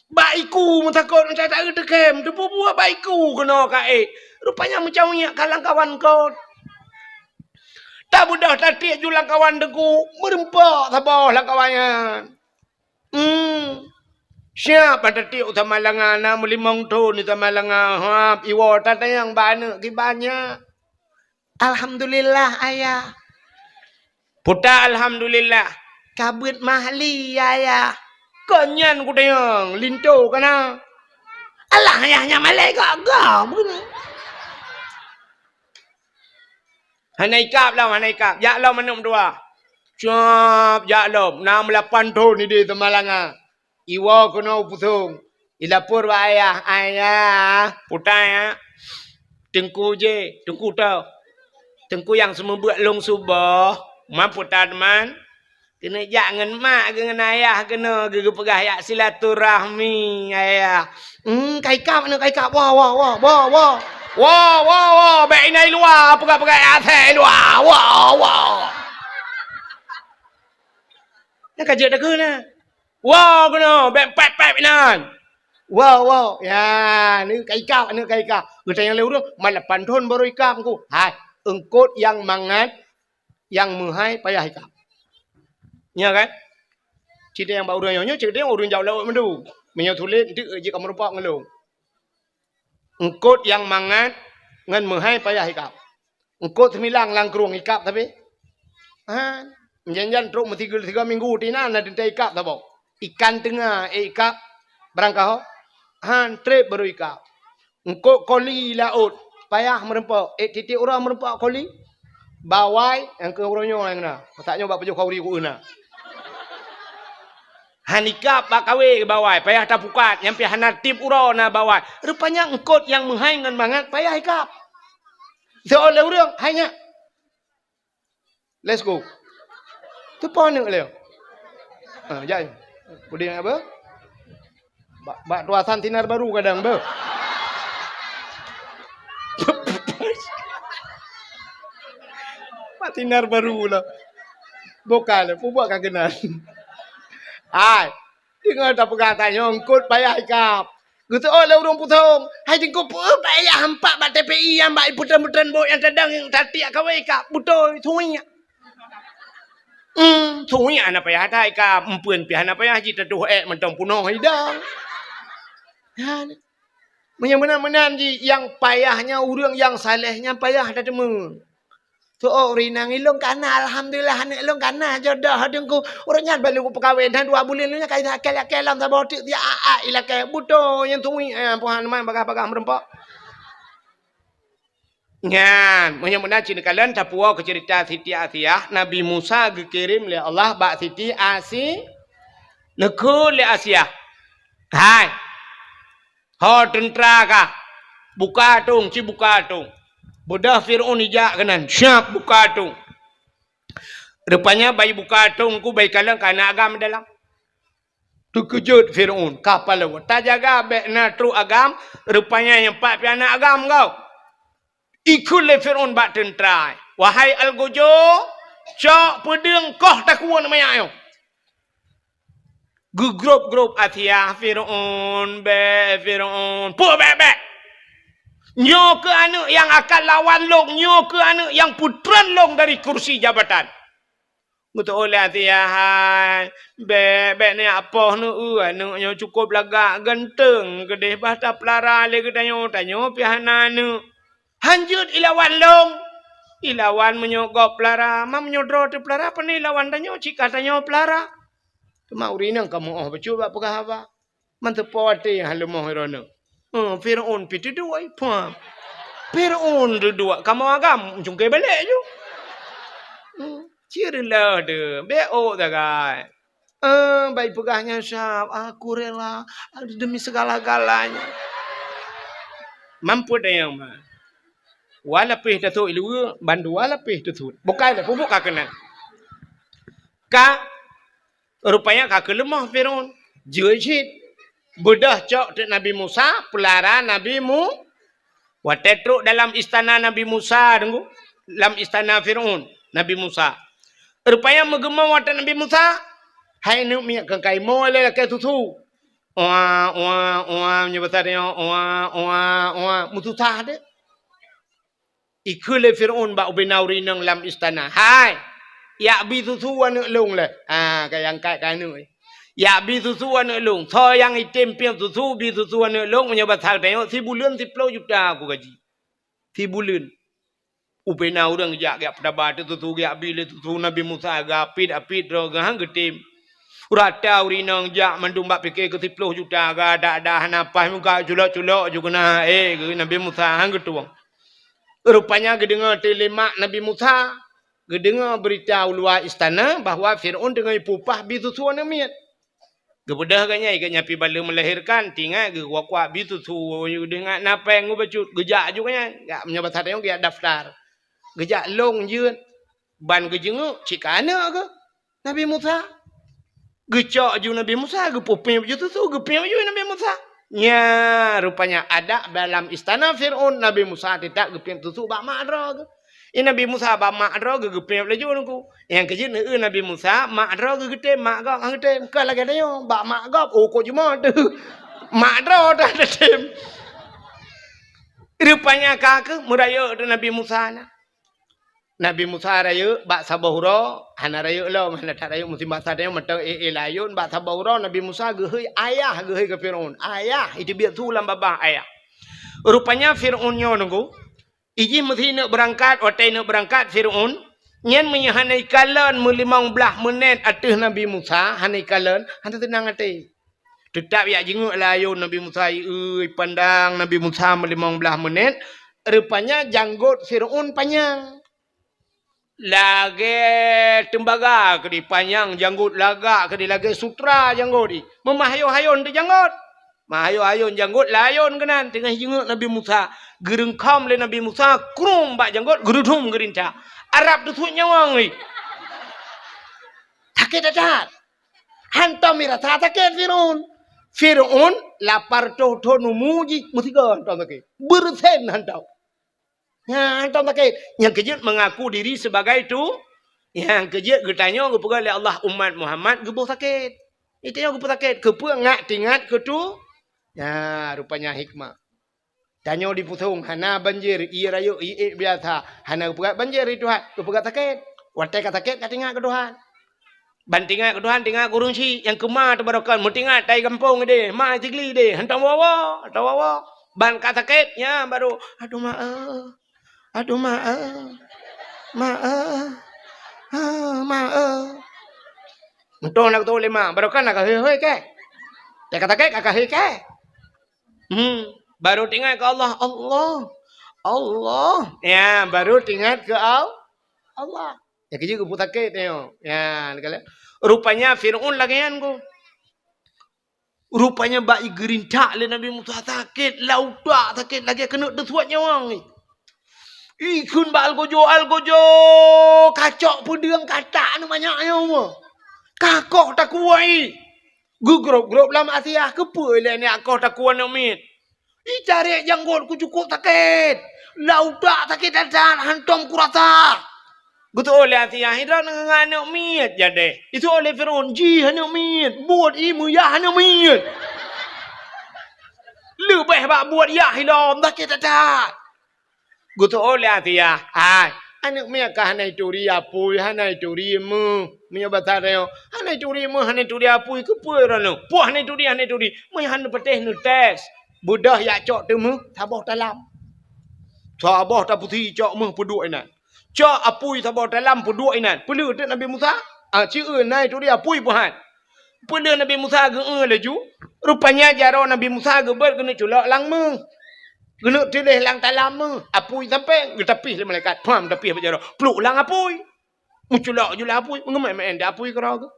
Bak iku meutakot meucata teukem teupubuet bak iku keunoe ka ék. Rupanya meucawyak ka lam kawan kot. Tabeudôh tatiek ju lam kawan teungku, meureumpok saboh lam kawan nyan. Hmm. Siab ban tatiek u Samalanga na meulimong thon di Samalanga, hab iwoe tatanyong bak aneuëk kiban nyan. Alhamdulillah, Ayah. Puta alhamdulillah. Ka beuet mahli, Ayah. Kon nyan kutanyong, linto kana. Alah, Ayah, nyan malée gak-gak beuna. Hana ikab lom, hana ikab. Jak lom aneuk meutuah. Cap, jak lom. Na meulapan thon ideh Samalanga. Iwoe keunoe u Pusong. Ilapor bak ayah, "Ayah, puta ya. Teungku je, teungku teuh. Teungku nyang seumeubeuet lôn suboh, man puta teuma. Keuneuk jak ngon mak geuh ngon ayah keunoe geuh geupeugah jak silaturahmi, ayah." "Hmm, ka ikab aneuk, ka ikab. Woe, woe, woe, woe, woe. Woe, woe, woe, bék inan i luwa, peugah-peugah asai i luwa. Woe, woe." Nyan ka jeuet takheun na. "Woe keunoe, bék pép-pép inan. Woe, woe." Ya, aneuk ka ikab, aneuk ka ikab. Geutanyong lé ureuëng, "Man lapan thon baru ikab Teungku?" "Hai, eungkôt nyang mangat, nyang meuhai payah ikab." Nyo kan? Cit nyang bak ureuëng nyoe, nyoe cit ureuëng jak u laôt mandum. Meunyoe tuléh, eunteuk jeuet ka meurumpok ngon lôn. Eungkôt nyang mangat ngon meuhai payah ikab. Eungkôt seumilang lam krueng ikab tapi. Ha, jan-jan trok meusigeue sigoe minggu tinan na teuntée ikab saboh. Ikan teunga ék ikab barangkaho. Han treb baru ikab. Eungkôt koli laôt payah meurumpok, ék tieb-tieb uroe meurumpok koli. Bawai nyang keu uroe nyoe nyang na. Masa nyoe bak pajoh khauri ku na. Han ikab bak kawé bawai, payah tapukat, nyan pih hana tieb uroe na bawai. Rupanya eungkôt nyang meuhai ngon mangat payah ikab. Seuôt lé ureuëng, "Hai nyak. Let's go." Teupo aneuk lé. Ha, jak. Udeb apa? Bak, bak tuasan sinar baru kadang beuh. Bak sinar baru lah. Bukan lah, pubuat ka keunan. Hai, deungoe tapeugah tanyoe eungkôt payah ikab. Geuseuôt lé ureuëng Pusong, "Hai Teungku, peue payah hampak bak T P I nyang bak ipeutren-peutren bot nyang tadong nyang tatiek kawé ikab? Beutôi, suwiek." Hmm, suwiek hana payah that ikab, eumpeuen pih hana payah jitatuh ék mantong punoh idang. Nyan. Meunyoe meunan-meunan jih, nyang payah nyan ureuëng nyang saleh nyan payah that teuma. Seuôt rinang ilôn kana, alhamdulillah aneuk lôn kana jodoh Teungku. Ureuëng nyan baru peukawen, dan dua buleuen lôn nyan ka ilakée-lakée lam saboh teuk dia a-a ilakée. Beutôi nyang suwiek, eh, puhan man bagah-bagah meurumpok. Nyan, meunyoe meunan cit neukalon tapuwoe keu ceurita Siti Asiah, Nabi Musa geukirém lé Allah bak Siti Asi-, neukheun lé Asiah, "Hai, ho teuntra kah, buka atong, ci buka atong." Beudôh Fir'aun ijak keunan, siab buka atong. Rupanya bai buka atong ku bai kalon ka na agam dalam. Teukeujot Fir'aun, ka palau. Tajaga bék na trok agam, rupanya nyang pat pih na agam gob. Ikheun lé Fir'aun bak teuntra, "Wahai algojo, cok peudeueng koh takue manyak nyoe." Geugrôb-grôb Asiah, "Fir'aun, bék, Fir'aun. Peue bék-bék? Nyoe keuh aneuk nyang akan lawan lôn, nyoe keuh aneuk nyang peutren lôn dari kursi jabatan." Geuteuôt lé Asiah, "Hai, bék, bék neujak poh neueu, aneuk nyoe cukôp lagak, ganteng, keudeh bah tapeulara lé geutanyoe, tanyoe pih hana aneuk." "Han jeuet ilawan lôn." "Ilawan meunyoe gob peulara, ma meunyoe droe teupeulara, pane ilawan tanyoe cit ka tanyoe peulara?" Teuma ureuëng inong ka meu'oh bacut bak peugah haba. Manteupo até han leumoh droeneuh. Eh, Fir'aun pih teuduek, pah. Fir'aun teuduek, kamoe agam, cungke balek ju. Cit reuloh deuh, bèk ôk sagai. Eh, bai peugah nyan sab, "Aku rela demi segala-galanya." Mampet ayang ma. Wa lapéh tasot ileue, bandua lapéh tasot. Bukai lé pupuk ka keunan. Ka, rupanya ka keuleumoh Firaun. Jeuet cit. Beudôh cok teuk Nabi Musa, peulara Nabi Mu-, watèe trok dalam istana Nabi Musa, deungö, lam istana Firaun, Nabi Musa. Rupanya meugeumong watèe Nabi Musa, hai neuk miet keu kaimoe lé lakèe susu. Oa, oa, oa, meunyoe basa tanyoe, oa, oa, oa, meususah deh. Ikheun lé Firaun bak ubena ureueng inong lam istana, "Hai, jak bi susu aneuk lôn lé." Ha, ka angkat keu aneuk. "Jak bi susu aneuk lôn. Soe nyang item piep susu, bi susu aneuk lôn, meunyoe basa tanyoe, sibuleuen siploh juta aku gaji." Sibuleuen. Ubena ureueng jak, jak peutaba teuk susu, jak bi lé susu Nabi Musa, geuapit-apit droe geuh han geutem. Rata ureueng inong jak mandum bak pike keu siploh juta, geuadak-adak hana paih muka culok-culok ju keunan, eh, geu Nabi Musa han geutueng. Rupanya geudeungoe teuk lé mak Nabi Musa, geudeungoe beurita u luwa istana bahwa Firaun teungoh ipeupah bi susu aneuk miet. Geubeudôh geuh nyan, ikeu nyan pih ban lheueh meulahirkan, tingat geukuak-kuak bi susu, geudeungoe na péng geuh bacut, geujak ju geuh nyan. Jak, meunyoe basa tanyoe geujak daftar. Geujak lôn jeuet, ban geujeungok cit ka aneuk geuh. Nabi Musa. Geucok ju Nabi Musa, geupeupiep ju susu, geupiep ju Nabi Musa. Nya, rupanya adak dalam istana Firaun, Nabi Musa teutap geupiep susu bak mak droe geuh. I Nabi Musa bak mak droe geuh geupiep laju nungku. Nyang keujeuet neueu Nabi Musa, mak droe geuh geutem, mak gob han geutem. Keu lagèe tanyoe, bak mak gob, oh, kok jumoe teuh. Mak droe dah teutem. Rupanya ka keuh meurayeuk teuk Nabi Musa na. Nabi Musa rayeuk bak saboh uroe, hana rayeuk lom, hana that rayeuk musim basa tanyoe mantong éh-éh layôn, bak saboh uroe Nabi Musa geuhôi ayah, geuhôi keu Firaun. Ayah, iteubiet su lam babah ayah. Rupanya Firaun nyoe nungku, ijih meusineuk beurangkat, watèe neuk beurangkat Firaun, nyan meunyoe hana ikalon meulimong blaih meunét ateueh Nabi Musa, hana ikalon, hana teunang até. Teutap jak jingeuk layôn Nabi Musa, ieu, ipandang Nabi Musa meulimong blaih meunét, rupanya janggot Firaun panyang. Lagèe teumbaga keudéh panyang janggot, lagak keudéh lagèe sutra janggot jih. Meumeuhayôn-hayôn teuh janggot. Meuhayôn-hayôn janggot layôn keunan teungoh jingeuk Nabi Musa. Geureungkhom lé Nabi Musa, krueng bak janggot, geureudhom geurintak. Arab teusuet nyawöng jih. Sakét that-that. Hantom irasa sakét Firaun. Firaun lapar toh-toh numu jih meusigoe hantom sakét. Beureusen hantom. Nyan hantom sakét. Nyang keujeuet mengaku diri sebagai tu, nyang keujeuet geutanyoe geupeugah lé Allah umat Muhammad geuboh sakét. Geutanyoe geuboh sakét. Keupeue ngat tingat keu tu? Nya, rupanya hikmah. Tanyoe dipeusong hana banjir, ié rayeuk, ié ék biasa. Hana geupeugah banjir di Tuhan, geupeugah sakét. Watèe ka sakét ka tingat keu Tuhan. Ban tingat keu Tuhan, tingat keu ureueng chik nyang keuma teubarokan, meutingat tai gampông idéh, ma sigli idéh, hantom woe-woe, hantom woe-woe. Ban ka sakét, nyan baru, "Aduh ma eh, aduh ma eh, ma eh, ah, ma eh." Meutoh na geutôh lé ma, barokan na ka hôi-hôi kèe. Watèe ka sakét ka hôi kèe. Hmm, baru teuingat keu Allah, Allah, Allah. Ya, baru teuingat keu Al-, Allah. Ya, keujeuet geupeu sakét nyoe. Ya, rupanya Firaun lagèe nyan ku. Rupanya bak igeurintak lé Nabi Musa sakét, lam utak sakét lagèe keuneuk teusuet nyawöng. Ikheun bak algojo, "Algojo, kacok peudeueng katak aneuk manyak nyoe. Kakoh takue." Geugrôp-grôp lam Asia, keupeue ilèe nyan koh takue aneuk miet. Itarek janggot ku cukôp sakét. Lam utak sakét that-that, hantom kurasa. Geuteu'oh lé Asia, "Hidroe ngon aneuk miet jadeh." Iteu'oh lé Firaun, "Jih aneuk miet, buet ie meuyah aneuk miet. Leubeh bak buet yah ilom, sakét that-that." Geuteu'oh lé Asia, "Hai, aneuk miet ka hana ituri apui, hana ituri meuh." Meunyoe basa tanyoe, "Hana ituri meuh, hana ituri apui, keupeue droeneuh? Peue hana ituri, hana ituri? Meunyoe hana patéh neutés, beudôh jak cok teumeuh saboh talam." Saboh tapeusi cok meuh peuduek inan. Cok apui saboh talam peuduek inan. Peuleueh teuk Nabi Musa? Ah, ci eu na ituri apui peuhan. Peuleueh Nabi Musa geu-eu laju, rupanya jaroe Nabi Musa geubeuet keuneuk culok lam meuh. Keuneuk tuléh lam talam meuh. Apui sampoe geutapih lé malaikat. Pham, tapih bak jaroe. Pluek lam apui. Meuculok ju lé apui, meungeumé-mé di apui keudroe geuh.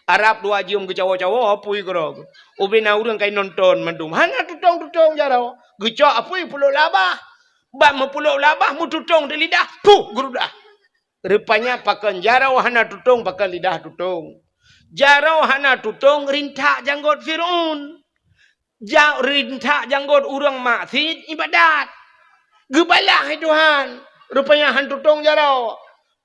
Arab dua jeuem geucawoe-cawoe apui keudroe geuh. Ubé na ureuëng ka inonton mandum. Hana tutong-tutong jaroe. Geucok apui pulok labah. Bak meupulok labah meututong di lidah, puh geurudah. Rupanya pakon jaroe hana tutong, pakon lidah tutong. Jaroe hana tutong rintak janggot Firaun. Ja-, rintak janggot ureuëng maksiet ibadat. Geubalah hai Tuhan. Rupanya han tutong jaroe.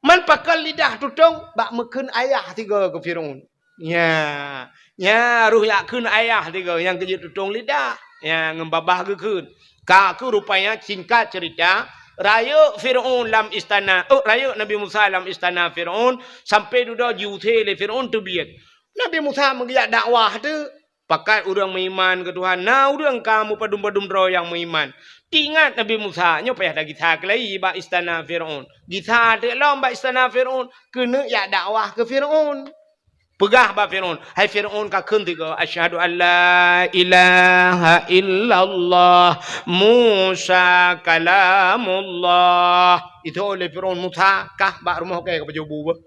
Man pakon lidah tutong bak meukheun ayah tiga keu Firaun. Nya, nya roh jak kheun ayah tiga nyang keujeuet tutong lidah. Nya ngon babah geukheun. Ka keuh rupanya singkat cerita, rayeuk Firaun lam istana, oh, rayeuk Nabi Musa lam istana Firaun, sampai dudoe jiusé lé Firaun teubiet. Nabi Musa meugeujak dakwah teuk. Pakat ureuëng meuiman keu Tuhan, na ureuëng ka meupadum-padum droe nyang meuiman. Teuingat Nabi Musa, nyoe payah tagisa keulai bak istana Firaun. Gisa teuk lom bak istana Firaun, keuneuk jak dakwah keu Firaun. Peugah bak Firaun, "Hai Firaun, kakheun tiga, 'Asyhadu an la ilaha illallah, Musa kalamullah.'" Itu oleh Firaun, "Musa, kah bak rumoh kèe ka pajoh bu beuh."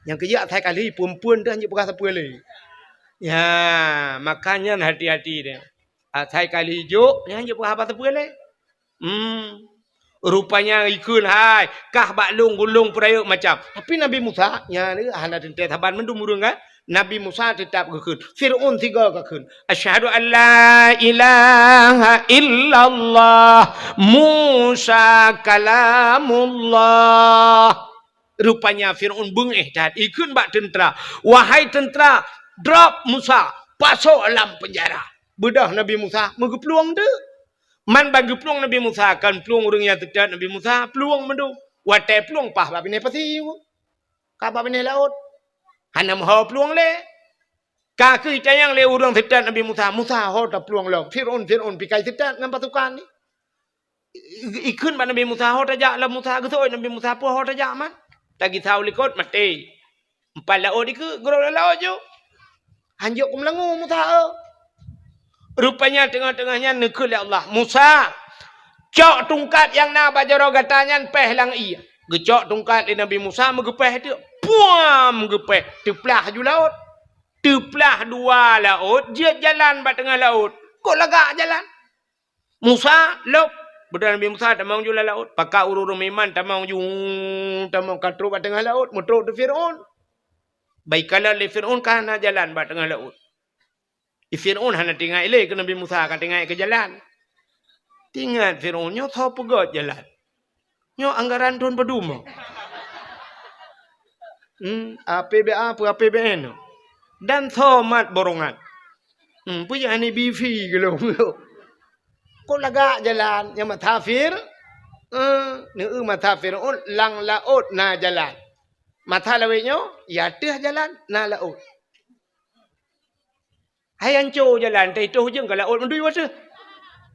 Nyang keujeuet asai kali, peue-peue deuh jeuet peugah sapeue lé. Ya, makanya hati-hati deh. Asai kali jok, nyan jeuet peugah haba sapeue lé. Hmm. Rupanya ikheun hai, kah bak lôn gulong peurayeuk macam. Tapi Nabi Musa, nyan hana teuntèe saban mandum ureuëng kan. Nabi Musa teutap geukheun. Firaun tiga kakheun. "Asyhadu an la ilaha illallah, Musa kalamullah." Rupanya Firaun beungéh that, ikheun bak teuntra, "Wahai teuntra, drop Musa, pasoe lam peunjara." Beudôh Nabi Musa meugeuplueng teuk. Man ban geuplueng Nabi Musa, kon plueng ureuëng nyang teutab Nabi Musa, plueng mandum. Watèe plueng paih bak binéh pasi, ka bak binéh laôt. Hana meuho plueng lé. Ka keuh itanyong lé ureuëng teutab Nabi Musa, "Musa, ho taplueng lom. Firaun, Firaun pikai teutab ngon pasukan nyan." I-, ikheun bak Nabi Musa, "Ho tajak lom Musa." Geuseuôt Nabi Musa, "Peue ho tajak man?" Tagisa u likot, maté. Empat laôt dikeue, geurok lam laôt ju. Han jok keu meulangô Musa, eh. Rupanya teungoh-teungoh nyan neukheun lé Allah, "Musa, cok tungkat nyang na bak jaroe gata nyan péh lam ié." Geucok tungkat lé Nabi Musa, meugeupéh teuk. Puam! Geupéh, teuplah ju laôt. Teuplah dua laôt, jeuet jalan bak teungoh laôt. Kok lagak jalan? "Musa, lôb!" Beudôh Nabi Musa tamong ju lam laôt. Pakat ureuëng-ureuëng meuiman tamong ju, tamong ka trok bak teungoh laôt, meutrok di Firaun. Bak ikalon lé Firaun ka hana jalan bak teungoh laôt. Di Firaun hana teuingat lé keu Nabi Musa, ka teuingat keu jalan. Teuingat Firaun, "Nyoe soe peugöt jalan? Nyoe anggaran thon padum?" Hmm, A P B A peue A P B N? Dan soe mat borongan? Hmm, peue jak hana bifi geulong? Kok lagak jalan nyang meutasafir? Eh, neu meutasafir, oh, lam laôt na jalan. Masa lawét nyoe, ya ateueh jalan na laôt. Hai anco jalan, teuh itoh ujong ka laôt meudui wateuh.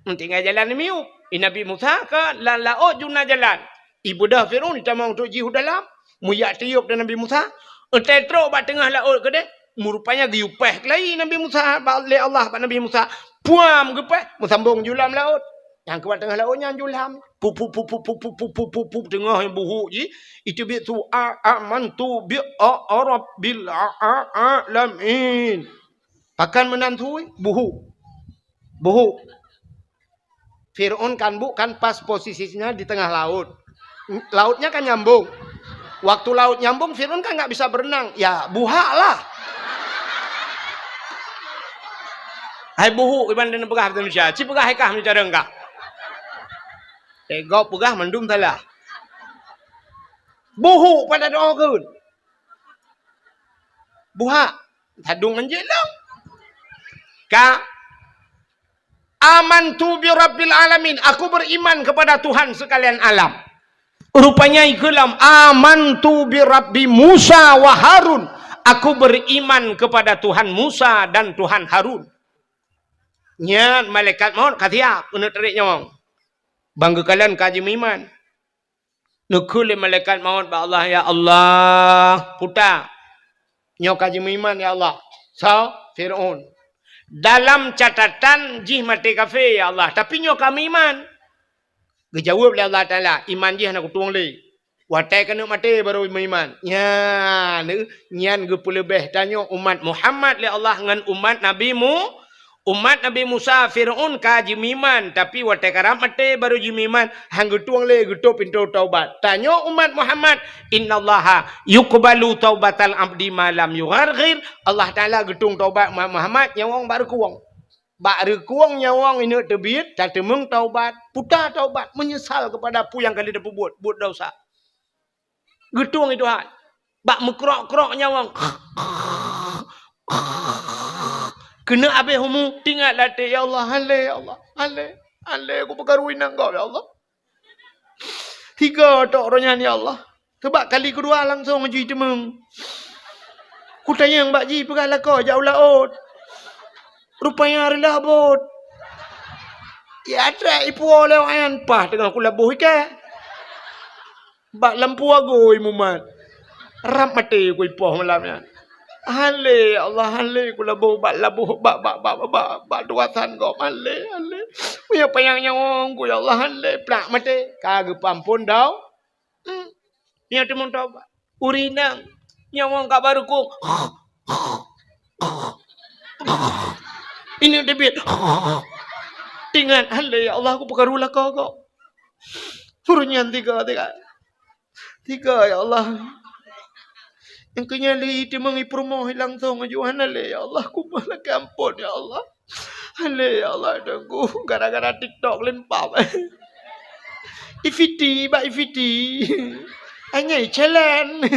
Tinggai jalan miyueb. I Nabi Musa ka lam laôt ju na jalan. Ibeudôh Firaun itamong trok jih u dalam, meuyak tiôb di Nabi Musa. Watèe trok bak teungoh laôt keudeh, meurupanya geuyue péh keulai Nabi Musa bak, lé Allah bak Nabi Musa. Puam geupéh, meusambong ju lam laôt. Nyang keu bak teungoh laôt nyan ju lam. Pup, pup, pup, teungoh buhuk jih. Iteubiet su a, amantu bi a, a rabbil a, a, alamin. Pakon meunan thui? Buhuk. Buhuk. Firaun kan bu, kan pas posisinya di tengah laut. Lautnya kan nyambung. Waktu laut nyambung, Firaun kan nggak bisa berenang. Ya, buhak lah. Hai buhuk, iban dan peugah bahasa Indonesia. Ci peugah hai kah meucara kah. Eh, gob peugah mandum salah. Buhuk pada doa keun. Buhak. Sadung anjing lom. Ka. "Amantu bi rabbil alamin." Aku beriman kepada Tuhan sekalian alam. Rupanya ikeu lom, "Amantu bi rabbi Musa wa Harun." Aku beriman kepada Tuhan Musa dan Tuhan Harun. Nyan malaikat maut ka siap keuneuk tarék nyawöng. Ban geukalon ka jimeuiman. Neukheun lé malaikat maut bak Allah, "Ya Allah, puta, nyoe ka jimeuiman, ya Allah." Soe? Firaun. "Dalam catatan jih maté kafé, ya Allah, tapi nyoe ka meuiman." Geujaweueb lé Allah Taala, "Iman jih hana kutueng lé. Watée keuneuk maté barô meuiman. Nyan, nyan geupeuleubeh tanyoe umat Muhammad lé Allah ngon umat Nabi Mu-, umat Nabi Musa, Firaun ka jimeuiman, tapi watée karab maté barô jimeuiman, han geutueng lé geutôp pintoe taubat. Tanyoe umat Muhammad, "Innallaha yuqbalu taubatal abdi ma lam yugharghir." Allah Taala geutueng taubat umat Muhammad nyawöng bak reukueng. Bak reukueng nyawöng ineuk teubiet, tateumeung taubat, puta taubat, meunyeusal keupada peue nyang ka lheueh tapeubuet, buet desya. Geutueng i Tuhan. Bak meukrok-krok nyawöng. Keuneuk abéh umu, tingat lam até, "Ya Allah, han lé, ya Allah, han lé, han lé, kupeukaru inong gob, ya Allah." Tiga tok roh nyan, ya Allah. Teubak kali keudua langsong jih teumeung. Kutanyong bak jih peugah lakoe jak u laôt. Rupanya reulah bot. Ya trek ipuwoe lé awaknyan, paih teungoh kulaboh iké. Bak lampôh agui mumat. Rab maté kuipoh malam nyan. Han lé, ya Allah, han lé kulaboh bak laboh, bak, bak, bak tuasan gob. Han lé, han lé. Meunyoe panyang nyawöng ku, ya Allah, han lé. Plak maté. Ka geupeuamphon dau. Hmm. Nyan teumeung taubat. Ureueng inong. Nyawöng ka bak reukueng. Ineuk teubiet. Tingat, "Han lé, ya Allah, kupeukaru lakoe gob." Ureueng nyan tiga, tiga. Tiga, ya Allah. Nyang keu nyan lheueh teumeung i peurumoh langsong aju, "Han lé, ya Allah, kumoh lakée amphon, ya Allah. Han lé, ya Allah, Teungku, gara-gara TikTok lempap." Ifiti, bak ifiti. Anyai challenge.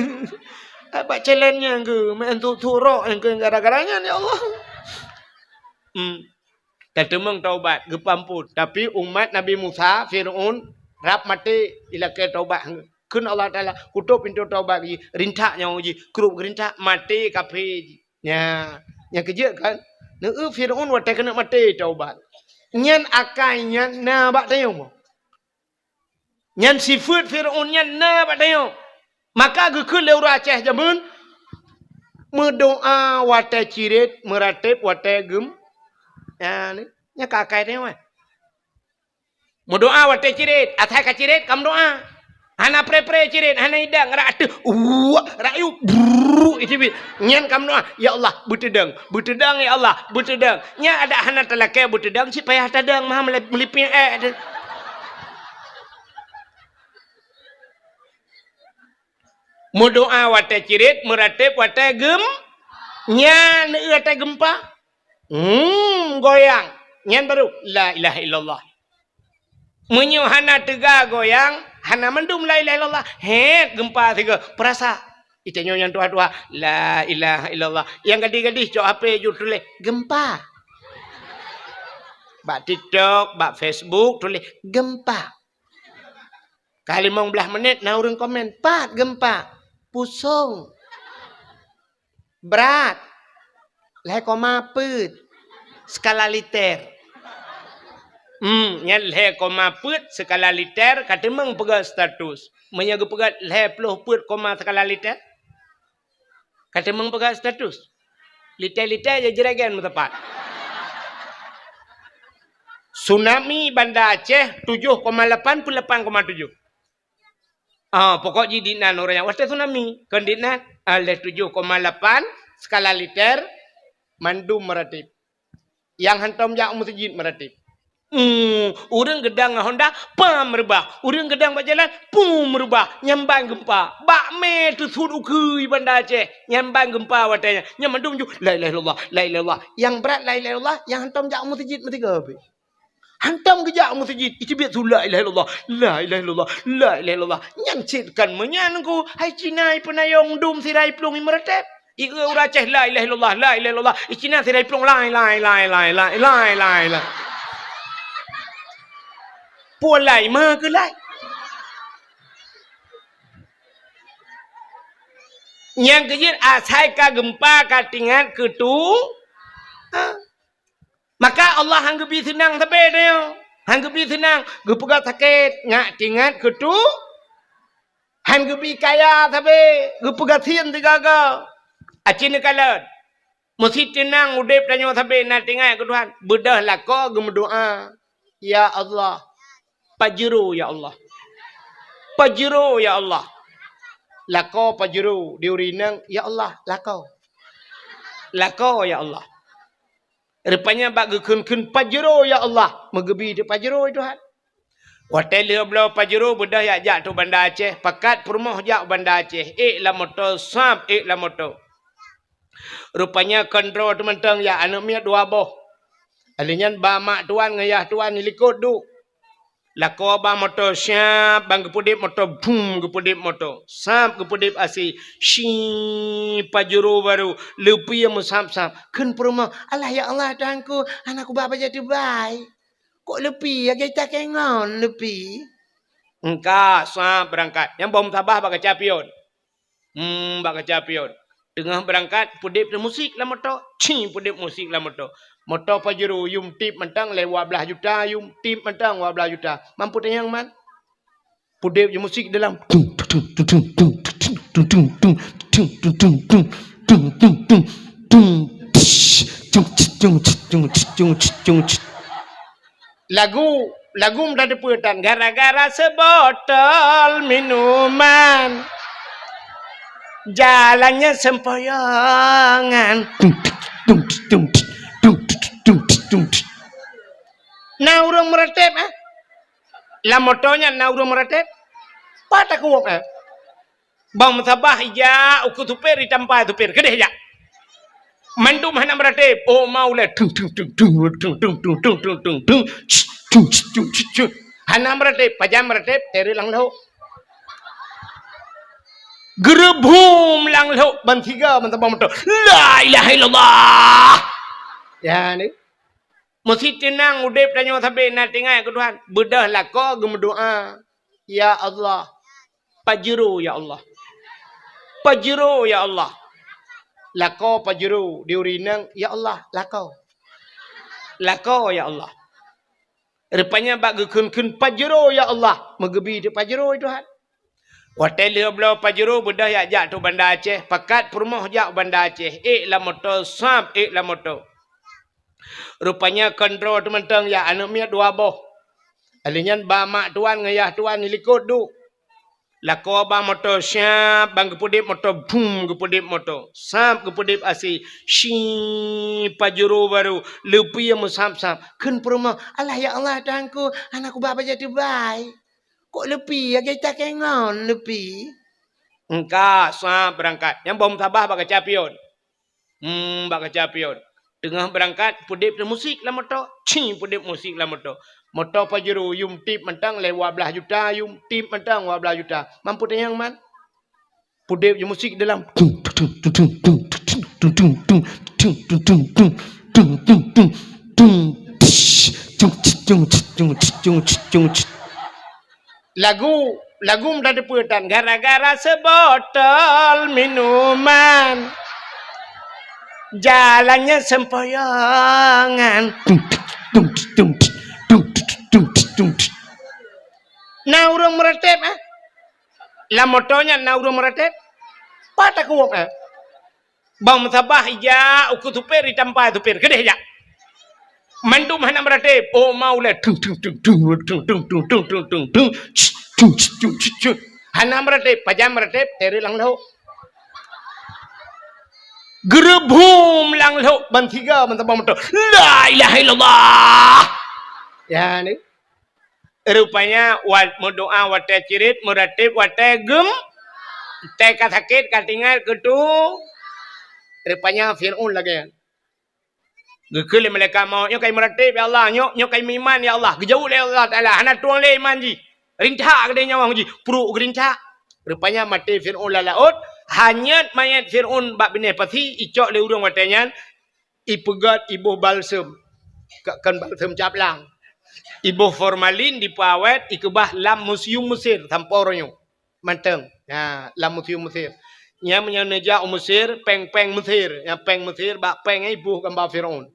Bak challenge nyang keu, main surok nyang keu gara-gara nyan, ya Allah. Hmm. Tateumeung taubat, geupeuamphon. Tapi umat Nabi Musa, Firaun, rab maté ilakée taubat. Kheun Allah Taala, "Kutôp pintoe taubat jih, rintak nyawöng jih, krup geurintak, maté kafé jih." Nya, nyang keujeuet kan? Neu Firaun watée keuneuk maté taubat. Nyan akai nyan na bak tanyoe. Nyan sifeuet Firaun nyan na bak tanyoe. Maka geukheun lé ureueng Aceh jameun, meudoá watée cirét, meuratéb watée geum-, nyan, nyan ka akai tanyoe, eh. Meudoá watée cirét, asai ka cirét ka meudoá. Hana pré-pré cirét, hana idang, rak ateueh, uwak, rak yub, brrrr, iteubiet. Nyan ka meudoá, "Ya Allah, beuteudong, beuteudong, ya Allah, beuteudong." Nyan adak hana talakée beuteudong, cit payah tadong, meuha meulipéng ék teuh. Meudoá watée cirét, meuratéb watée geum-, nyan watée geumpa. Hmm, goyang. Nyan baru, "La ilaha illallah." Meunyoe hana teuga goyang, hana mandum la ilaha illallah. Hét, geumpa sigoe. Peurasa. Itanyoe nyang tuha-tuha, "La ilaha illallah." Nyang gadih-gadih cok H P ju tuléh, "Geumpa." Bak TikTok, bak Facebook tuléh, "Geumpa." Ka limong blaih menit na ureueng komen, "Pat geumpa?" "Pusong." "Brat." "Lhée koma peuet." Skala liter. Hmm, nyan lhée koma peuet skala liter ka teumeung peugah status. Meunyoe geupeugah lhée ploh peuet koma skala liter, ka teumeung peugah status. Liter-liter jeuet jregen meusapat. Tsunami Banda Aceh tujoh koma lapan peuet lapan koma tujoh. Ah, pokok jih dinan ureueng nyang watée tsunami. Kon dinan, ah, lhée tujoh koma lapan skala liter mandum meuratéb. Nyang hantom jak u meuseujid meuratéb. Hmm, ureueng geudang ngon honda, pam reubah. Ureueng geudang bak jalan, pum reubah. Nyan ban geumpa. Bak mé teusut ukeue Banda Aceh. Nyan ban geumpa watée nyan. Nyan mandum ju, "La ilaha illallah, la ilaha illallah." Nyang brat la ilaha illallah, nyang hantom jak u meuseujid meusigoe pih. Hantom geujak u meuseujid, iteubiet su, "La ilaha illallah, la ilaha illallah, la ilaha illallah." Nyan cit kan meunyan ku, hai Cina ipeunayong dum sira iplueng imeuratéb. Ieu ureueng Aceh, "La ilaha illallah, la ilaha illallah." I Cina sira iplueng, "Lai, lai, lai." Puwoe lai ma keu lai. Nyang keujeuet asai ka geumpa ka tingat keu tu. Ha. Maka Allah han geubi seunang sabe tanyoe. Han geubi seunang, geupeugah sakét, ngat tingat keu tu. Han geubi kaya sabe, geupeugah sien sigaga. Aci neukalon. Meusi teunang udeb tanyoe sabe na tingat keu Tuhan. Beudôh lakoe geumeudoá, "Ya Allah, pajero ya Allah. Pajero ya Allah." Lakoe Pajero di ureueng inong, "Ya Allah, lakoe." Lakoe, "Ya Allah." Rupanya bak geukheun-kheun Pajero, "Ya Allah," meugeubi di Pajero, "Tuhan." Watèe lheueh bloe Pajero beudôh jak, jak u Banda Aceh, pakat peurumoh jak u Banda Aceh, ék lam moto, sab ék lam moto. Rupanya kon droe teuh mantong jak, aneuk miet dua boh. Lheueh nyan ba mak tuan ngon yah tuan dilikot duek. Lakoe ba moto, sab ban geupeudép moto, bum, geupeudép moto. Sab geupeudép asèe, si Pajero baru leupie meusab-sab. Kheun peurumoh, "Alah ya Allah, Tuhanku, hana kuba bajèe teubai. Kok leupie lagèe takèe ngon leupie?" Engka, sab beurangkat. Nyang boh meutabah bak kaca pion. Hmm, bak kaca pion. Teungoh beurangkat, peudép teuh musik lam moto. Ci, peudép musik lam moto. Moto Pajero, yum tip mantong lé dua blaih juta, yum tip mantong dua blaih juta. Mampu tanyong man? Peudép teuh musik dalam. Tung, tung, tung. Lagu, lagu meutateupeue tan, gara-gara seubotol minuman, jalannya sempoyongan. Na ureueng meuratéb, eh? Lam moto nyan na ureueng meuratéb? Pat takeuwok, eh? Bang meusabah ijak ukeue supir, itampa supir, keudeh jak. Mandum hana meuratéb. Oh, mau lé. Tung, tung, tung. Hana meuratéb, pajan meuratéb, teureuk lam lhok. Geureubum lam lhok, ban siga, ban sabah moto. La ilaha illallah. Ya, ni. Meusti teunang udép tanyoe sabe na teuingat keu Tuhan. Beudôh lakoe geumeudoa, "Ya Allah, Pajero ya Allah. Pajero ya Allah." Lakoe Pajero di ureueng inong, "Ya Allah, lakoe. Lakoe ya Allah." Rupanya bak geukheun-kheun Pajero ya Allah, meugeubi di Pajero Tuhan. Watèe lheueh bloe Pajero beudôh jak, jak u Banda Aceh, pakat peurumoh jak u Banda Aceh, ék lam moto, sab ék lam moto. Rupanya kon droe teuh mantong jak, aneuk miet dua boh. Lheueh nyan ba mak tuan ngon yah tuan dilikot duek. Lakoe ba moto, sab ban geupeudép moto, bum, geupeudép moto. Sab geupeudép asèe, si Pajero baru leupie meusab-sab. Kheun peurumoh, "Alah ya Allah, Tuhanku, hana kuba bajèe teubai. Kok leupie lagèe takèe ngon leupie?" Engka, sab beurangkat. Nyang boh meutabah bak kaca pion. Hmm, bak kaca pion. Teungoh beurangkat, peudép teuh musik lam moto. Ci, peudép musik lam moto. Moto Pajero, yum tip mantong lé dua blaih juta, yum tip mantong dua blaih juta. Mampu tanyong man? Peudép teuh musik dalam. Tung, tung, tung. Lagu, lagu meutateupeue tan, gara-gara seubotol minuman, jalannya sempoyongan. Na ureueng meuratéb, eh? Lam moto nyan na ureueng meuratéb? Pat takeuwok, eh? Bang meusabah ijak ukeue supir, itampa supir, keudeh jak. Mandum hana meuratéb. Oh, mau lé. Tung, tung, tung. Hana meuratéb, pajan meuratéb, teureuk lam lhok. Geureubum lam lhok ban siga, ban sabah moto. La ilaha illallah. Ya, ni. Rupanya, wat meudoa watèe cirit, meuratéb watèe geum-, watèe ka sakét, ka tinggai keu tu. Rupanya Fir'aun lagèe nyan. Geukheun lé malaikat maut, "Nyoe ka imeuratéb, ya Allah. Nyoe, nyoe ka imeuiman, ya Allah. Geujaweueb lé Allah Taala. Hana tueng lé iman jih. Rincak keudeh nyawöng jih. Pruek geurincak." Rupanya maté Fir'aun lam laôt. Hanyut manyét Fir'aun bak binéh pasi, icok lé ureueng watèe nyan. Ipeugöt, iboh balsem. Ka-, kon balsem caplang. Iboh formalin, dipeuawét, ikeubah lam museum Mesir sampoe uroe nyoe. Mantong. Ha, lam museum Mesir. Nyan meunyoe neujak u Mesir, péng-péng Mesir. Nyang péng Mesir, bak péng nyan iboh gamba Fir'aun.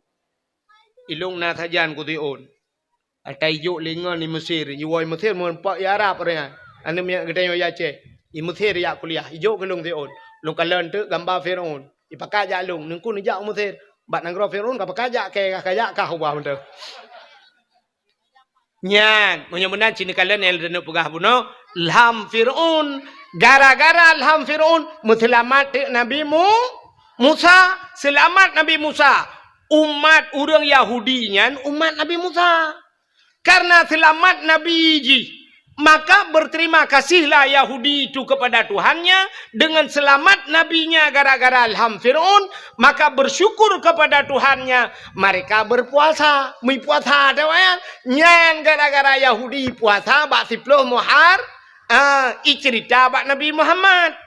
Ilôn na sajan keu Fir'aun. Ata ijok lé ngon i Mesir, iwoe i Mesir meureumpok i Arab ureueng nyan. Aneuk miet geutanyoe i Aceh. I Mesir ijak kuliah, ijok keu lôn Fir'aun. Lôn kalon teuk gamba Fir'aun. Ipakat jak lôn, neungku neujak u Mesir. Bak nanggroe Fir'aun ka pakat jak kèe, ka jak kah ubah mantong. Nyan, meunyoe meunan cit neukalon nyang lôn peugah bunoe, Lham Fir'aun. Gara-gara lham Fir'aun, meuseulamat teuk Nabi Mu-, Musa. Seulamat Nabi Musa. Umat ureuëng Yahudi nyan umat Nabi Musa. Karena seulamat Nabi jih, maka berterima kasihlah Yahudi itu kepada Tuhannya dengan selamat nabinya gara-gara lham Fir'aun, maka bersyukur kepada Tuhannya, mereka berpuasa. Meupuasa, ada wayang. Nyan gara-gara Yahudi puasa bak siploh Muhar-, ah, icerita bak Nabi Muhammad.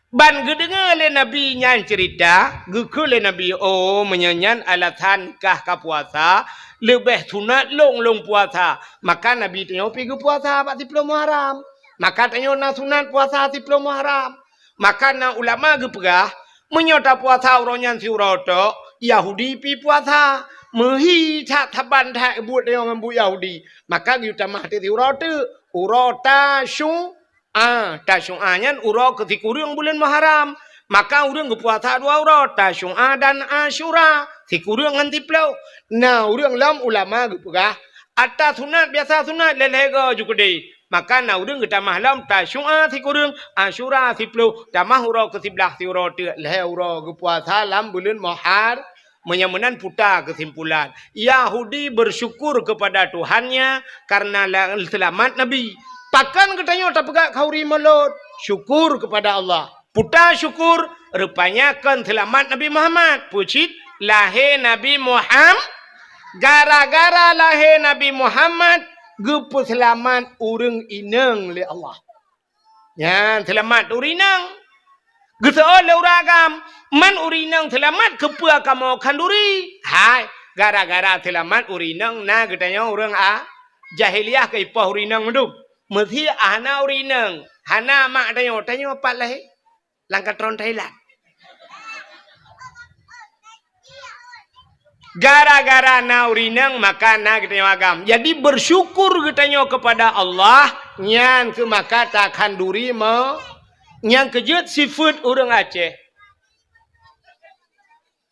Ban geudeungoe lé Nabi nyan ceurita, geukheun lé Nabi, "Oh, meunyoe nyan alasan kah ka puasa, leubeh sunat lôn lôn puasa." Maka Nabi tanyoe pi geupuasa bak siploh Muharram. Maka tanyoe na sunat puasa siploh Muharram. Maka na ulama geupeugah, meunyoe tapuasa uroe nyan siuroe tok, Yahudi pi puasa. Meuhi that saban that buet tanyoe ngon buet Yahudi. Maka geuyue tamah teuk siuroe teuk, uroe Tasyu-, Ah, Tasyu'a nyan uroe keu sikureueng buleuen Muharram. Maka ureuëng geupuasa dua uroe, Tasyu'a dan Asyura, sikureueng ngon siploh. Na ureuëng lom ulama geupeugah, ata sunat biasa sunat lhée-lhée goe ju keudeh. Maka na ureuëng geutamah lom Tasyu'a sikureueng, Asyura siploh, tamah uroe keu siblaih siuroe teuk lhée uroe geupuasa lam buleuen Muhar-, Meunyoe meunan puta keusimpulan, Yahudi bersyukur kepada Tuhannya karena la-, seulamat Nabi. Pakon geutanyoe tapeugah khauri mulod? Syukur kepada Allah. Puta syukur, rupanya kon seulamat Nabi Muhammad. Peue cit? Lahé Nabi Muham-, gara-gara lahé Nabi Muhammad, geupeuseulamat ureuëng inong lé Allah. Nyan seulamat ureuëng inong. Geuseuôt lé ureuëng agam, man ureuëng inong seulamat keupeue kamoe khanduri? Hai, gara-gara seulamat ureuëng inong na geutanyoe ureuëng a-, jahiliyah keu ipoh ureuëng inong mandum. Meusé hana ureuëng inong, hana mak tanyoe, tanyoe pat lahé? Lam katron Thailand. Gara-gara na ureuëng inong, maka na geutanyoe agam. Jadi, bersyukur geutanyoe kepada Allah, nyan keuh maka takhanduri mo-, nyang keujeuet sifeuet ureuëng Aceh.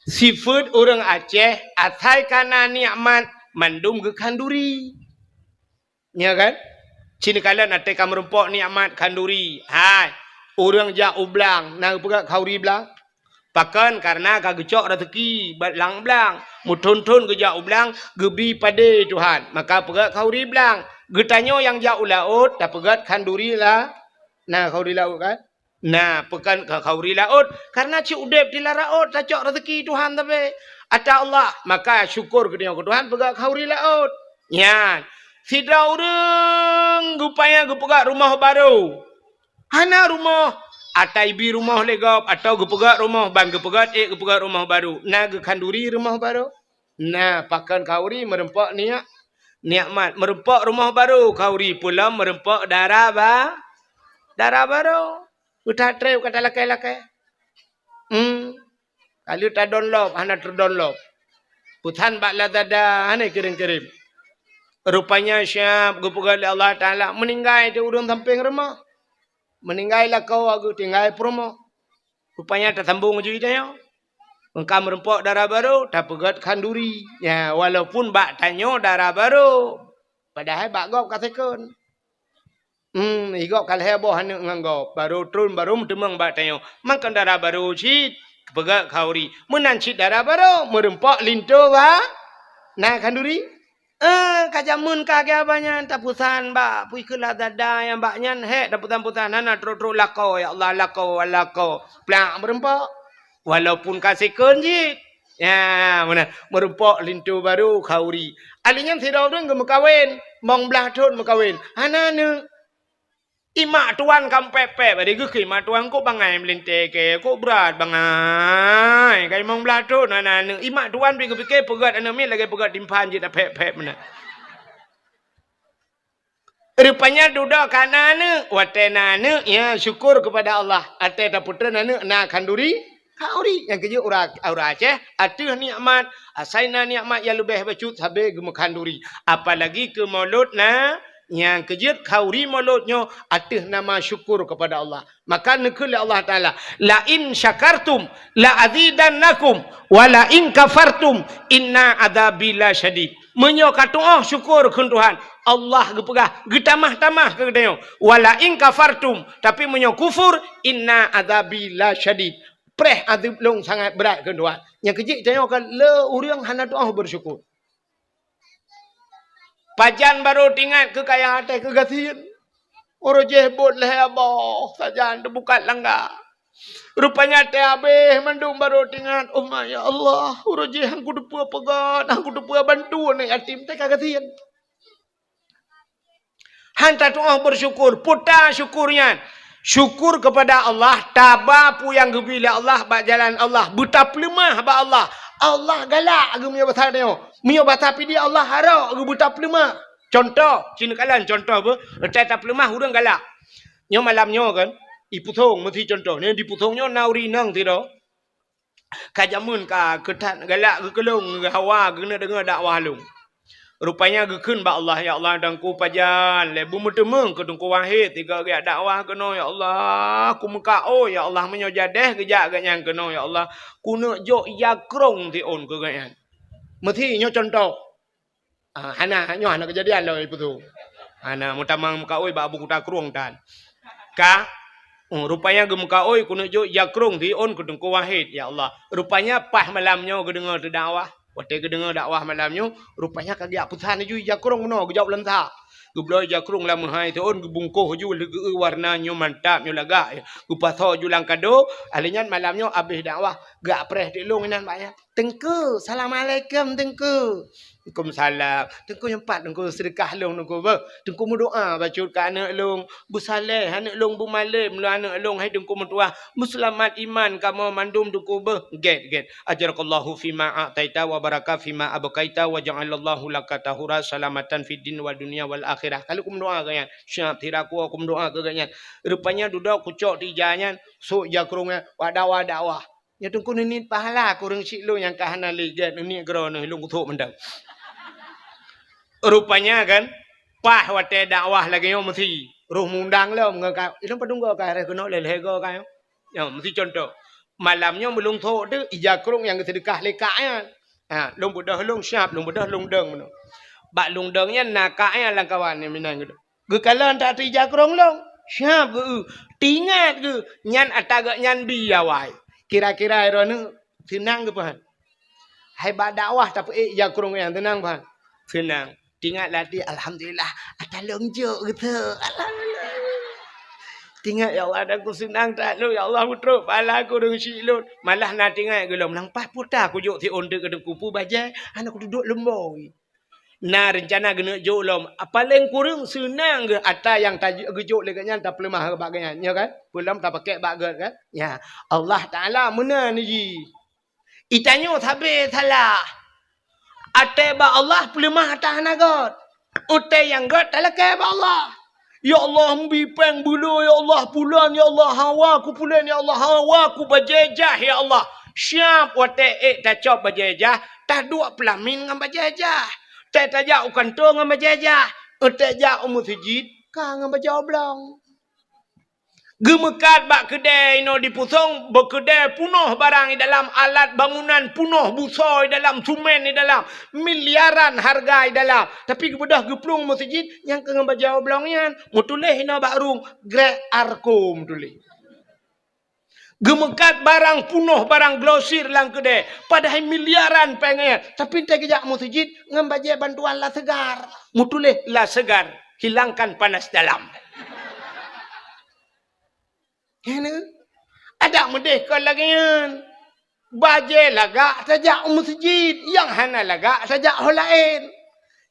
Sifeuet ureuëng Aceh, asai ka na nikmat, mandum geukhanduri. Nya kan? Ci neukalon até ka meurumpok nikmat khanduri. Hai, ureuëng jak u blang, na geupeugét khauri blang? Pakon? Karena ka geucok raseuki bak lam blang. Meuthon-thon geujak u blang, geubi padé Tuhan. Maka peugét khauri blang. Geutanyoe nyang jak u laôt, tapeugét khanduri la-, na khauri laôt kan? Na, pakon kha-, khauri laôt, karena cit udeb di lam laôt tacok raseuki Tuhan sabe. Ata Allah, maka syukur geutanyoe keu Tuhan peugét khauri laôt. Nyan, sidroe ureuëng geupaya geupeugét rumoh barô. Hana rumoh, ata ibi rumoh lé gob, atawa geupeugét rumoh, ban geupeugét ék geupeugét rumoh barô. Na geukhanduri rumoh barô? Na, pakon khauri meurumpok niyak-, nikmat. Meurumpok rumoh barô khauri, peulom meurumpok dara ba-, dara barô. Peue that treb ka talakée-lakée. Hmm. Ka lheueh tadonlop, hana teudonlop. Peusan bak Lazada, hana kirém-kirém. Rupanya siab geupeugah lé Allah Taala, meuninggai di ureuëng sampéng rumoh. Meuninggai lakoe geutinggai peurumoh. Rupanya tasambong ju tanyoe. Engka meurumpok dara barô, tapeugét khanduri. Ya, walaupun bak tanyoe dara barô, padahai bak gob ka second. Hmm, igob ka lhée boh aneuëk ngon gob, barô tron, barô meuteumeung bak tanyoe. Maka dara barô cit, peugét khauri. Meunan cit dara barô, meurumpok linto ba-, na khanduri. Eh, ka jameun ka geuh abah nyan tapeusan bak pui keu Lazada nyang bak nyan, hék, tapeusan-peusan hana trok-trok lakoe, ya Allah, lakoe, lakoe. Plak meurumpok. Walaupun ka second cit. Ya, meunan. Meurumpok linto barô khauri. Ahli nyan sidroe ureuëng geumeukawen, limong blaih thon meukawen. Hana aneuëk. Imak tuan ka meupék-pék, bari geukheun imak tuan, "Kok bangai meulintée kée, kok brat bangai, ka limong blaih thon hana aneuëk." Imak tuan pi geupike peugét aneuëk miet lagée peugét timphan jih tapék-pék meunan. Rupanya dudoe ka na aneuëk, watée na aneuëk, ya syukur kepada Allah. Até tapeutrön aneuëk na khanduri, khauri. Nyang keujeuet ureuëng, ureuëng Aceh, ateueh nikmat, asai na nikmat nyang leubeh bacut sabe geumeukahanduri. Apalagi keu mulod na, nyang keujeuet khauri mulod nyoe ateueh nama syukur kepada Allah. Maka neukheun lé Allah Taala, "La in syakartum la azidannakum, wa la in kafartum inna adzabi lasyadid." Meunyoe ka tu'oh syukur kheun Tuhan, Allah geupeugah, geutamah-tamah keu geutanyoe. "Wala in kafartum," tapi meunyoe kufur, "inna adzabi lasyadid." Preh azeub lôn sangat brat kheun Tuhan. Nyang keujeuet tanyoe ka le ureuëng hana tu'oh beusyukur. Pajan barô teuingat keu kaya até keugasien. Uroe jih bot lhée aboh sajan teubukat langga. Rupanya até abéh mandum barô teuingat, "Oh ma, ya Allah, uroe jih han kuteupeue peugét, han kuteupeue bantu aneuk yatim, teuka gasien." Han tatu'oh beusyukur, puta syukur nyan. Syukur kepada Allah, taba peue nyang geubri lé Allah bak jalan Allah, beutapeuleumah bak Allah. Allah galak geumeunyoe basa tanyoe. Meunyoe basa Pidie Allah harok geubeutapeuleumah. Contoh, sineukala contoh beuh, tée tapeuleumah ureuëng galak. Nyoe malam nyoe kan, ipusong meusi contoh. Nyoe dipusong nyoe na ureuëng inong sidroe. Ka jameun ka keu that galak geukeulong, geuhawa geuneuk deungoe dakwah lôn. Rupanya geukheun bak Allah, "Ya Allah, Teungku pajan lé beumeuteumeung keu Teungku Wahid tiga geujak dakwah keunoe, ya Allah. Kumeukaôi, ya Allah, meunyoe jadeh geujak geuhnyan keunoe, ya Allah, kuneuk jok ija krong siôn keu geuhnyan." Meusi nyoe contoh. Ah, hana, nyoe hana keujadian lom ipusong. Hana, meutamang meukaôi bak Abu Kuta Krueng tan. Ka, oh, rupanya geumeukaôi kuneuk jok ija krong siôn keu Teungku Wahid, ya Allah. Rupanya paih malam nyoe geudeungoe teudakwah. Watée geudeungoe dakwah malam nyoe, rupanya ka geujak peusan laju ija krong meunoe, geujok lam sa. Geubloe ija krong lam meuhai siôn, geubungkoh laju lagée warna nyoe mantap, nyoe lagak. Geupasoe laju lam kado, alheuh nyan malam nyoe abéh dakwah, geujak preh teuk lôn inan bak nyan. "Teungku, assalamualaikum, Teungku." "Waalaikumsalam." "Teungku, nyoe pat, Teungku, seudeukah lôn, Teungku, beuh. Teungku meudoá bacut keu aneuk lôn, beusaleh aneuk lôn, beumalém lôn aneuk lôn, hai Teungku meutuah, beuseulamat iman kamoe mandum, Teungku, beuh." "Gét, gét. Ajarakallahu fima a'taita wa baraka fima abqaita wa ja'alallahu laka tahura salamatan fid din wal dunya wal akhirah." Ka lheueh kumeudoá keu nyan. Siap, sira kuwoe kumeudoá keu geuhnyan. Rupanya dudoe kucok di ija nyan, sôk ija krong nyan, wada-wada wah. Nyoe Teungku neuniet pahala keu ureuëng syiek lôn nyang ka hana lé gét, neuniet keudroe neuh lôn kuthok mantong. Rupanya kan, paih watée dakwah lagée nyoe meusi, roh mundang lom ngon ka, ilôn padum goe ka harôh keunoe lé lhée goe ka nyoe. Nyoe meusi contoh. Malam nyoe meulôn thok teuk ija krong nyang geuseudeukah lé kak nyan. Ha, lôn beudôh lôn siab, lôn beudôh lôn dong meunoe. Bak lôn dong nyan na kak nyan lam kawan nyang meunan geuh. Geukalon that ija krong lôn, siab geu, teuingat geu, nyan ata geuhnyan bi awai. Kira-kira droeneuh seunang geupeue han? Hai bak dakwah tapeuék ija krong nyan seunang peue han? Seunang. Teuingat lam até, "Alhamdulillah, ata lôn jok geuteuk. Alhamdulillah." Teuingat, "Ya Allah, dan kuseunang that lôn, ya Allah, kutrok pahala keu ureuëng syiek lôn." Malah na teuingat gohlom, "Nang paih puta kujok siôn teuk keu Teungku, peue bajée, hana kududuek lom boi." Na reuncana geuneuk jok lom. Paleng kureueng seunang geuh ata nyang ta-, geujok lé geuhnyan tapeuleumah bak geuhnyan, nyo kan? Peulom tapakèk bak gét kan? Ya, Allah Taala meunan jih. Itanyoe sabe salah. Até bak Allah peuleumah ata hana gét. Até nyang gét talakèe bak Allah. Ya Allah, meubi péng beulo, ya Allah, pulan, ya Allah, hawa ku pulan, ya Allah, hawa ku bajée jah, ya Allah. Siab watée ék tacok bajée jah, taduek peulamin ngon bajée jah. Tée tajak u kantô ngon bajée jah, tée jak u meuseujid ka ngon bajée oblong. Geumeukat bak keudée inoe dipusong, beukeudée punoh barang i dalam, alat bangunan punoh, busoe i dalam, sumen i dalam, miliaran hareuga i dalam. Tapi geubeudôh geuplueng meuseujid nyang keu ngon bajée oblong nyan, meutuléh inoe bak rueng, Grek Arko meutuléh. Geumeukat barang punoh, barang glosir lam keudée, padahai miliaran péng nyan, tapi tée geujak meuseujid ngon bajée bantuan La Segar, meutuléh La Segar, hilangkan panas dalam. Nyan, adak meudeh kon lagée nyan. Bajée lagak tajak u meuseujid, nyang hana lagak tajak ho laén.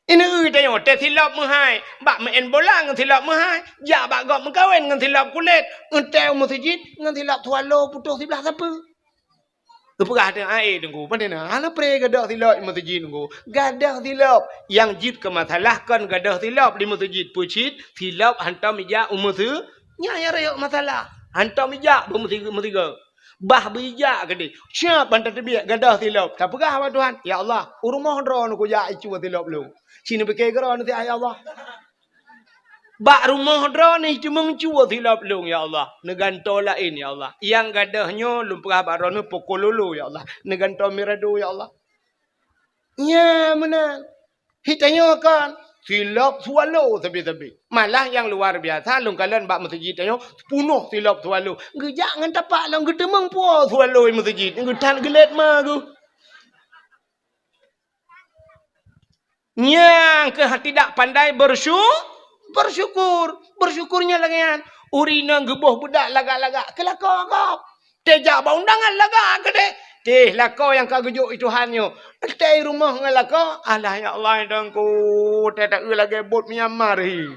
Ineuk tanyoe teusilop meuhai, bak meu'en bola ngon silop meuhai, jak bak gob meukawen ngon silop kulét, eunteuk u meuseujid ngon silop swallow putôh siblah sapeue. Geupeugah teuh, "Ai, Teungku, pane na? Hana pre gadôh silop i meuseujid, Teungku." Gadôh silop. Nyang jeuet keu masalah kon gadôh silop di meuseujid. Peue cit? Silop hantom ijak u meuseu-, nyan nyang rayeuk masalah. Hantom ijak bak meusi-, meusigoe. Bah beujak keudeh. Siab ban tateubiet gadôh silop. Tapeugah bak Tuhan, "Ya Allah, u rumoh droeneuh kujak icuba silop lôn." Ci neupike keudroe neuh, "Ya Allah." Bak rumoh droeneuh teumeucue silop lôn, ya Allah. Neugantoe laén, ya Allah. Nyang gadôh nyoe lôn peugah bak droeneuh poko lolo, ya Allah. Neugantoe mirado, ya Allah. Nyan meunan. Hi tanyoe kan, silop swallow sabe-sabe. Malah nyang luar biasa, lôn kalon bak meuseujid tanyoe, peunoh silop swallow. Geujak ngon tapak lom, geuteumeung po swallow i meuseujid. Geuthat geulet ma geuh. Nyang keuh tidak pandai bersyu-, bersyukur. Bersyukur nyan lagèe nyan. Ureueng inong geuboh beudak lagak-lagak, keu lakoe gob. Teuh jak bak undangan lagak keudeh. Teuh lakoe nyang ka geujok i Tuhan nyoe. Teuh i rumoh ngon lakoe, alah ya Allah, Tuhanku, teuh taeu lagèe bot Myanmar hi.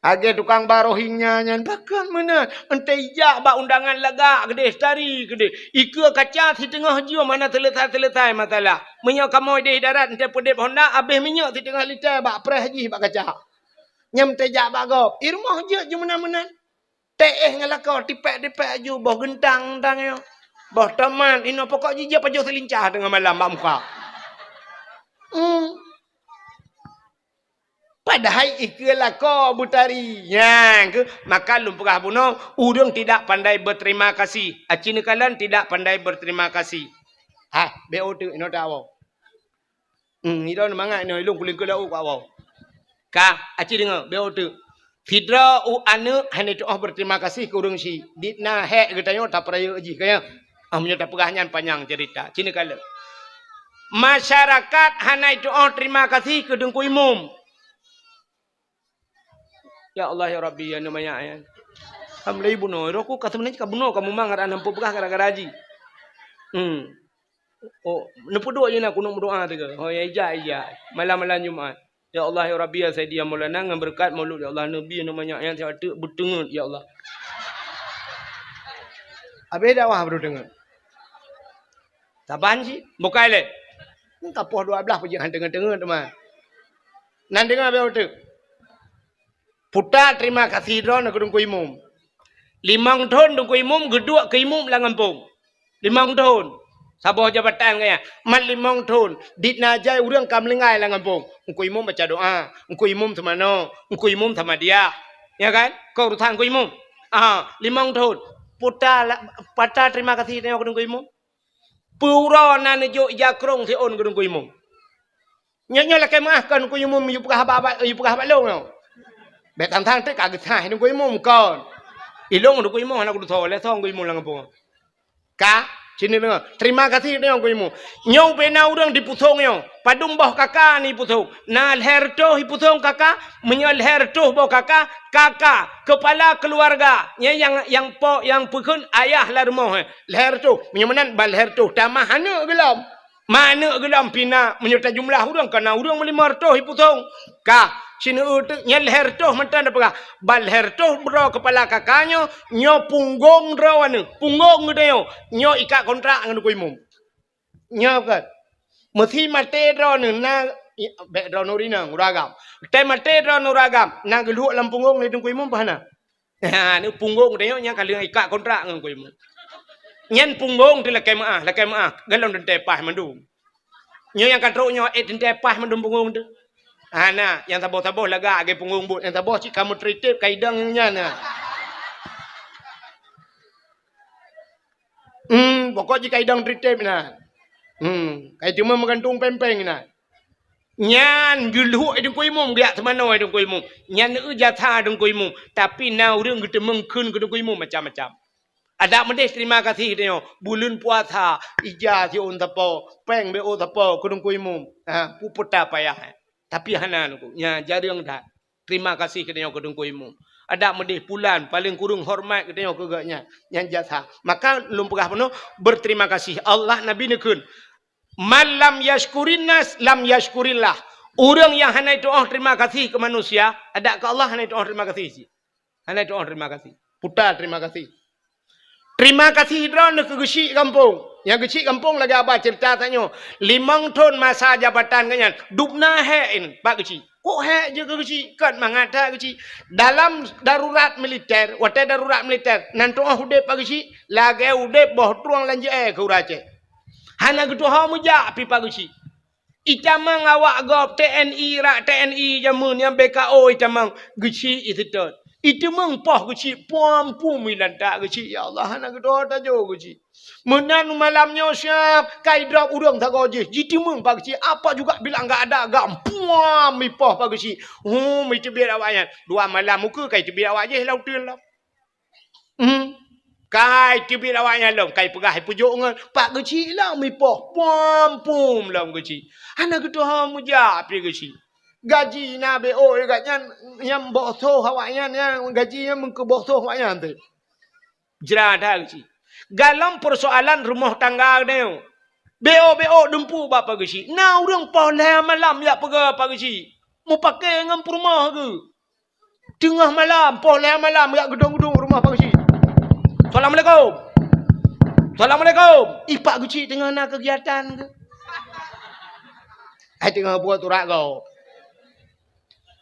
Lagèe tukang ba Rohingya nyan, pakon meunan. Entah ijak bak undangan lagak keudeh, tari keudeh. Ikeue kaca siteungoh jeuem hana seuleusoe-seuleusoe masalah. Meunyoe kamoe deh darat, entah peudeb honda, abéh minyeuk siteungoh liter bak preh jih bak kaca. Nyan teuh jak bak gob. I rumoh jeuet ju meunan-meunan. Teuh ngon lakoe, tipék-tipék aju, boh geuntang-geuntang nyoe. Boh tomat, inoe pokok jih jeuet pajoh seulincah teungoh malam bak muka. Hmm. Padahai ikeue lakoe beutari. Nyan keuh, maka lôn peugah bunoe, ureueng tidak pandai berterima kasih. Aci neukalon tidak pandai berterima kasih. Ha, bèk o teuk, inoe tawoe. Hmm, idong mangat inoe, ilong kulingkeu laôt ka woe. Ka, aci deungoe, bèk o teuk. Sidroe u aneuk hana tu'oh berterima kasih keu ureueng syiek. Dit na hék geutanyoe tapeurayeuk jih, ka nyan. Ah, meunyoe tapeugah nyan panyang cerita. Ci neukalon. Masyarakat hana tu'oh terima kasih keu Teungku Imum. Ya Allah, ya Rabbi, ya aneuk manyak nyan. Alhamdulillah bunoe, roh ku ka seubeunajih ka bunoe ka mumang, adak na peugah gara-gara jih. Hmm. Oh, neupeuduek jih na kunut meudoa teuka. Oh, ya ija, ija. Malam-malam Jumat. Ya Allah, ya Rabbi, ya Sayyidi, ya Maulana, ngon beureukat Maulud, ya Allah, Nabi, aneuk manyak nyan siat teuk beuteungeut, ya Allah. Habéh dakwah baru teungeut. Saban cit, bukai lé. Ka poh dua belas pajak han teungeut-teungeut teuma. Nan deungoe bèk o teuk. Puta terima kasih droeneuh keu Teungku Imum. Limong thon Teungku Imum geuduek keu imum lam gampông. Limong thon. Saboh jabatan gaya. Mat limong thon. Dit na jai ureueng ka meulinggai lam gampông. Teungku Imum baca doa. Teungku Imum seumanoe. Teungku Imum samadiyah. Ya kan? Keu urusan Teungku Imum. Ah, limong thon. Puta la-, pata terima kasih tanyoe keu Teungku Imum. Peue uroe na neujok ija krông siôn keu Teungku Imum. Nyoe, nyoe lakèe meu'ah kon Teungku Imum yue peugah haba, haba, yue peugah haba lôn nyoe. Bèk tang-tang teuk ka geusaih Teungku Imum kon. Ilôn Teungku Imum hana kudutoe lé song Teungku Imum lam gampông. Ka, sini deungoe. Terima kasih deungoe Teungku Imum. Nyoe ubé na ureueng di Pusong nyoe. Padum boh kaka ni Pusong. Na lhèe reutôh i Pusong kaka, meunyoe lhèe reutôh boh kaka, kaka, kepala keluarga. Nyan nyang, nyang po, nyang peukheun ayah lam rumoh, eh. Lhèe reutôh. Meunyoe meunan ban lhèe reutôh. Tamah aneuk geulom. Ma aneuk geulom pih na, meunyoe tajumlah ureueng, ka na ureueng meulimong reutôh i Pusong. Ka, sineuk teuk nyan lhèe reutôh mantong tapeugah. Ban lhèe reutôh droe kepala kaka nyoe, nyoe punggong droe aneuk, punggong geutanyoe, nyoe ikat kontrak ngon Teungku Imum. Nyoe kan. Meusi maté droeneuh na, i, bèk droeneuh rinong, ureueng agam. Teuh maté droeneuh ureueng agam, na geulhok lam punggong lé Teungku Imum bah na. Ha, ni punggong teuh nyoe nyang ka lheueh ikat kontrak ngon Teungku Imum. Nyan punggong teuh lakèe meu'ah, lakèe meu'ah, golom teuntèe paih mandum. Nyoe nyang ka trok nyoe, eh, teuntèe paih mandum punggong teuh. Ha, na, nyang saboh-saboh lagak lagèe punggong bot, nyang saboh cit ka meutritép ka idong nyan na. Hmm, pokok jih ka idong tritép na. Hmm, ka iteumé meugantung péng-péng na. Nyan geulhok Teungku Imum, geujak seumanoe Teungku Imum. Nyan eu jasa Teungku Imum. Tapi na ureueng geuteumeung kheun keu Teungku Imum macam-macam. Adak meudeh terima kasih tanyoe. Buleuen puasa, ija siôn sapo, péng bèk o sapo keu Teungku Imum. Ha, peue puta payah. Tapi hana Teungku. Nya jareueng that. Terima kasih keu tanyoe keu Teungku Imum. Adak meudeh pulan, paleng kureueng hormat keu tanyoe keu gobnyan. Nyan jasa. Maka lôn peugah bunoe, berterima kasih. Allah Nabi neukheun, "Man lam yashkurin nas, lam yashkurillah." Ureueng nyang hana tu'oh terima kasih keu manusia, adak keu Allah hana tu'oh terima kasih cit. Hana tu'oh terima kasih. Puta terima kasih. Terima kasih droeneuh keu geuchik gampông. Nyang geuchik gampông lagèe haba cerita tanyoe. Limong thon masa jabatan gobnyan, dubna hék in bak geuchik. Kok hék jeuet keu geuchik? Kon mangat that geuchik. Dalam darurat militer, watèe darurat militer, nan tu'oh udép bak geuchik, lagèe udép boh trueng lam jeu'èe keu ureueng Aceh. Hana geutuho meujak pih bak geuchik. Itamong awak gob T N I, rak T N I jameun nyan B K O itamong, geuchik iseutôt. Iteumeung poh geuchik, puam pum ilantak geuchik, ya Allah, hana geudoa tajo geuchik. Meunan malam nyoe siab, kai drop ureuëng sagoe jih, jiteumeung poh geuchik, apa juga bilang gak ada gam, puam ipoh poh geuchik. Hum, iteubiet awaknyan. Dua malam muka kai teubiet awak jih lam uteuen lom. Hmm. Kai teubiet awaknyan lom, kai peugah ipeujok ngon pak geuchik lom ipoh, puam pum lom geuchik. Hana geutuha meujak pi geuchik. Gaji na B O gobnyan nyang boh soh awaknyan, nyang gaji nyang meukeuboh soh awaknyan teuh. Jra that geuchik. Galom peusoalan rumoh tangga geutanyoe. B O B O dumpu bak poh geuchik. Na ureuëng poh lhée malam jak peugah poh geuchik. Mupakée ngon peurumoh geuh. Teungoh malam, poh lhée malam jak geudong-geudong rumoh poh geuchik. "Assalamualaikum. Assalamualaikum." Ipak geuchik teungoh na keugiatan geuh. Hai teungoh buet urat gob.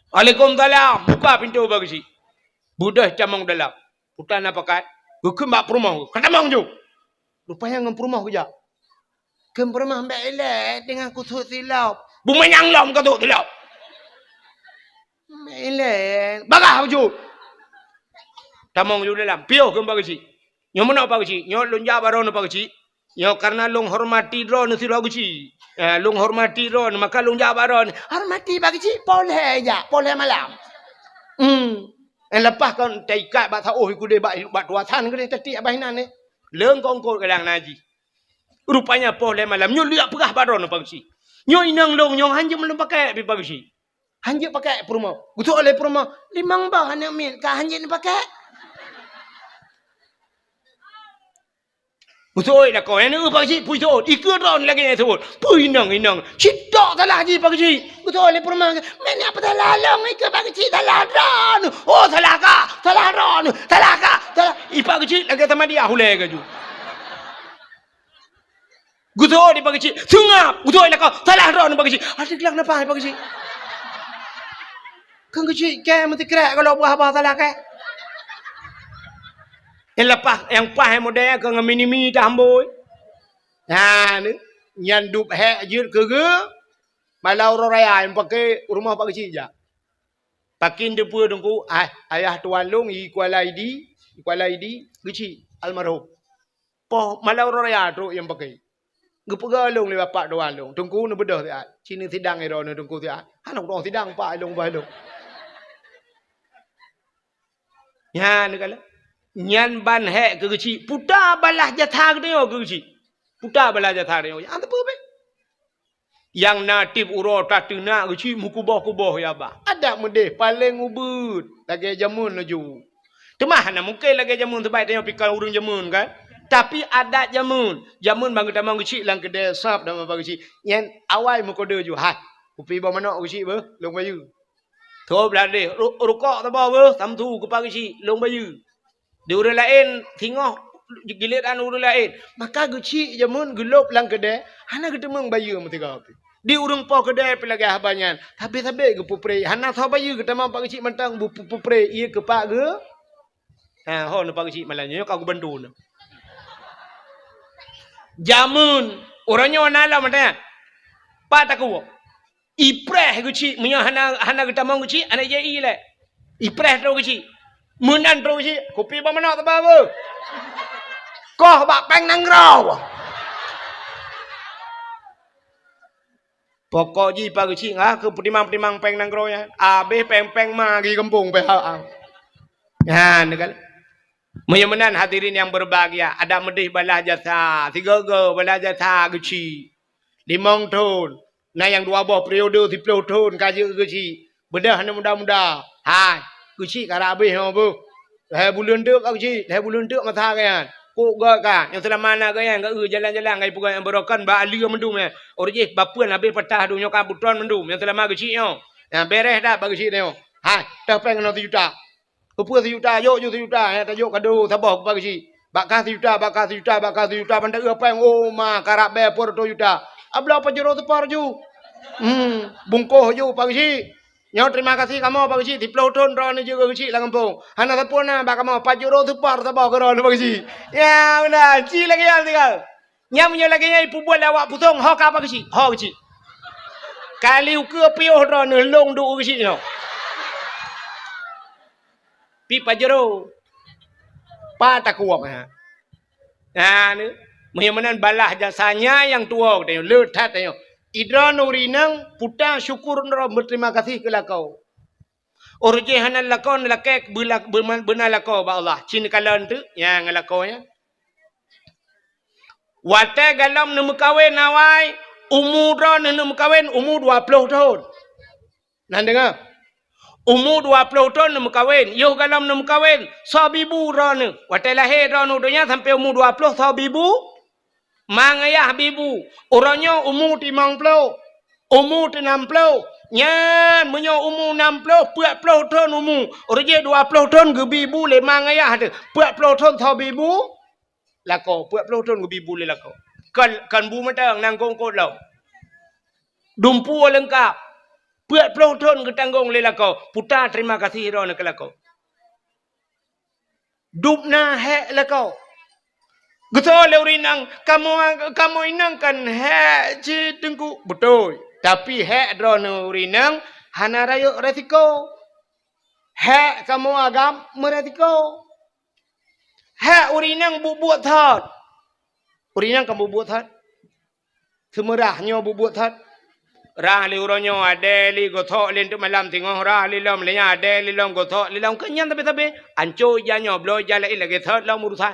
"Waalaikumsalam." Buka pintoe poh geuchik. Beudôh tamong dalam. Puta na pakat. Geukheun bak peurumoh. "Ka tamong ju." Rupanya ngon peurumoh geujak. Kheun peurumoh, "Mbak ilée teungoh kusut silop." "Bumanyang lom ka sut silop." "Mbak ilée." "Bagah ju." Tamong ju dalam. Piôh kheun poh geuchik. "Nyoe meunoe poh geuchik. Nyoe lôn jak bak droeneuh poh geuchik. Nyoe karena lôn hormati droeneuh sidroe geuchik. Eh, lôn hormati droeneuh, maka lôn jak bak droeneuh." "Hormati poh geuchik, poh lhée jak, poh lhée malam." Hmm. Eh, leupah kon taikat bak saôh i keudeh bak, bak tuasan keudeh tatiek abah inan eh. Leungkongkot galang naji. Rupanya poh lhée malam nyoe lheueh peugah bak droeneuh poh geuchik. "Nyoe inong lôn nyoe hanjeuet lôn pakée pi poh geuchik." Hanjeuet pakée peurumoh. Geuseuôt lé peurumoh, "Limong boh aneuk miet ka hanjeuet neupaké." Geuseuôt lakoe, "Aneuk poh geuchik pui seuôt." Ikeue droeneuh lagée nyan seuôt. Pui inong-inong. Sitok salah jih poh geuchik. Geuseuôt lé peurumoh, "Meunyoe peusalah lôn ikeue poh geuchik salah droeneuh." "Oh, salah kah? Salah droeneuh. Salah kah? Salah." Ipak geuchik lagée sama dia hulée gaju. Geuseuôt di poh geuchik, seungab, geuseuôt lakoe, salah droeneuh poh geuchik. Adak geulak napa poh geuchik? Keu geuchik kée meusikrek kalau buah-buah salah kée. Nyang leupah, nyang paih model keu ngon mini-mini tahambôi. Nah, ni, nyan dub hék jeuet keu geu, malam uroe raya nyang paké rumoh poh geuchik jak. Pakin teupeue teungku, ah, ayah tuan lôn i Kuala Idi, i Kuala Idi, geuchik almarhum. Poh malam uroe raya trok nyang paké. Geupeugah lôn lé bapak tuan lôn, "Teungku neubeudôh siat, ci neusidang droeneuh teungku siat." Hana udong sidang pak lôn bah lôn. Nyan kala. Nyan ban hék keu geuchik, puta balah jasa geutanyoe keu geuchik. Puta balah jasa geutanyoe. Nyang teupeue beh. Nyang na tieb uroe tateunak geuchik meukuboh-kuboh ya bah. Adak meudeh paleng ubeuet lagée jameun laju. Teuma hana mungken lagée jameun, sabab tanyoe pih kon ureuëng jameun kan. Tapi adat jameun, jameun ban geutamong geuchik lam keudée sab dan ban geuchik. Nyan awai meukodeu ju, "Hai, kupi boh manok geuchik beuh, lôn bayeue." Tho blah deh, ru-, rukok saboh beuh, samsu kupa geuchik, lôn bayeue. Di ureuëng laén singoh giliran ureuëng laén. Maka geuchik jameun geulop lam keudée, hana geuteumeung bayeue meusigoe pih. Di ureuëng po keudée pih lagée haba nyan, sabe-sabe geupeupreh, hana soe bayeue geutamong pak geuchik mantong beupeupreh ié keu pak geu. Ha, ho neupak geuchik malam nyoe ka geubantu nyoe. Jameun, uroe nyoe na lom mantong nyan. Pat takue. Ipreh geuchik, meunyoe hana, hana geutamong geuchik, hana jai ilée. Ipreh trok geuchik. Meunan trok geuchik, kupi boh manok teuba beuh. Koh bak péng nanggroe. Pokok jih pak geuchik ngah keu peutimang-peutimang péng nanggroe nyan. Abéh péng-péng ma geuh gampông pih ha. Nyan kan. Meunyoe meunan hadirin nyang berbahagia, adak meudeh balah jasa, sigoe-goe balah jasa geuchik. Limong thon, na nyang dua boh periode siploh thon ka jeuet geuchik. Beudôh aneuk muda-muda. Hai, geuchik ka rab abéh nyoe beuh. Lhée buleuen teuk ka geuchik, lhée buleuen teuk masa geuyan. Kok gét ka, nyang seulama na geuyan, geu jalan-jalan, geu peugah nyang beurokon bak aleue mandum nyan. Ureuëng jih bapeuen habéh patah dum nyoe ka butron mandum, nyang seulama geuchik nyoe. Nyang bereh that bak geuchik nyoe. Hai, teuh péng keunoe sijuta. Keupeue sijuta, jok ju sijuta, eh, tajok kado saboh keu pak geuchik. Bak kah sijuta, bak kah sijuta, bak kah sijuta, ban taeu péng, oh ma, karab bée peuet reutôh juta. Abloe pajuro seupor ju. Hmm, bungkoh ju pak geuchik. Nyoe terima kasih kamoe pak geuchik, siploh thon droeneuh jeuet keu geuchik lam gampông. Hana sapeue na bak kamoe, pajuro seupor saboh keu droeneuh pak geuchik. Ya, meunan, ci lagée nyan sigoe. Nyang meunyoe lagée nyan ipeubuet lé awak pusong, ho ka pak geuchik, ho geuchik. Kali ukeue piôh droeneuh lôn duek geuchik nyoe. Pi Pajero. Pat takuok, ha. Ha, ni. Meunyoe meunan balah jasanya nyang tuwoe tanyoe, le that tanyoe. Idroeneuh ureueng inong puta syukur droe, beuterima kasih keu lakoe. Óh lheueh jih hana lakoe, lakée beula-, beuma-, beuna lakoe bak Allah. Cit neukalon teuk nyang lakoe nyan. Watée galom neumeukawen awai, umu droeneuh neumeukawen umu dua ploh thon. Nan deungoe? Umu dua ploh thon neumeukawen, yoh galom neumeukawen, soe bibu droeneuh. Watée lahé droeneuh donya sampoe umu dua ploh, soe bibu? Ma ngayah bibu. Uroe nyoe umu timong ploh, umu teunam ploh. Nyan meunyoe umu nam ploh, peuet ploh thon umu. Uroe jih dua ploh thon geubi bu lé ma ngayah teuh. Peuet ploh thon soe bibu? Lakoe. Peuet ploh thon geubi bu lé lakoe. Kon, kon bu mantong, nangkong kot lom. Dumpeue leungkap. Peuet ploh thon geutanggong lé lakoe. Puta terima kasih droeneuh keu lakoe. Dubna hék lakoe. Geusoe lé ureueng inong, "Kamoe, kamoe inong kan hék cit Teungku." Beutôi. Tapi hék droeneuh ureueng inong hana rayeuk resiko. Hék kamoe agam meuresiko. Hék ureueng inong buet-buet that. Ureueng inong kan buet-buet that. Seumeurah nyoe bubuet that. Rah lé uroe nyoe, adée lé gosok lé teuk malam, singoh rah lé lom, lé nyan adée lé lom, gosok lé lom. Keu nyan sabe-sabe, anco ija nyoe, bloe ija laén lagée that lom urusan.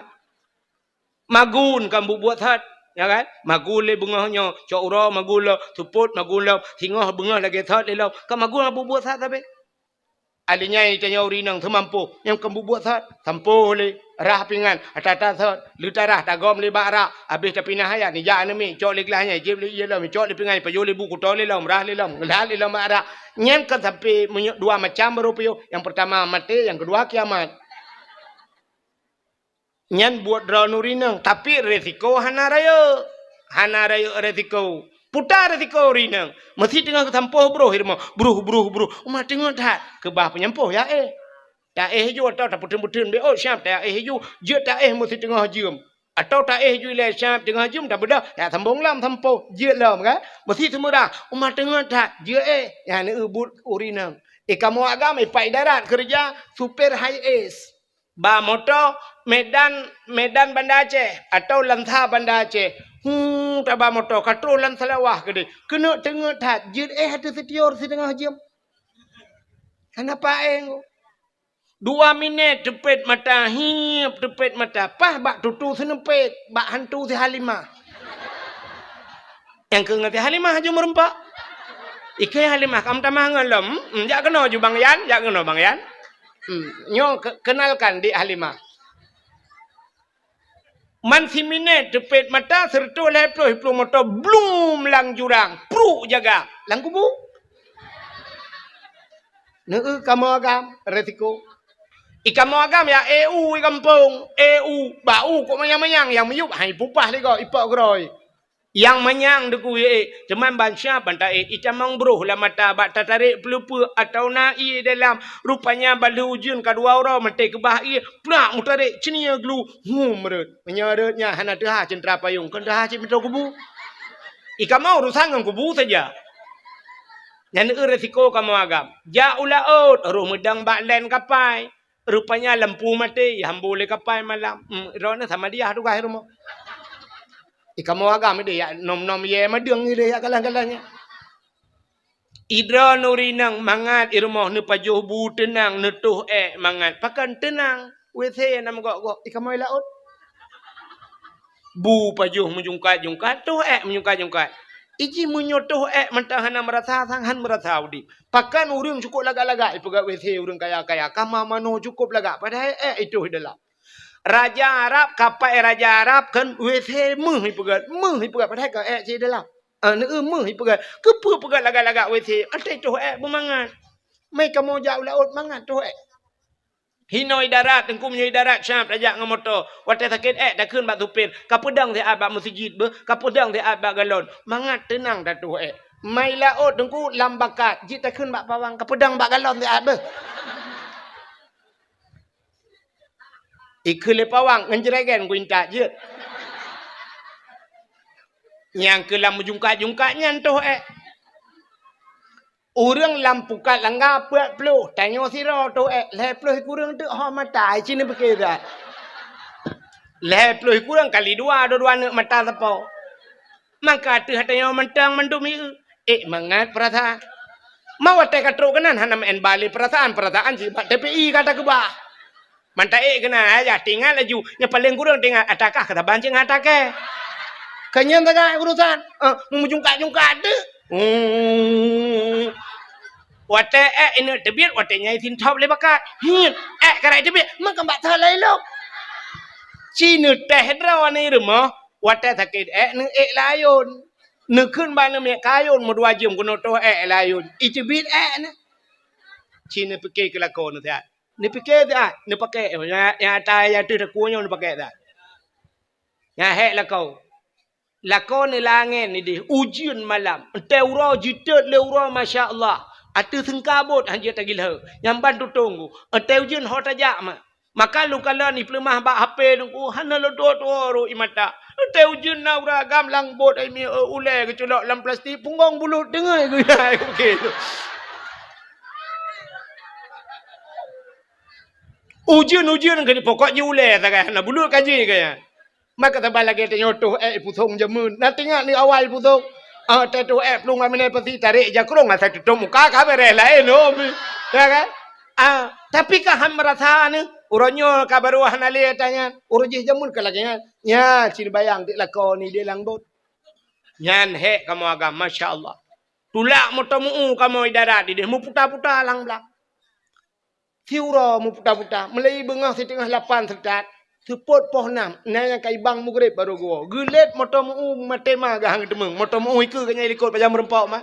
Magun kan bubuet that, ya kan? Magun lé beungoh nyoe, cok uroe magun lom, seupôt magun lom, singoh beungoh lagée that lé lom. Kan magun bubuet that sabe. Alinyan tanyoe ureueng inong teumampôh, nyang keu bubuet that, sampôh lé, rah pingan, ata-ata that, leutarah tagom lé bak rak, abéh tapinah ayat, nijak aneuk miet, cok lé glah nyan, jieb lé ié lom, cok lé pingan, pajoh lé bu, kuto lé lom, rah lé lom, ngeulat lé lom bak rak. Nyan kan sampoe meunyoe dua macam baru piôh, nyang peurtama maté, nyang keudua kiamat. Nyan buet droeneuh ureueng inong, tapi resiko hana rayeuk. Hana rayeuk resiko. Puta resiko ureueng inong. Meusi teungoh geusampôh broh i rumoh. Broh, broh, broh. Uma teungoh that. Keubah peunyampôh ya éh. Taéh ju atau tapeuteun-peuteun bé ôt siab taéh ju. Jeuet taéh meusi teungoh jeuem. Atau taéh ju ilée siab teungoh jeuem tabeudôh. Ya sambông lom sampôh. Jeuet lom kan. Meusi seumeurah. Uma teungoh that. Jeuet éh. Nyan eu buet ureueng inong. I kamoe agam i Pak Idarat keureuja supir Hiace. Ba moto Medan, Medan Banda Aceh atau Lansa Banda Aceh. Hu, taba moto ka troh lam Seulawah keudeh. Keuneuk teungeut that, jeuet éh ateueh sitior siteungoh jeuem. Hana paéng. Dua minét teupet mata, hiep teupet mata, paih bak tutu seuneupet, bak hantu si Halimah. Nyang keu ngon si Halimah aju meureumpok. Ikeu Halimah ka meutamah ngon lom. Hmm, jak keunoe ju Bang Yan, jak keunoe Bang Yan. Hmm, nyoe ke-, kenalkan Dik Halimah. Man siminét teupet mata, seureutôh lhèe ploh, ploh moto, blum lam jurang, pruk jaga lam kubu. Neu kamoe agam, resiko. I kamoe agam ya, eu i gampông, eu, bak u kok manyang-manyang, nyang miyueb hai pupah lé goe, ipok keudroe. Nyang manyang deukui ék, teuma ban siab ban taék, itamong broh lam mata bak tatarek peuleupeuk atawa na ié dalam. Rupanya ban lheueh ujeuen ka dua uroe maté keubah ié, plak meutarek ceunie glu, hum rot. Meunyoe rot nyan hana teuhah ceuntra payong, kon teuhah cit meutoe kubu. I kamoe urusan ngon kubu saja. Nyan eu resiko kamoe agam. Jak u laôt, roh meudong bak len kapai. Rupanya lampu maté, ihambô lé kapai malam. Hmm, droeneuh sama diah tugaih rumoh. I kamoe agam ideh yak nom-nom yé madeueng ideh yak galah-galah nyan. I droeneuh rinang mangat i rumoh neupajoh bu teunang neutoh ék mangat. Pakon teunang? WC na meugok-gok. I kamoe laôt. Bu pajoh meujungkat-jungkat, toh ék meujungkat-jungkat. Iji meunyoe toh ék mantong hana meurasa, sang han meurasa udeb. Pakon ureuëng cukôp lagak-lagak ipeugah WC ureuëng kaya-kaya, kama manoe cukôp lagak, padahai ék itoh i dalam. Raja Arab, kapai raja Arab kan WC méuh ipeugah, méuh ipeugah, padahai ka ék cit i dalam. Ah, neu méuh ipeugah. Keupeue peugah lagak-lagak WC? Até toh ék beumangat. Mai kamoe jak u laôt mangat toh ék. Hinoe i darat, teungku meunyoe i darat siab tajak ngon moto. Watée sakét ék takheun bak supir, "Kapeudong siat bak meuseujid beuh, kapeudong siat bak galon." Mangat teunang tatoh ék. Mai laôt teungku lam bakat, jeuet takheun bak pawang, "Kapeudong bak galon siat beuh." Ikheun lé pawang ngon jregen kuintat jeuet. Nyang keu lam meujungkat-jungkat nyan toh ék. Ureuëng lam pukat langga peuet ploh, tanyoe sidroe toh ék, lhée ploh kureueng teuk ho mata, ai cit neupike that. Lhée ploh kureueng kali dua, dua-dua neuk mata sapo. Maka ateueh tanyoe mantong mandum ieu, ék mangat peurasaan. Ma watée ka trok keunan hana meu'en bale peurasaan, peurasaan jih bak T P I ka takeubah. Mantong ék keunan, ayah, tingat laju. Nyang paleng kureueng tingat, ata kah ka saban cit ngon ata kée. Ka nyan sagai urusan. Eh, meujungkat-jungkat teuk. Hmm. Watée ék ineuk teubiet, watée nyan sintop lé bakat. Hiet, ék karai teubiet, meukeubak teuh lé lom. Ci neutéh droe ni rumoh, watée sakét ék, neuék layôn. Neukheun bak neumiet kayôn meudua jeuem keunoe toh ék layôn. Iteubiet ék na. Ci neupike keu lakoe neusiat. Neupike siat, neupake, nyang, nyang ata nyang teuh takue nyoe neupake siat. Nyang hék lakoe. Lakoe neulangén ideh, ujeuen malam. Entée uroe jiteuet lé uroe, masya Allah. Ateueh seungkabot hanjeuet tagilheu. Nyang ban tutong ku. Entée ujeuen ho tajak ma. Maka lôn kalon ipeuleumah bak H P lôn ku, hana lôn tuwoe-tuwoe rot ie mata. Entée ujeuen na ureuëng agam lam bot ai mi, ulée geuculok lam plastik, punggong bulut deungoe geuya. Ujeuen-ujeuen keu pokok jih ulée sagai hana bulut ka jih kaya. Maka saban lagée tanyoe toh ék ipusong jameun. Na teuingat ni awai ipusong. Ah, teuh toh ék plueng lam inan pasi tarek jakrong asai tutong muka ka beres laén, oh. Ya kan? Ah, tapi ka han meurasa ni, uroe nyoe ka barô hana lé ata nyan. Uroe jih jameun ka lagée nyan. Nya, cit neubayang dik lakoe ni di lam bot. Nyan hék kamoe agam, masya Allah. Tulak moto meu-u kamoe i darat ideh, meuputa-puta lam blang. Siuroe meuputa-puta, meulai beungoh siteungoh lapan seutôt, seupôt poh nam, na nyang ka ibang mugreb barô geuwoe. Geulet moto meu-u maté ma geuhang teumeueng, moto meu-u ikeue geuh nyan i likot pajan meurumpok ma.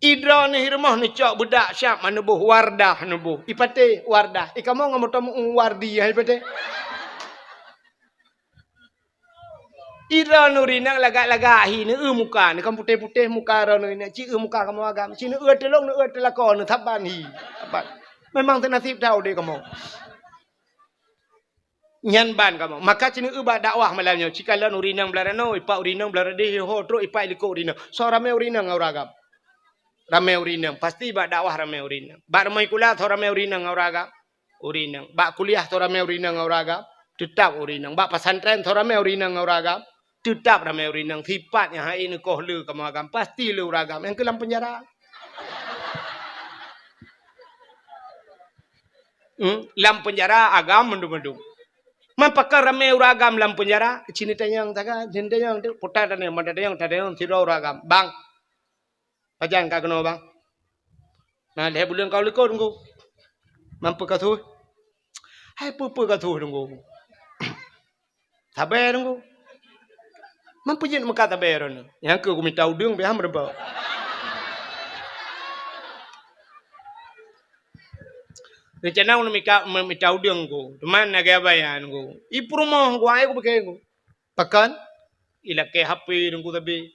Idroe neuh i rumoh neucok beudak siab ma neuboh, Wardah neuboh. Ipatéh Wardah, ikamoe ngon moto meu-u Wardi hai patéh. Idroe nuri nang lagak-lagak hi, neueu muka, neukan putéh-putéh muka droe nuri nang, ci eu muka kamoe agam, ci neueu teulông, neueu teulakô, neusaban hi. Saban. Memang teunasib that udeb kamoe. Nyan ban kamoe. Maka ci neueu bak dakwah malam nyoe, ci kalon uri nang blah ranoe, ipak uri nang blah radeh, ho trok ipak likot uri nang. Soe ramé uri nang ngon ureueng agam. Ramé uri nang, pasti bak dakwah ramé uri nang. Bak rumoh sikula soe ramé uri nang ngon ureueng agam. Uri nang. Bak kuliah soe ramé uri nang ngon ureueng agam, teutap uri nang. Bak pesantren soe ramé uri nang ngon ureueng agam, teutap ramé uri nang. Sipat nyang hai neukoh le kamoe agam, pasti le ureueng agam nyang keu lam peunjara. Hmm, lam peunjara agam mandum-mandum. Man pakon ramé ureueng agam lam peunjara, ci neutanyong sagai, ci neutanyong tu, puta tanyong, mata tanyong, tatanyong sidroe ureueng agam. Bang, pajan ka keunoe, Bang? Na lhée buleuen ka u likot, Teungku. Man peue ka su? Hai peue-peue ka su, Teungku. Sabe, Teungku. Man peue jeuet meukat sabe droeneuh? Nyang keu kumita udeueng pih han meureubah. Reuncana ulôn mika, mita udeueng, Teungku. Teuma na gaya bayan, Teungku. I peurumoh, Teungku, ai kupike, Teungku. Pakon? Ilakée H P, Teungku, sabe.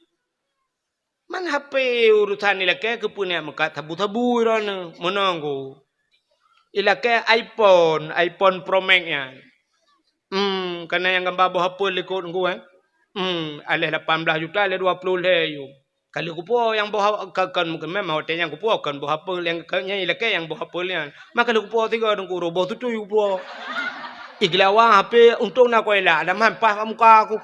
Man H P urusan ilakée keupeue neujak meukat sabu-sabu droeneuh meunoe, Teungku. Ilakée iPhone, iPhone Pro Max nyan. Hmm, kana nyang gamba boh apel likot, Teungku, eh. Hmm, aléh lapan blaih juta, aléh dua ploh lhée yuem. Ka lheueh kupuwoe nyang boh a-, ka, kon, memang watée nyan kupuwoe kon boh apel nyang ka, nyan ilakée nyang boh apel nyan. Maka lheueh kupuwoe sigoe, Teungku, roh boh tutui kupuwoe. Igeulawa H P untông na kuela, ada man paih bak muka aku.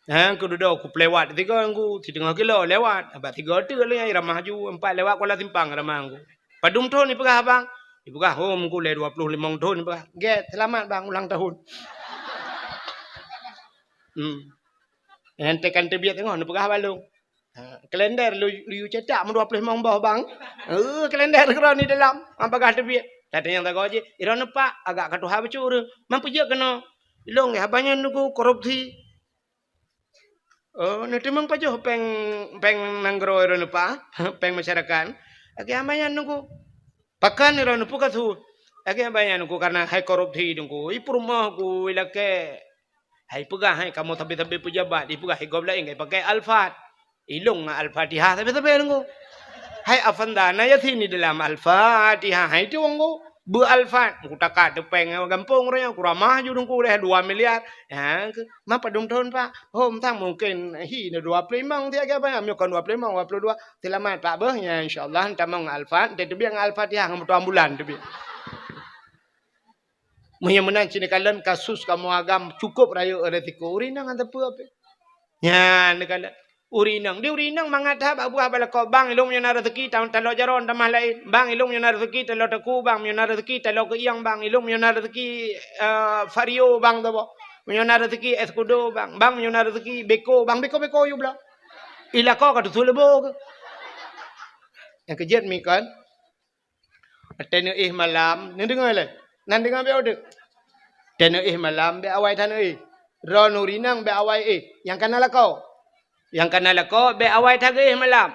Ha, keududoe kupeulewat sigoe, Teungku, siteungoh kilo lewat. Abah sigoe teuk lé nyang ramah ju, empat lewat Kuala Simpang ramah, Teungku. Padum thon ipeugah, Bang? Ipeugah, "Oh, Teungku, lé dua ploh limong thon," ipeugah. "Gét, seulamat, Bang, ulang tahun." Hmm. Nyan tekan teubiet teungoh neupeugah bak lôn. Ha, kalender lu, lu cetak meudua ploh limong boh, Bang. Eh, kalender keudroe ni dalam, han peugah teubiet. Tatanyong sagoe jih, "Droeneuh, Pak, agak ka tuha bacut ureueng. Man peue jeuet keunoe?" "Ilôn, haba nyan, Teungku, korupsi." "Oh, neuteumeung pajoh péng, péng nanggroe droeneuh, Pak? Péng masyarakat?" "Lagée haba nyan, Teungku." "Pakon droeneuh, peue ka su?" "Lagée haba nyan, Teungku, karena hai korupsi, Teungku. I peurumoh ku ilakée." Hai peugah, hai kamoe sabe-sabe pejabat, ipeugah, hai gob laén ka ipakai Alphard. Ilôn ngon Al-Fatihah sabe-sabe, Teungku. Hai Avanza na Yasin di dalam Al-Fatihah, hai tu, Teungku. Beu Alphard, kutaka teupeng gampông uroe nyoe, kuramah ju teungku leh dua miliar. Ha, ke, ma padum thon, Pak? Hom sang mungken hi na dua ploh limong tiep ke, Pak? Meunyoe kon dua ploh limong, dua ploh dua. Seulamat, Pak, beuh. Nya, insya Allah, tamong ngon Alphard, teubiet ngon Al-Fatihah ngon moto ambulan teubiet. Meunyoe meunan cit neukalon kasus kamoe agam cukup rayeuk resiko. Ureueng inong hana teupeu ape. Nyan neukalon. Ureueng inong, di ureueng inong mangat that bak buah bak lakoe, "Bang, ilôn meunyoe na rezeki ta-, talok jaroe tamah laén. Bang, ilôn meunyoe na rezeki talok teungku, bang, meunyoe na rezeki talok keuieng, bang, ilôn meunyoe na rezeki, eh, Vario, bang, saboh. Meunyoe na rezeki es kudo, bang, bang, meunyoe na rezeki beko, bang, beko-beko yue bloe." I lakoe ka teusut leubo keuh. Nyang keujeuet mi kon. Watèe neuéh malam, neudeungoe lé. Nan deungoe bèk udeuek. Watèe neuéh malam, bèk awai that neuéh. Droeneuh ureueng inong bèk awai éh. Nyang kana lakoe. Nyang kana lakoe, bèk awai that geuéh malam.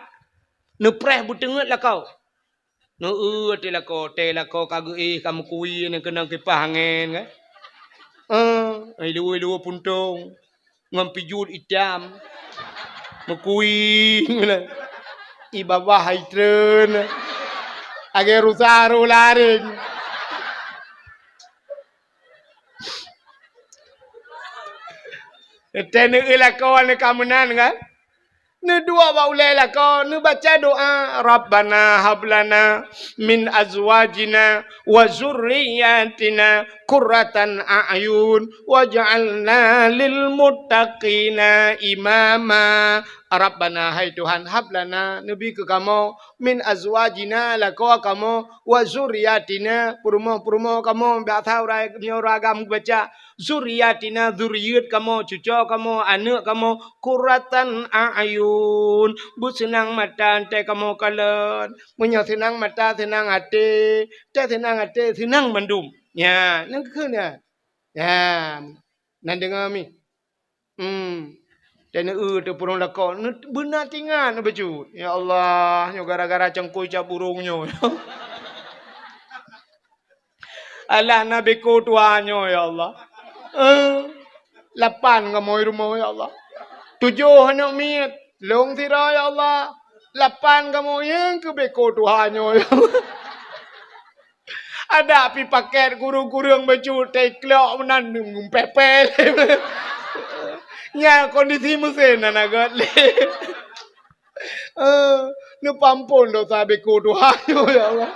Neupreh beuteungeut lakoe. Neueu até lakoe, watèe lakoe ka geuéh, ka meukui, nyan keunong kipah angén, kan? Eh, ilu-ilu puntông. Ngon pijôh itam. Meukui. I babah hai treun. Lagèe rusa roh lareng. Teuntèe neueu lakoe neuka meunan kan? Neuduek bak ulèe lakoe, neubaca doa, "Rabbana hab lana min azwajina wa dzurriyyatina qurratan a'yun waj'alna lil muttaqina imama." Rabbana, hai Tuhan, hab lana, neubi keu kamoe, min azwajina, lakoe kamoe, wa dzurriyyatina, peurumoh-peurumoh kamoe, biasa ureueng, meunyoe ureueng agam geubaca, dzurriyyatina, dzurriyyat kamoe, cucoe kamoe, aneuk kamoe, qurratan a'yun, beuseunang mata watèe kamoe kalon. Meunyoe seunang mata, seunang até, watèe seunang até, seunang mandum. Nyan, nyan keuh nyan. Nyan, nan deungoe mi. Hmm. Dan eu teupeurong lakoe, beuna tingat bacut. Ya Allah, nyoe gara-gara cangkôi cap burông nyoe. Alah na beko tuha nyoe, ya Allah. Eh, lapan kamoe rumoh, ya Allah. Tujoh aneuk miet, lôn sidroe, ya Allah. Lapan kamoe, nyang keu beko tuha nyoe, ya Allah. Adak pi paket kureueng-kureueng bacut teuklok meunan pepel. Nyan kondisi meusén hana gèt lé. Eh, neupampon dosa beko tuha nyoe, ya Allah.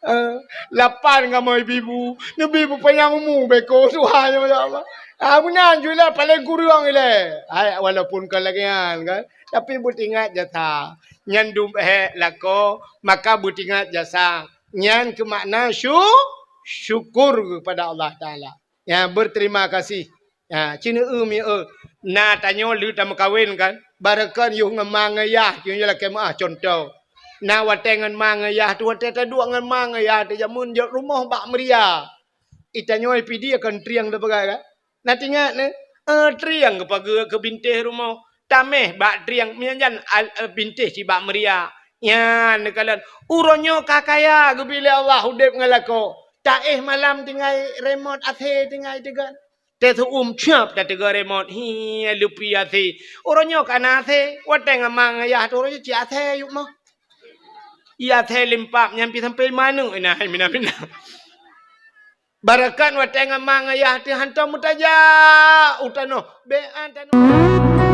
Eh, lapan kamoe ibu-ibu, neubi peupanyang umu beko tuha nyoe, ya Allah. Ah, meunan ju ilèe, paleng kureueng ilèe. Hai, walaupun kon lagèe nyan kan, tapi beutingat jasa. Nyan dum hék lakoe, maka beutingat jasa. Nyan keu makna syu-, syukur keupada Allah Taala. Ya, berterima kasih. Ya, ci neueu mi eu. Na tanyoe lheueh tameukawen kan, barokon yôh ngon ma ngon yah, ci nyoe lakèe meuah cuntoh. Na watèe ngon ma ngon yah teuh, watèe taduek ngon ma ngon yah teuh, jameun jok rumoh bak meuria. I tanyoe pidie kon trieng teupeugah kan. Na tingat nyoe, eh, trieng geupageue keu bintéh rumoh. Taméh bak trieng, meunyan jan al-, eh, bintéh cit bak meuria. Nyan neukalon, uroe nyoe ka kaya geubi lé Allah udép ngon lakoe. Taéh malam tinggai remot asé tinggai teugon. Teuh seu-uem cap tateugon remot, hi, lupi asé. Uroe nyoe ka na asé, watèe ngon ma ngon yah teuh uroe nyoe cit asé yup moh. Iya asé limpap nyan pi sampoe maneuk ina hai mina-mina. Barokon watèe ngon ma ngon yah teuh hantom meutajak u tanoh. Bèk an tanoh.